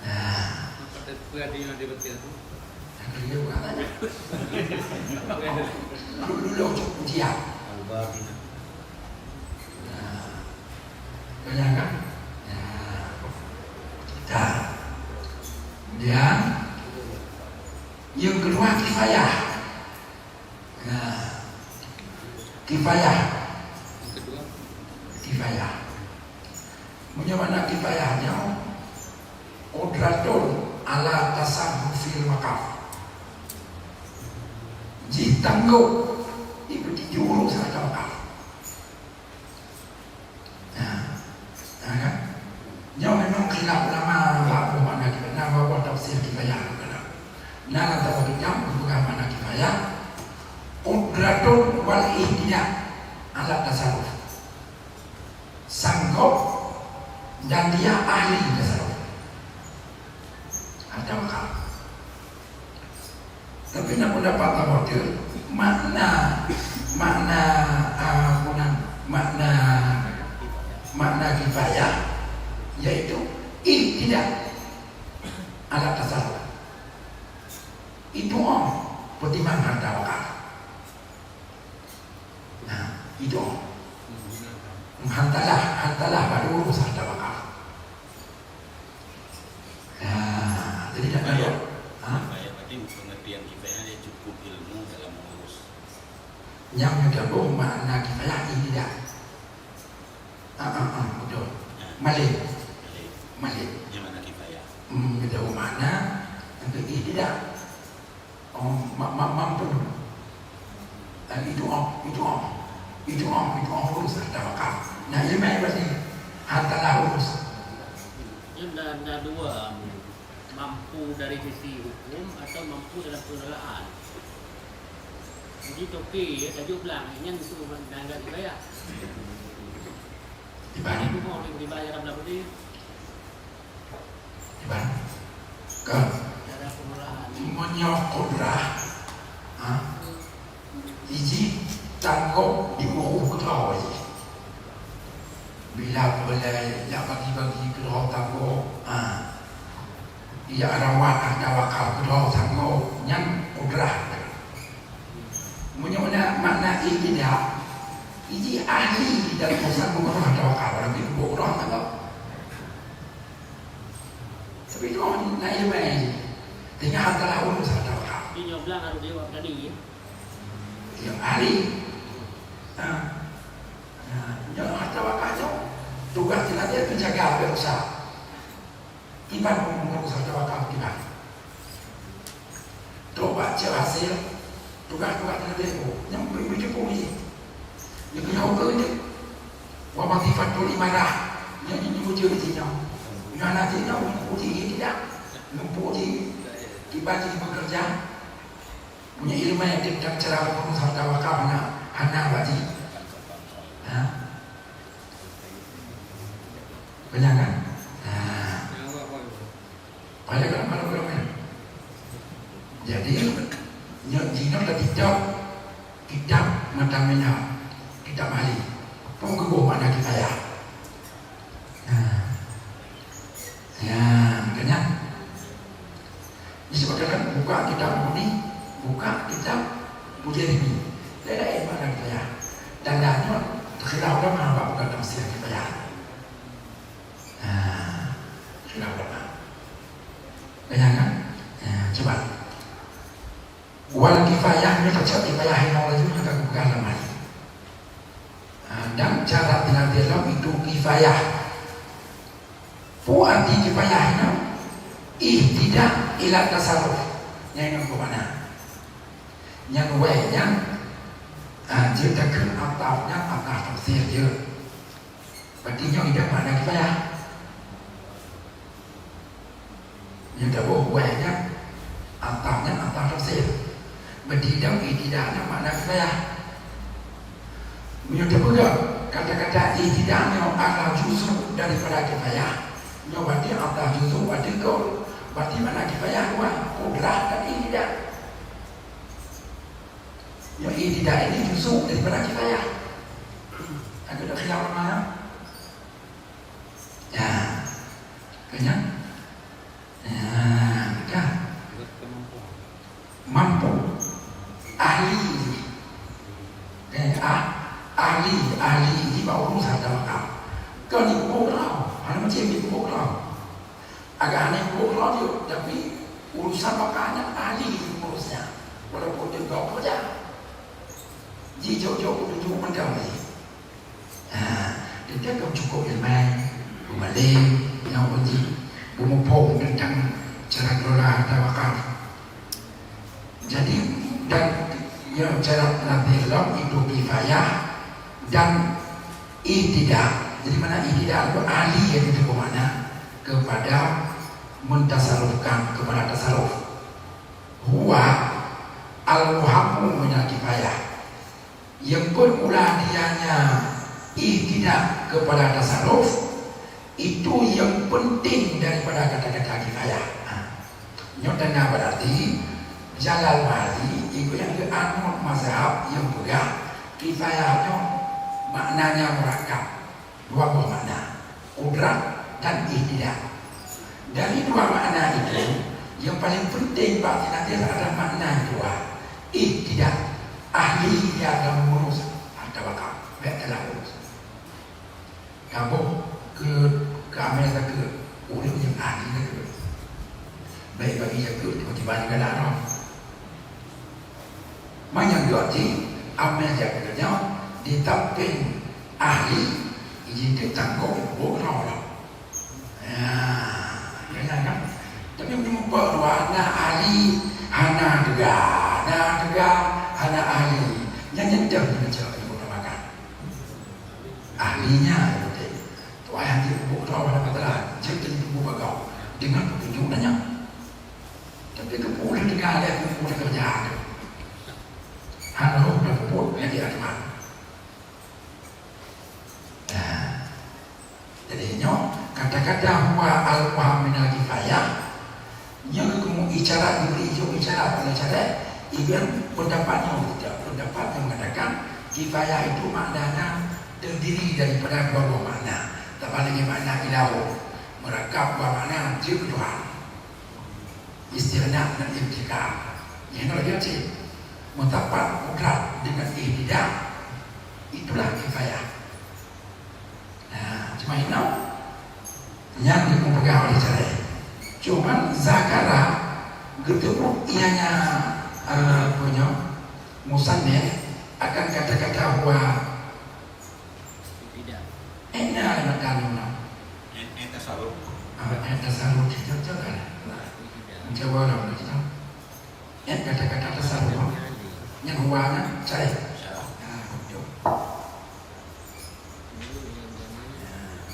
Nah. Apa tu adil yang adil betul tu? Yang kerja bukan tanya. Dulu-dulu untuk ujian. Nah. Kemudian kan? Ya. Dah. Kemudian yang kedua kifayah. Ya. Kifayah. Kifayah. Meunyoe makna kifayah nyoe, qudratun ala tasarrufil wakaf. Jih tanggong ipeutijue ureuëng seuhara wakaf. Nah, nah kan? Nyoe memang khilaf ulama bak makna kifayah, na babah tafsir kifayah keudroe. Na lam tabah kitab geupeugah makna kifayah, qudratun wal ihtida ala tasarruf. Sanggob dan dia ahli tasarruf. Atau wakaf. Tapi na pendapat tabatil, makna, makna, ah, apa nan, makna, makna kifayah, yaitu ihtida ala tasarruf. Itu oh, pertimbangan harta wakaf. Nah, itu oh. Hantalah, hantalah pada urus harta wakaf. Nah, jadi tak ada. Ha? Kifayah berarti pengertian kifayah dia cukup ilmu dalam mengurus. Yang menyebut makna kifayah ini dah. Ah, ah, ah, betul. Ya. Malin. Malin. Malin. Yang mana kifayah? Hmm, menyebut makna, tapi ini tidak. Oh, ma-, ma-, mampu. Dan itu oh, itu oh. Itu oh, itu oh, urus harta wakaf. Nah, ilmu berarti hantalah urus. Nyan na, na dua, mampu dari sisi hukum atau mampu dalam pengelolaan. Jadi toke ya, tajuk belang, nyan tu menanggapi saya. Iban. Itu mau dibayar dalam budi. Iban. Kan? Cara pengelolaan. Meunyoe kudrah, ha? Iji tanggong di ureuëng keudroe jih. Bila beulai jak bagi-bagi keudroe tanggong, ha. Ijak rawat harta wakaf keudroe tanggong, nyan kudrah. Meunyoe na makna iji dia, iji ahli dalam urusan pengelolaan harta wakaf, orang itu buat keudroe tanggong. Tapi itu orang na ilmu. Tinggal hantalah urus harta wakaf. Ini nyoe blang harus jawab tadi ya. Yang ahli. Ha. Ha. Yang harta wakaf tu tugas dia penjaga biasa. Iban mengurus harta wakaf iban. Tobat cek hasil tugas-tugas nanti tu. Yang beri-beri pun ni. Yang kena hukum ni. Wa wazifatul imarah. Yang ini uji di sini. Yang nanti nak uji ini tidak. Jadi, tiba jadi bekerja, punya ilmu yang tentang cara mengurus harta wakaf hana, hana wajib. Ha? Bayangkan. Ha. Pada kalau kalau kalau kan. Jadi, nyo jino tadi kitab mata minah, kitab ahli. Pun geuboh makna kifayah. Ha. Ya, makanya. Disebutkan buka kitab Mughni, buka kitab Bujairimi. Lain-lain makna kifayah. Dan lainnya terkhilaf ulama bab bukan tafsir kifayah. Ha, terkhilaf ulama. Bayangkan? Ya, coba. Wal kifayah ni kata kifayah yang laju nak aku pegang lamai. Ha, dan cara tinadilom itu kifayah. Pu arti kifayah nyoe ihtidak ila tasarruf. Nyang nyoe keu mana? Nyang wai nyan, ah, jeuet takheun ataf nyan ataf tafsir jeuet. Berarti nyoe idak makna kifayah. Nyang taboh wai nyan ataf nyan ataf tafsir. Berarti idak ihtidak nyan makna kifayah. Meunyoe teupeugah kata-kata ihtidak nyoe adalah juzuk daripada kifayah, nyoe berarti ataf juzuk berarti kaul, berarti makna kifayah dua, kudrah dan ihtidak. Nyoe ihtidak ini juzuk daripada kifayah. Agak tak khilaf ulama? Ya. Kenyang? Ya, kan? Mampu. Ahli. Eh, ah, ahli, ahli ini bak urusan dalam hal. Kau ni buku kau, mana macam ni buku kau? Agak aneh buku kau tu, tapi urusan makanya ahli urusnya. Walaupun dia kau kerja. Ji jauh-jauh tunjuk macam ni. Ha, teuntang ka cukôp ileumèe, peumalém, nyang uji, beumuphom teuntang cara kelola harta wakaf. Jadi, dan nyang cara pelatih lom itu kifayah dan ihtidak. Jadi, mana ihtidak itu ahli yang itu bermakna kepada mentasarufkan, kepada tasaruf. Huwa al-muhammu minal kifayah. Nyang peuet mula dianya ihtidak kepada tasaruf, itu nyang penting daripada kata-kata kifayah. Ha. Nyoe tanda berarti Jalal Mahali, iku nyang geuanut mazhab nyang peugah kifayah nyoe maknanya murakab. Dua boh makna, kudrat dan ihtidak. Dari dua makna itu, yang paling penting bak tinadil adalah makna yang dua, ihtidak. Ahli dia akan mengurus harta wakaf, baik telah urus. Kaboh ke, ke amel ke, urus yang ahli ke. Baik bagi jaga, tiba-tiba dia dah. Manyang dua ti amel jaga nyoe di samping ahli, jeuet tanggong buet droe. Ya, ya, ya, kan? Tapi meunyoe muphom dua na ahli, hana teuga, na teuga, hana ahli. Nyan nyang deuh macam ibu namakan. Ahlinya betul. Tuai hati buet droe pada patalan, jeuet buet bagau dengan petunjuk nanya. Tapi keu peue teuga lé buku teukeureuja tu? Hana roh dan puput lagi aturan. Nah, jadi nyoe kata-kata huwa al-muham minal kifayah, nyoe keumu isyarat diberi ijo isyarat oleh syarat, iban pendapat nyoe tidak, pendapat yang mengatakan kifayah itu maknanya terdiri daripada dua buah makna. Tambah lagi makna ilahu, merakab dua makna jeuet Tuhan. Istighna dan intikam. Yang lagi cit. Mutapat kudrat dengan ihtidak. Itulah kifayah. Nah, cuma inau yang dipegang oleh cerai. Cuman zakara geuteupeue ianya, eh, punya musannif akan kata-kata huwa. Tidak. Enak ada mata lima. Eh, eh, tasarruf. Ah, eh, tasarruf. Cocok kan? Tidak. Mencoba lah, begitu. Eh, kata-kata tasarruf. Yang huwanya, cari. Salah. Ah, betul. Ini yang benar.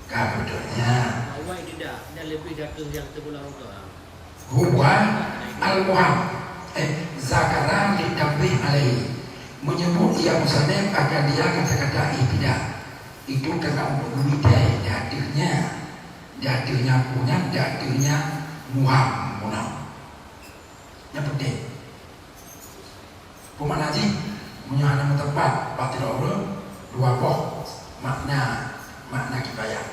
Ka beutôi nyan. Awai tidak, dan lebih Huwa al-muham, eh, zakara li tanbih alaihi. Menyebut ia musannif akan dia kata-kata ihtida. Itu karena untuk meudetect di ateueh nyan, di ateueh nyan, di ateueh nyan muham, meunan. Nyang penting. Peue makna jih? Meunyoe hana meuteumpat bak sidroe ureuëng, dua boh makna, makna kifayah,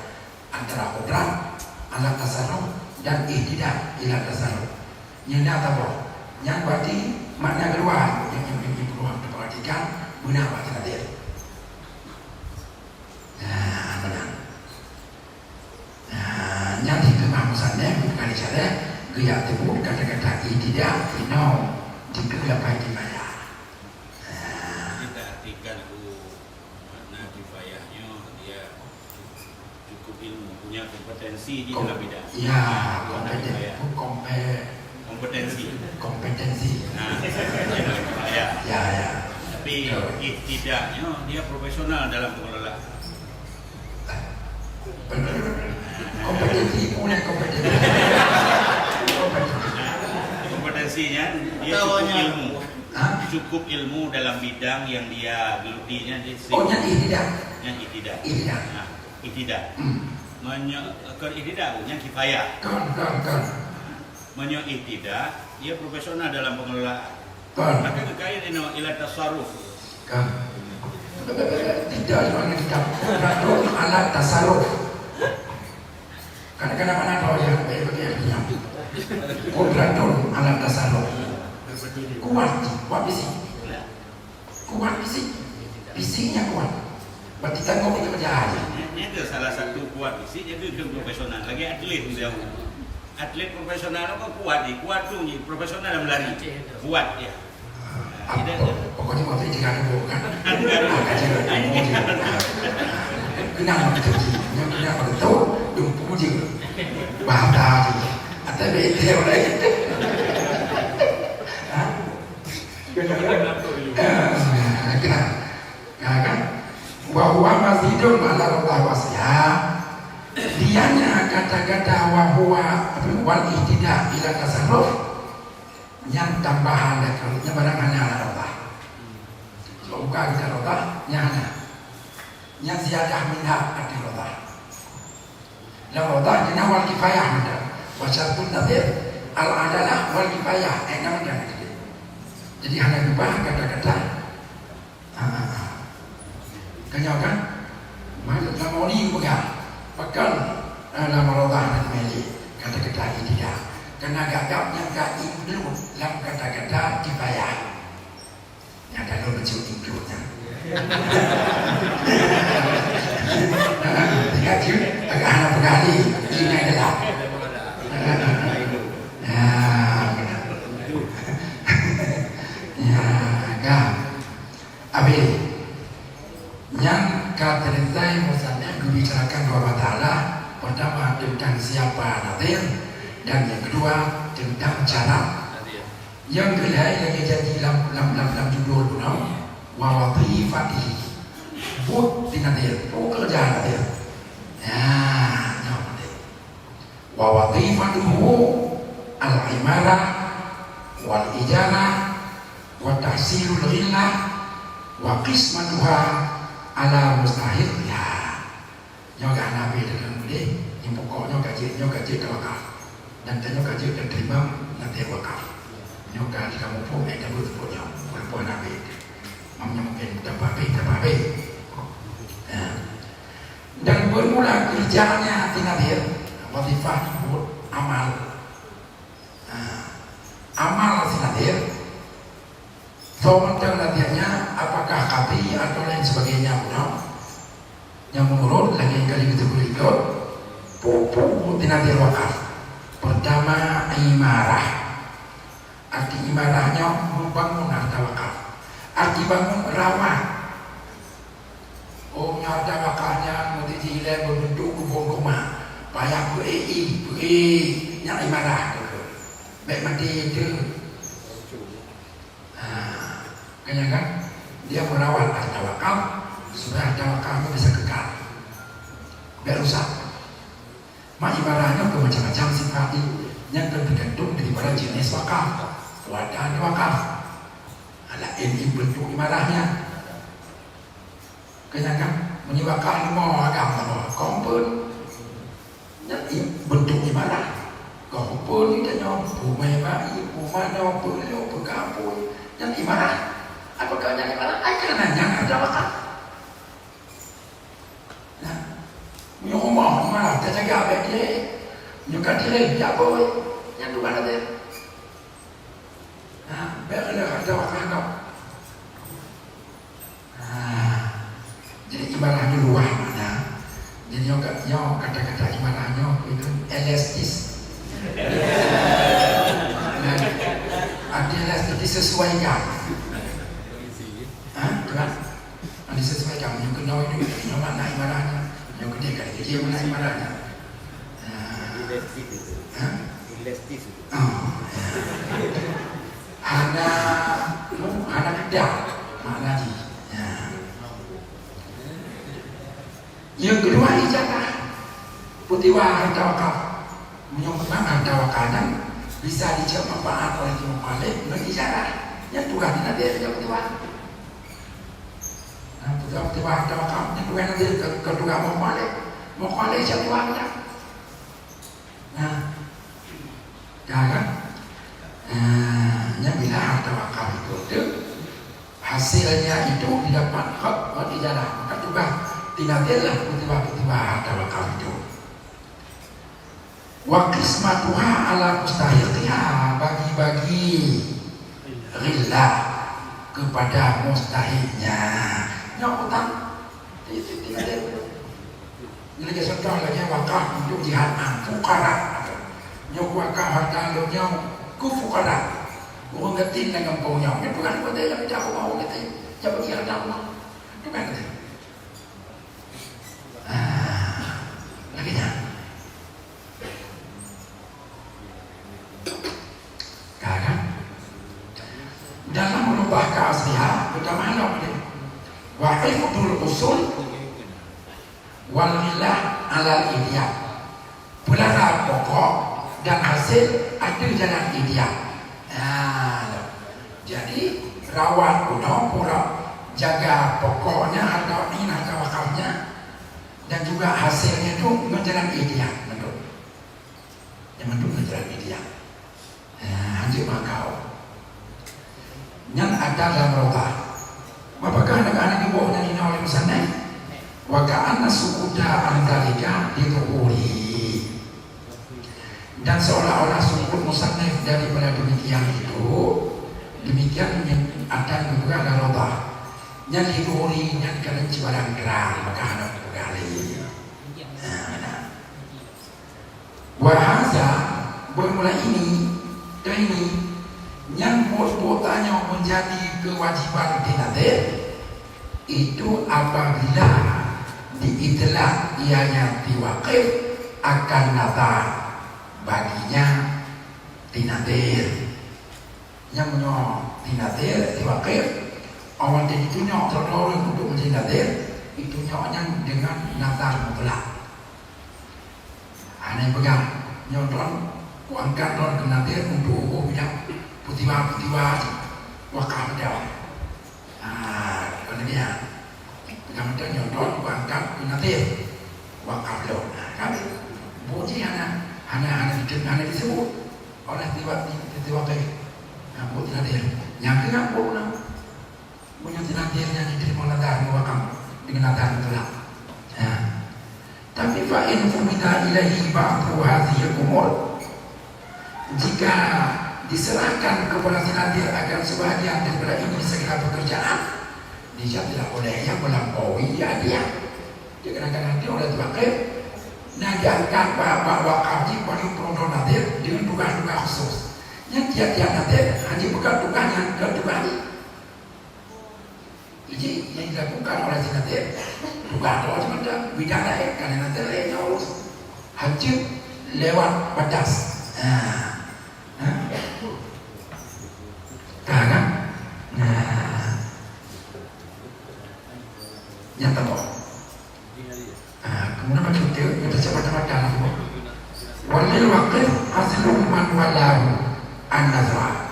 antara qudrat ala tasarruf dan ihtida ila tasarruf. Nyan na saboh. Nyan berarti makna keudua nyang, nyang, nyang, nyang perlu tapeuratikan beuna bak sidroe. Nah, meunan. Nah, nyan dikeumah musannif bukan syarah, geujak teubut kata-kata ihtida inoe dikeue lapan kifayah. Nah. Jadi, ta artikan aku makna kifayah nyoe, dia cukup ilmu, punya kompetensi di Kom-, dalam bidang. Ya, makna kompeten-, kifayah. Kompe-, Kompetensi. Kompetensi. Nah, ya. Ya, ya. Tapi Betul. Ihtida nyoe, dia profesional dalam pengelolaan. Betul. Kompetensi, punya kompetensi. Kompetensi. Kompetensinya, dia Atau cukup hanya ilmu. Hah? Cukup ilmu dalam bidang yang dia gelutinya, dia Oh, nyan ihtida. Nyan ihtida. Ihtida. Nah, ihtida. Hmm. Menyo-, kon ihtida, nyan kifayah. Kon, kon, kon. Meunyoe ihtida, ia profesional dalam pengelolaan. Kan. Maka geukait inoe ila tasarruf. Kan. Tidak, mana kita qudratun ala tasarruf. Kadang-kadang mana tahu ya, baik bagi yang punya. Qudratun ala tasarruf. Kuat, kuat bisi. Kuat fisik. Fisiknya kuat. Berarti tanggung dia kerja aja. Ini, ini ada salah satu kuat fisik, jadi dia profesional. Lagi atlet dia. Atlet profesional apa kuat ni? Kuat tu ni, profesional dalam lari. Kuat dia. Ah, Tidak pokok-, ada. Pokoknya waktu itu kan, kan? Kan, kan. Ah, kajian, Ah, ini kajian. Kenal waktu itu. Yang kenal waktu itu, dumpu je. Bahasa je. Atau bete orang lain. Ha? Eh, kena. Ya kan? Wa huwa mazidun ala ridha wasiha. Dianya kata-kata wa huwa, apa, wal ihtida ila tasarruf, nyan tambahan dari kalau nyan barang hana ala ridha. Kalau bukan kita ridha, nyan hana. Nyan ziyadah minha arti ridha. Lam ridha nyan wal kifayah mantong. Wa syartun nadhir al adalah wal kifayah. Eh, nama dia? Jadi hana ubah kata-kata. Ha, ha, ha. Keunyoe kan? Maka kamoe ni peugah. Pakon, eh, lam ridha na teumeli kata-kata ihtida. Karena gagap nyang ka include lam kata-kata kifayah. Nyata lôn bacut include nyan. Ingat cit, agak hana peugah lé, ingat adalah. Ah, benar. Ya, kan. Habis. Nyang ka teuntèe musannif geubicarakan dua masalah. Pertama, tentang siapa nadhir, dan yang kedua, tentang cara. Nyang keulhèe lagèe janji lam, lam, lam, lam judul bunoe, wa wadhifatihi. Buet si nadhir, peue keureuja nadhir. Nah, nyoe nadhir. Wa wadhifatuhu al-imarah wal ijarah wa tahsilul ghillah wa qismatuha ala mustahiqqiha. Nyoe ka hana habéh teuka udeh, nyang pokok nyoe ka jeuet, nyoe ka jeuet tawakaf. Dan tanyoe ka jeuet tateurimong lam wakaf. Nyoe ka jeuet kamoe phon, eh, tabeuet seupôt nyoe, walaupun hana habéh. Meunyoe mungken tampak habéh, tampak habéh. Nah. Dan bermula kerjanya si nadhir, wazifah disebut amal. Nah, amal si nadhir, soe mantong nadhirnya, apakah qadhi atau lain sebagainya, bunoe. Nyang meunurot lagèe nyang ka lheueh geuteupeue likot, peue-peue buet si nadhir wakaf. Pertama, imarah. Arti imarah nyoe membangun harta wakaf. Arti bangun, rawat. Oh, nyoe harta wakaf nyan meuteuji ilèe beubentuk kebun kurma. Payah peuék, peuék, nyan imarah. Bèk maté teuh. Ha, kan, kan? Dia merawat harta wakaf supaya harta wakaf itu bisa kekal. Bèk rusak. Mak imarah nyoe keu macam-macam sifat jih, nyang teugantung daripada jeunèh wakaf. Wadah wakaf. Laén bentuk imarah nyan. Keunyan kan, meunyoe wakaf leumo agam saboh, kompon. Nyan i-, bentuk imarah. Kompon tanyoe, pumai bayi, pumanoe, peuleueh, peukapui. Nyan imarah. Apakah nyan imarah? Ai kana nyan ada wakaf. Nah, meunyoe rumoh, rumoh tajaga bèk dirèk, meunyoe ka dirèk, jak bôi, nyan tugaih lagèe. Nah, bèk lé hareuta wakaf. Nah, jadi ibarat nyoe luwah makna. Jadi nyoe ka-, nyoe kata-kata ibarat nyoe itu elastis. Nah, arti elastis disesuaikan. Ha, tuan? Ada sesuai kamu yang kena itu, yang mana ibaratnya, yang kena kali kerja mana ibaratnya. Ha. Elastis itu. Ha? Elastis itu. Oh, ya. Hana, hana kedah makna ji. Ya. Yang kedua, ijarah. Peutiwa harta wakaf. Meunyoe memang harta wakaf nyan bisa dicek manfaat oleh Imam Malik ngon ijarah. Nyan tugaih di Nabi ija peutiwa. Nah, peutiwa, peutiwa harta wakaf nyan tugaih Nabi keu, keu tugaih Imam Malik. Imam Malik ija peutiwa nyan. Nah, ya kan? Nah, nyan bila harta wakaf itu, itu hasilnya itu didapat hak, hak ijarah. Maka tugaih di Nabi lah peutiwa, peutiwa harta wakaf itu. Wa qismatuha ala mustahiqiha, bagi-bagi ghillah kepada mustahiknya. Nyoe utang. Jadi, jadi, jadi, jadi, jadi, contoh lagi wakaf untuk jihad am, fukara. Nyoe wakaf harta lôn nyoe keu fukara. Ureueng yatim lam gampông nyoe. Nyoe bukan kota yang tidak rumah ureueng yatim. Siapa dia harta rumah? Itu kan yatim. Ah, lagi nyan. Ka kan? Dalam merubah ka asliha, utama lom dia. Wa hifdul usul wal milah alal idya. Peulihara pokok dan hasil ateueh jalan idya. Nah, jadi rawat bunoe pura jaga pokoknya atau ini harta wakafnya dan juga hasilnya itu ngon jalan idya, betul. Nyang mandum ngon jalan idya. Nah, hanjeuet makau. Nyan ada dalam Raudhah. Apakah hana geuboh nyan inoe oleh musannif? Wa ka'anna sukuta an dzalika li dhuhurihi. Dan seolah-olah sukut musannif daripada demikian itu, demikian nyan ada geupeugah dalam Raudhah. Nyan li dhuhurihi nyan kana cibalang terang, maka hana geupeugah lé. Nah, nah. Wa hadza, bermula ini, dan ini, nyang buet-buet tanyoe menjadi kewajiban di nadhir, itu apabila diitlaq ianya tiwaqif akan nadhar baginya di nadhir. Nyang meunyoe di nadhir, tiwaqif, awak ditunyok droe-droe untuk menjadi nadhir, ditunyok nyan dengan nadhar mutlak. Hana peugah, nyoe droe kuangkat droe keu nadhir untuk ubah bidang peutiwa-peutiwa wakaf droe. Ah, kon lagèe nyan. Peugah mantong nyoe droe kuangkat keu nadhir wakaf droe. Nah, kan? Buet jih hana, hana, hana disebut, hana disebut oleh tiwa-, tiwaqif. Nah, buet nadhir. Nyang keu buet ulang. Meunyoe di nadhir nyan jiteurimong nadhar muwakam deungon nadhar mutlak. Ya. Tapi fa in fumida ilaihi ba'du hadhil umur, jika diserahkan kepada si nadhir akan sebahagian daripada ini segala pekerjaan, niscaya telah oleh yang melampaui hadiah. Dikarenakan nanti oleh terakhir, nah diangkat bak, bak wakaf jih paling peureudoh nadhir dengan tugas-tugas khusus. Yang tiap-tiap nadhir hanya bukan tugasnya, bukan tugas ni. Jadi, yang dilakukan oleh si nadhir, bukan doa semata, bidang lain, karena nadhir lain yang urus. Hajat lewat batas. Ha. Ha? Ka kan? Nah. Nyata boh. Ha, kemudian macam tu, kita sebut mata lah semua. Mazlum man walahu an-nazra.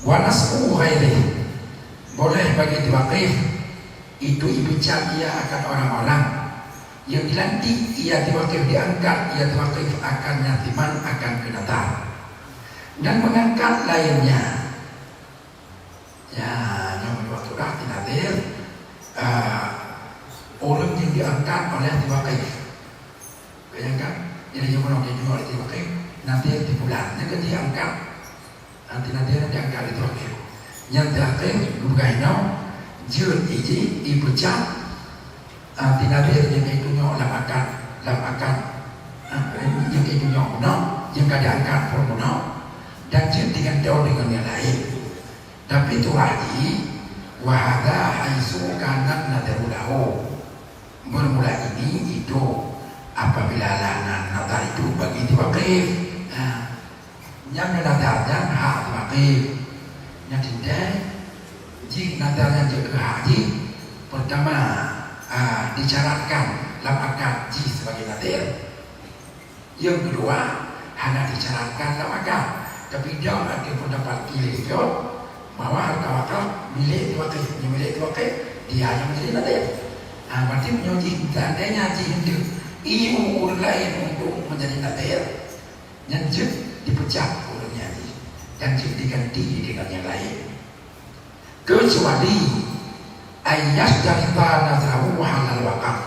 Wa nasbu ghairihi. Boleh bagi tiwakif itu ipecat ia akan orang-orang yang dilantik ia tiwakif, diangkat ia tiwakif akan nyatiman akan keunatar. Dan mengangkat lainnya. Ya, nyang meunyoe tulah ti nadhir, ah, ureuëng nyang diangkat oleh tiwakif. Bayangkan, jadi nyang meunyoe dideungoe oleh tiwakif, nadhir ti pulan. Nyang ka diangkat, ah, ti nadhir diangkat oleh tiwakif. Nyang tiwakif, bukan inoe, jeuet iji, ipecat, ah, ti nadhir nyang ka itunyok lam akad, lam akad, ah, nyang ka itunyok bunoe, nyang ka diangkat pun bunoe, dan jeuet digantoe deungon nyang laén. Tapi tuha jih, "Wa hadza haitsu kana nadharu lahu." Bermula ini itu apabila lah na-, nadhar itu bagi tiwakif. Nah, nyang nadhar nyan hak tiwakif. Nyang teuntèe, jih nadhar nyan jeuet keu hak jih. Pertama, ah, disyaratkan lam akad jih sebagai nadhir. Nyang keudua, hana disyaratkan lam akad, tapi dong ateueh peundapat kiri jaweueb bahwa harta wakaf milék tiwakif, nyoe milék tiwakif, dia nyang menjadi nadhir. Ha, berarti meunyoe jih seandainya jih hindeuek ié ureuëng laén untuk menjadi nadhir, nyan jeuet dipecat ureuëng nyan jih dan jeuet diganti deungon nyang laén. Kecuali an yashtariṭa nazrahu halal waqaf.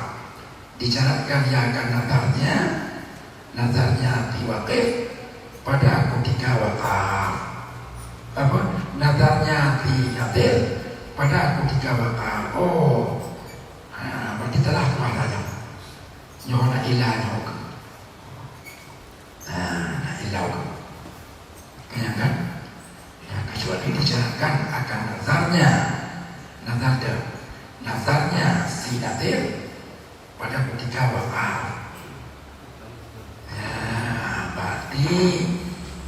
Disyaratkan ia akan nazarnya, nazarnya tiwakif pada ketika wakaf. Apa? Nazarnya tinadhir pada ketika wakaf. Oh. Ha, berarti telah kuasa nyoe. Nyoe na ilah nyoe. Nah, na ilau. Bayangkan, ya, kecuali disyaratkan akan nazarnya, nazar de, nazarnya si nadhir pada ketika wakaf. Ya, berarti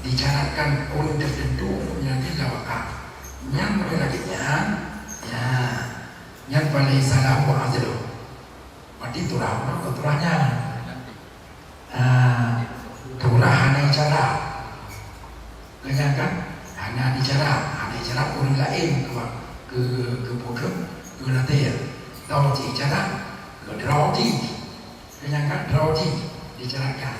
disyaratkan ureuëng tertentu untuk menjadi wakaf. Nyang model lagèe nyan, ya, nyan paléng salah buat azal. Berarti turah, turah nyan. Ah, turah hana icara. Keunyan kan? Hana icara, hana icara ureuëng laén keu, keu, keu peue, keu nadhir. Tau cit icara, keu droe jih. Keunyan kan? Droe jih dicarakan.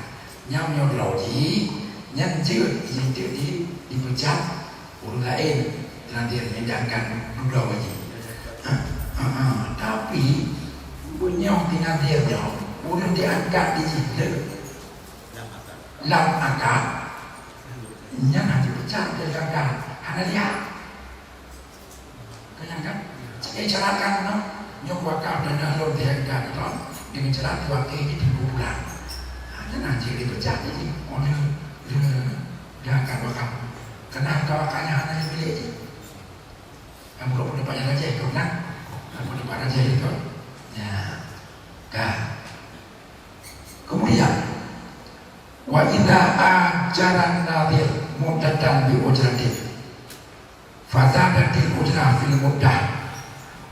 Nyang nyoe droe jih, nyan jeuet, nyan jeuet di, dipecat. Ureuëng laén teunadir nyang diangkat dudoe jih. Ha, ha, ha. Tapi, meunyoe teunadir nyoe, ureuëng diangkat di jih le lam akad, nyan hana peucah dari akad, hana lihat. Keunyan kan? Cit icaratkan, nyoe wakaf dan dah lôn diangkat, deungon cara tuan ke di tiga bulan. Ha, nyan hana jeuet dipeucah jadi. Oh, le, le, diangkat wakaf. Keunan ka wakafnya hana dipilih jih. Kamu kok pun dapat raja itu, kan? Kamu dapat raja itu. Ya. Kan? Kemudian, wa idza ajara nadhir muddatan bi ujratin, fazadatil ujrah fil muddah,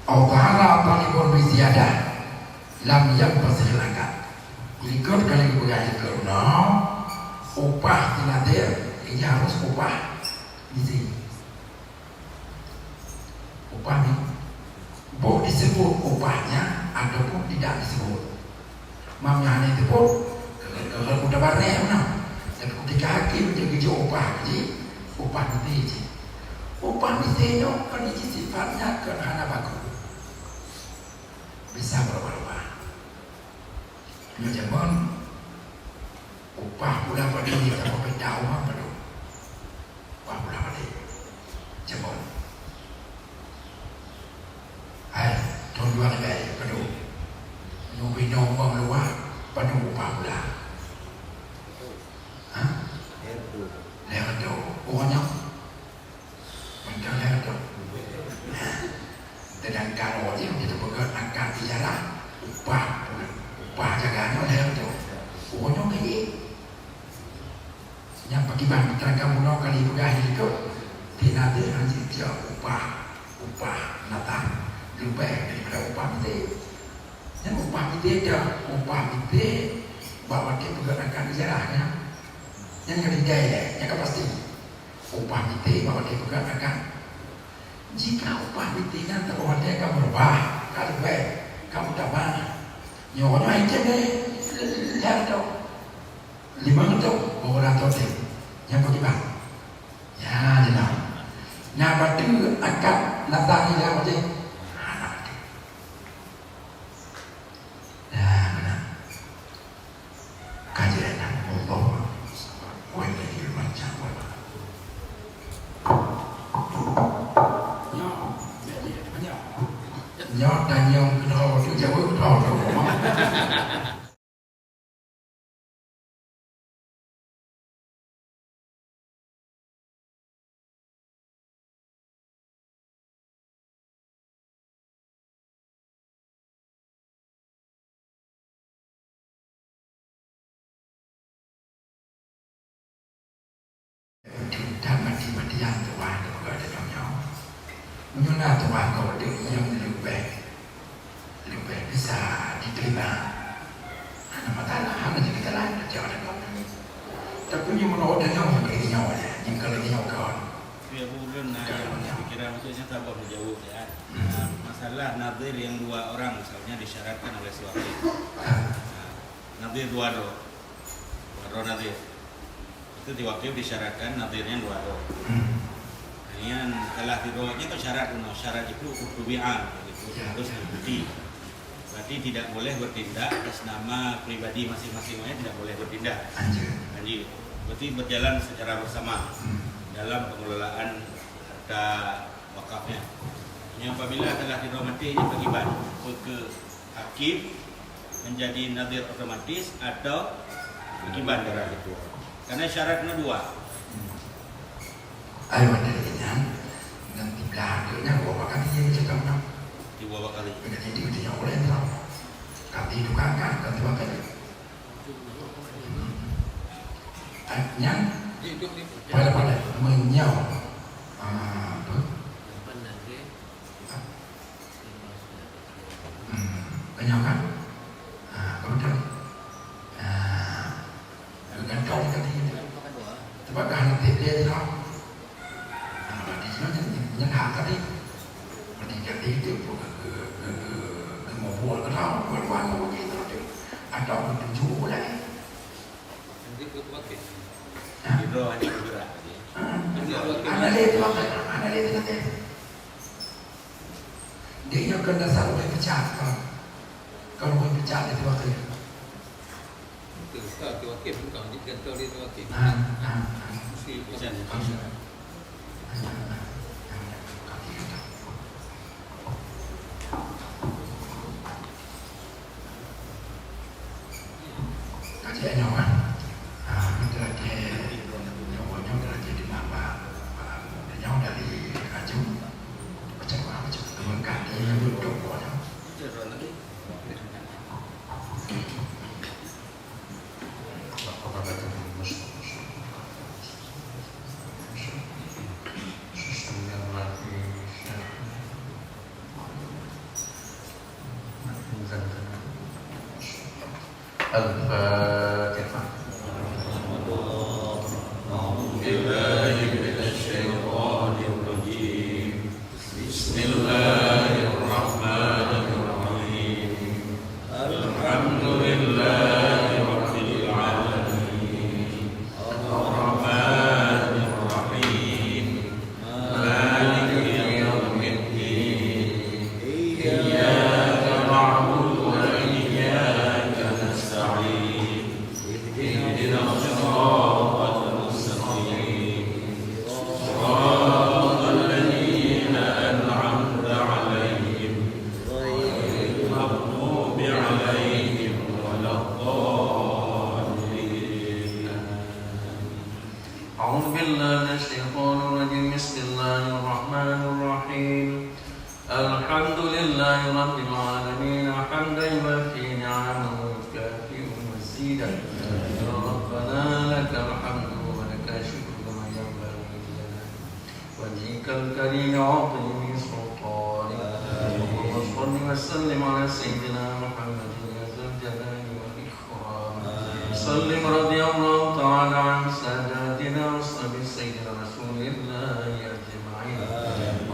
au dhahara talibun bi ziyadah, lam yanfasil akad. Likot kali geupeugah likot nyoe, upah teunadir, ini harus upah izin. Upah ni, boh disebut upahnya ataupun tidak disebut. Mam nyan hana disebut, keuhai, keuhai mutabar nyan meunan. Dan ketika hakim dia geujok upah jih, upah meuté jih. Upah meuté nyoe kan jih sifatnya kan hana baku. Bisa berubah-ubah. Nyoe jameun, upah bulan padum nyoe, upah bulan padum. Upah bulan padum. Jameun. Hai, thôn dua ribèe padum. Nyoe binoe bang luwah, padum upah bulan. Ha? Lhèe reutôh. Oh, nyoe. Mantong lhèe reutôh. Sedangkan wajéb kita peugah akad ijarah, upah, upah jaga nyoe lhèe reutôh. Oh, nyoe keu jih. Nyang pakriban terangkan bunoe kali peugah di likot, teunadir hana jijak upah, upah natah leubeh daripada upah meuté. Nyan upah meuté dah, upah meuté bak watèe peugah akad ijarah nyan. Nyang keudua ilèe, nyang ka pasti. Upah miték bak watèe peugöt akad. Jika upah miték nyan teungoh watèe ka meurubah, ka leubeh, ka meutamah, nyoe nyoe item lé, lhèe reutôh, limong reutôh, dua reutôh tem. Nyang bagaimana? Ya, jelas. Nah, bateue akad nazar nyan watèe. Nah, nah. Ka jeuet na, Allah wa ilaihi raji'un. Nyoe, nyoe tanyong keudroe, jaweueb keudroe. That mati-matian Tuhan teupeugah lagèe nyoe. Meunyoe na Tuhan ka udeb nyang leubeh, leubeh bisa diterima, hana masalah, hana jadi kesalahan, percaya dengan Tuhan. Tapi nyoe meunurot tanyoe, seperti nyoe aja, nyang kalau nyoe kawan. Tapi Abu Ulun, nah, Kalau yang nyoe. Pikiran maksudnya tak buat menjawab ya. Hmm. Nah, masalah nazir yang dua orang misalnya disyaratkan oleh si wakil. Ah. Nah, nazir dua droe. Dua droe nazir. Itu di wakil disyaratkan nazirnya dua droe. Hmm. Nah, yang salah tiga nyoe kan syarat, syarat itu kutubi'ah, itu Ya. harus diikuti. Berarti tidak boleh bertindak atas nama pribadi masing-masing, ya, tidak boleh bertindak. Anjir. Anjir. Berarti berjalan secara bersama Hmm. dalam pengelolaan harta wakafnya. Yang apabila telah dihormati ini bagaimana? Apakah hakim menjadi nazir otomatis atau bagaimana? Karena syaratnya dua. Ayo, ada lagi nyan. Nanti belah dia nyan, dua bakal dia macam mana? Dua bakal. Jadi, dia punya orang yang tahu. Tapi itu kan, kan, kan, dua kali. Nyan, pada-pada meunyoe, ah, apa? Hmm, meunyoe kan? Ah, kemudian, ah, gantung tadi itu. Sebab dah nanti dia tu. Ah, berarti nyan, nyan, nyan hak tadi. Berarti jadi itu pun ke, ke, ke, ke, ke mobol ke tau, buat-buat ke begitu tu. Atau ke tujuh pun lagi. Nanti ke wakil. Hah? Di bawah hanya bergerak, ya. Hah? Nanti wakil. Anak dia tu apa? Anak dia tu nanti. Dia yang kena satu pecat, kan? Kalau boleh pecat dia tu wakil. Betul, Ustaz, tu wakil bukan, dia gantung dia tu wakil. Ah, ah, ah. Mesti pecat. Pecat. Ka jeuet nyoe, kan? Ah, nyoe teulatih, nyoe, nyoe teulatih di Mamba. Ah, nyoe dari Aju. Baca doa, baca. Teungku, ka jeuet nyoe, dok nyoe. الفاتحة. أعوذ بالله من الشيطان الرجيم. بسم الله الرحمن الرحيم. الحمد لله رب العالمين. الرحمن الرحيم. مالك يوم الدين. إياك نعبد وإياك نستعين. اهدنا الصراط المستقيم. صراط الذين أنعمت عليهم غير المغضوب عليهم ولا الضالين. أعوذ بالله من الشيطان الرجيم. بسم الله الرحمن الرحيم. الحمد لله رب العالمين، حمدا يوافي نعمه ويكافئ مزيده. يا ربنا لك الحمد ولك الشكر كما ينبغي لجلال وجهك الكريم وعظيم سلطانك. اللهم صل وسلم على سيدنا محمد يا ذا الجلال والإكرام. وسلم رضي الله تعالى عن ساداتنا وأصحاب سيدنا رسول الله أجمعين.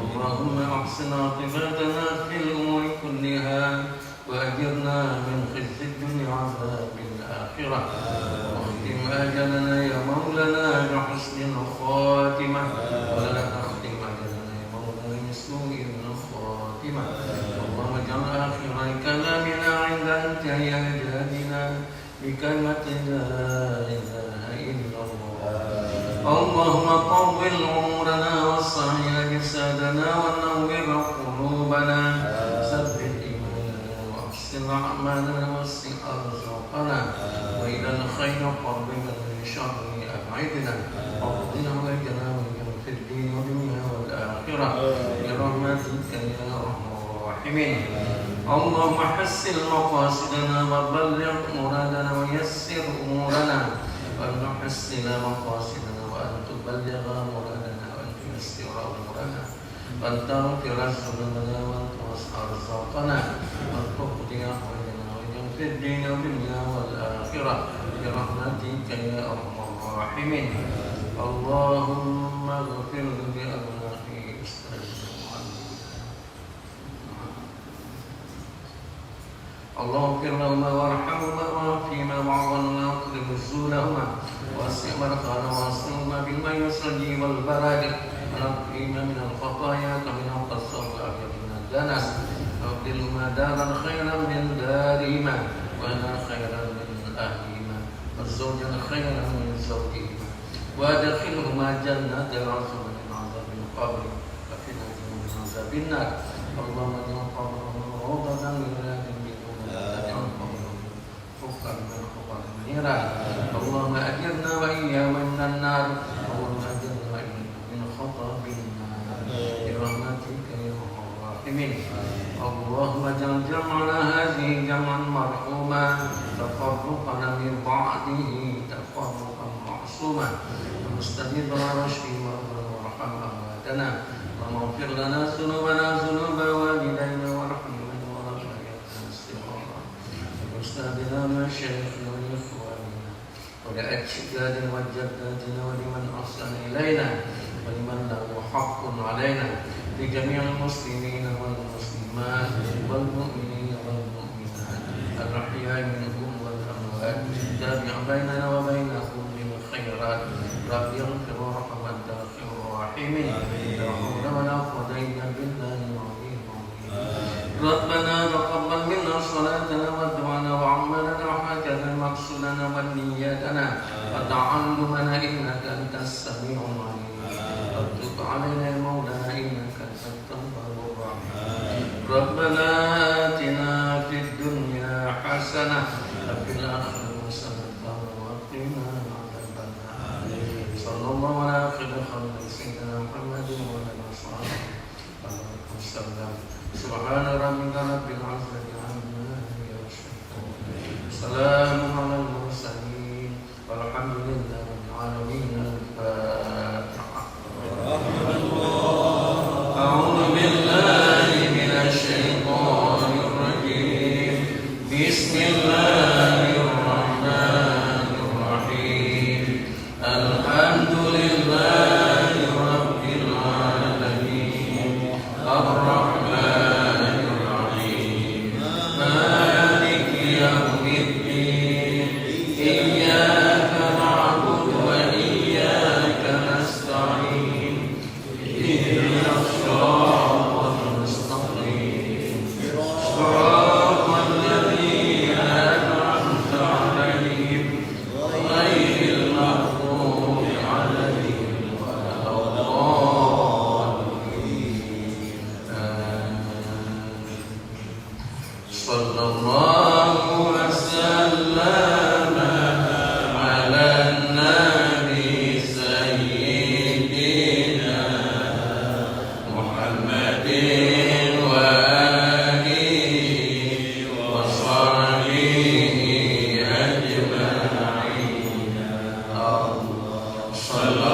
اللهم أحسن عاقبتنا في الأمور كلها وأجرنا من خزي الدنيا وعذاب الآخرة. واختم أجلنا يا مولانا بحسن الخاتمة، ولا تختم أجلنا يا مولانا بسوء الخاتمة. اللهم اجعل آخر كلامنا عند انتهاء أجلنا بكلمة لا إله إلا الله. اللهم طول عمرنا وسع أجسادنا ونور قلوبنا. ثبت إيماننا وأحسن أعمالنا ووسع أرزاقنا. وإلى الخير قربنا، من الشر أبعدنا. واقض حوائجنا وإياهم في الدين والدنيا والآخرة برحمتك يا أرحم الراحمين. اللهم حصل مقاصدنا وبلغ مرادنا ويسر أمورنا، وأن نحصل مقاصدنا وأن تبلغ مرادنا وأن تيسر أمورنا، وأن تغفر ذنوبنا وأن توسع أرزاقنا، وأن تقضي حوائجنا وإياهم في الدين والدنيا والآخرة برحمتك يا أرحم الراحمين. اللهم اغفر لأبنائي أستاذ المعلمين. اللهم اغفر لهما وارحمهما وعافهما واعف عنهما واكرم نزلهما ووسع مدخلهما واغسلهما بالماء والثلج والبرد ونقهما من الخطايا كما ينقى الثوب الأبيض من الدنس وأبدلهما دارا خيرا من دارهما وأهلا خيرا من أهلهما وزوجا خيرا من زوجهما وأدخلهما جنات عدن من عذاب القبر وقنا عذاب النار. اللهم اجعل قبرهم روضة من رياض الجنة واجعل قبورهم حفرة من حفر النيران. اللهم أجرنا وإياهم من النار. اللهم أجرنا وإياهم من خطب النار برحمتك يا أرحم الراحمين. اللهم اجعل جمعنا هذا جمعا مرحوما، تفرقنا من بعده تفرقا معصوما، ومستجيب رشد مرضنا وارحم أمواتنا، اللهم اغفر لنا ذنوبنا ذنوب والدينا وارحمهما كما ربيانا صغارا، وأستاذنا ومشايخنا وإخواننا ولأجدادنا وجداتنا ولمن أحسن إلينا ولمن له حق علينا، لجميع المسلمين والمسلمات والمؤمنين والمؤمنات الأحياء منهم والأموات، تابع بيننا وبينهم بالخيرات. رب اغفر وارحم وأنت خير الراحمين. لا حول ولا قوة إلا بالله العلي العظيم. ربنا تقبل منا صلاتنا ودعاءنا وأعمالنا وحاجاتنا ومقاصدنا ونياتنا وتعلمنا إنك أنت السميع العليم. وتب علينا يا مولانا إنك أنت التواب الرحيم. ربنا آتنا في الدنيا حسنة وفي الآخرة حسنة وقنا عذاب النار. صلى الله على خير خلقه سيدنا محمد وعلى آله وصحبه وسلم. سبحان ربك رب العزة عما يصفون. سلام على المرسلين. والحمد لله رب العالمين. الفاتحة. أعوذ بالله من الشيطان الرجيم. بسم الله الرحمن الرحيم. الحمد لله رب العالمين. الرحمن الرحيم. مالك يوم الدين. إياك نعبد وإياك نستعين. اهدنا الصراط المستقيم. صراط الذين أنعمت عليهم غير المغضوب عليهم ولا الضالين. آمين. صلى الله وسلم على النبي سيدنا محمد وآله وصحبه أجمعين. صلى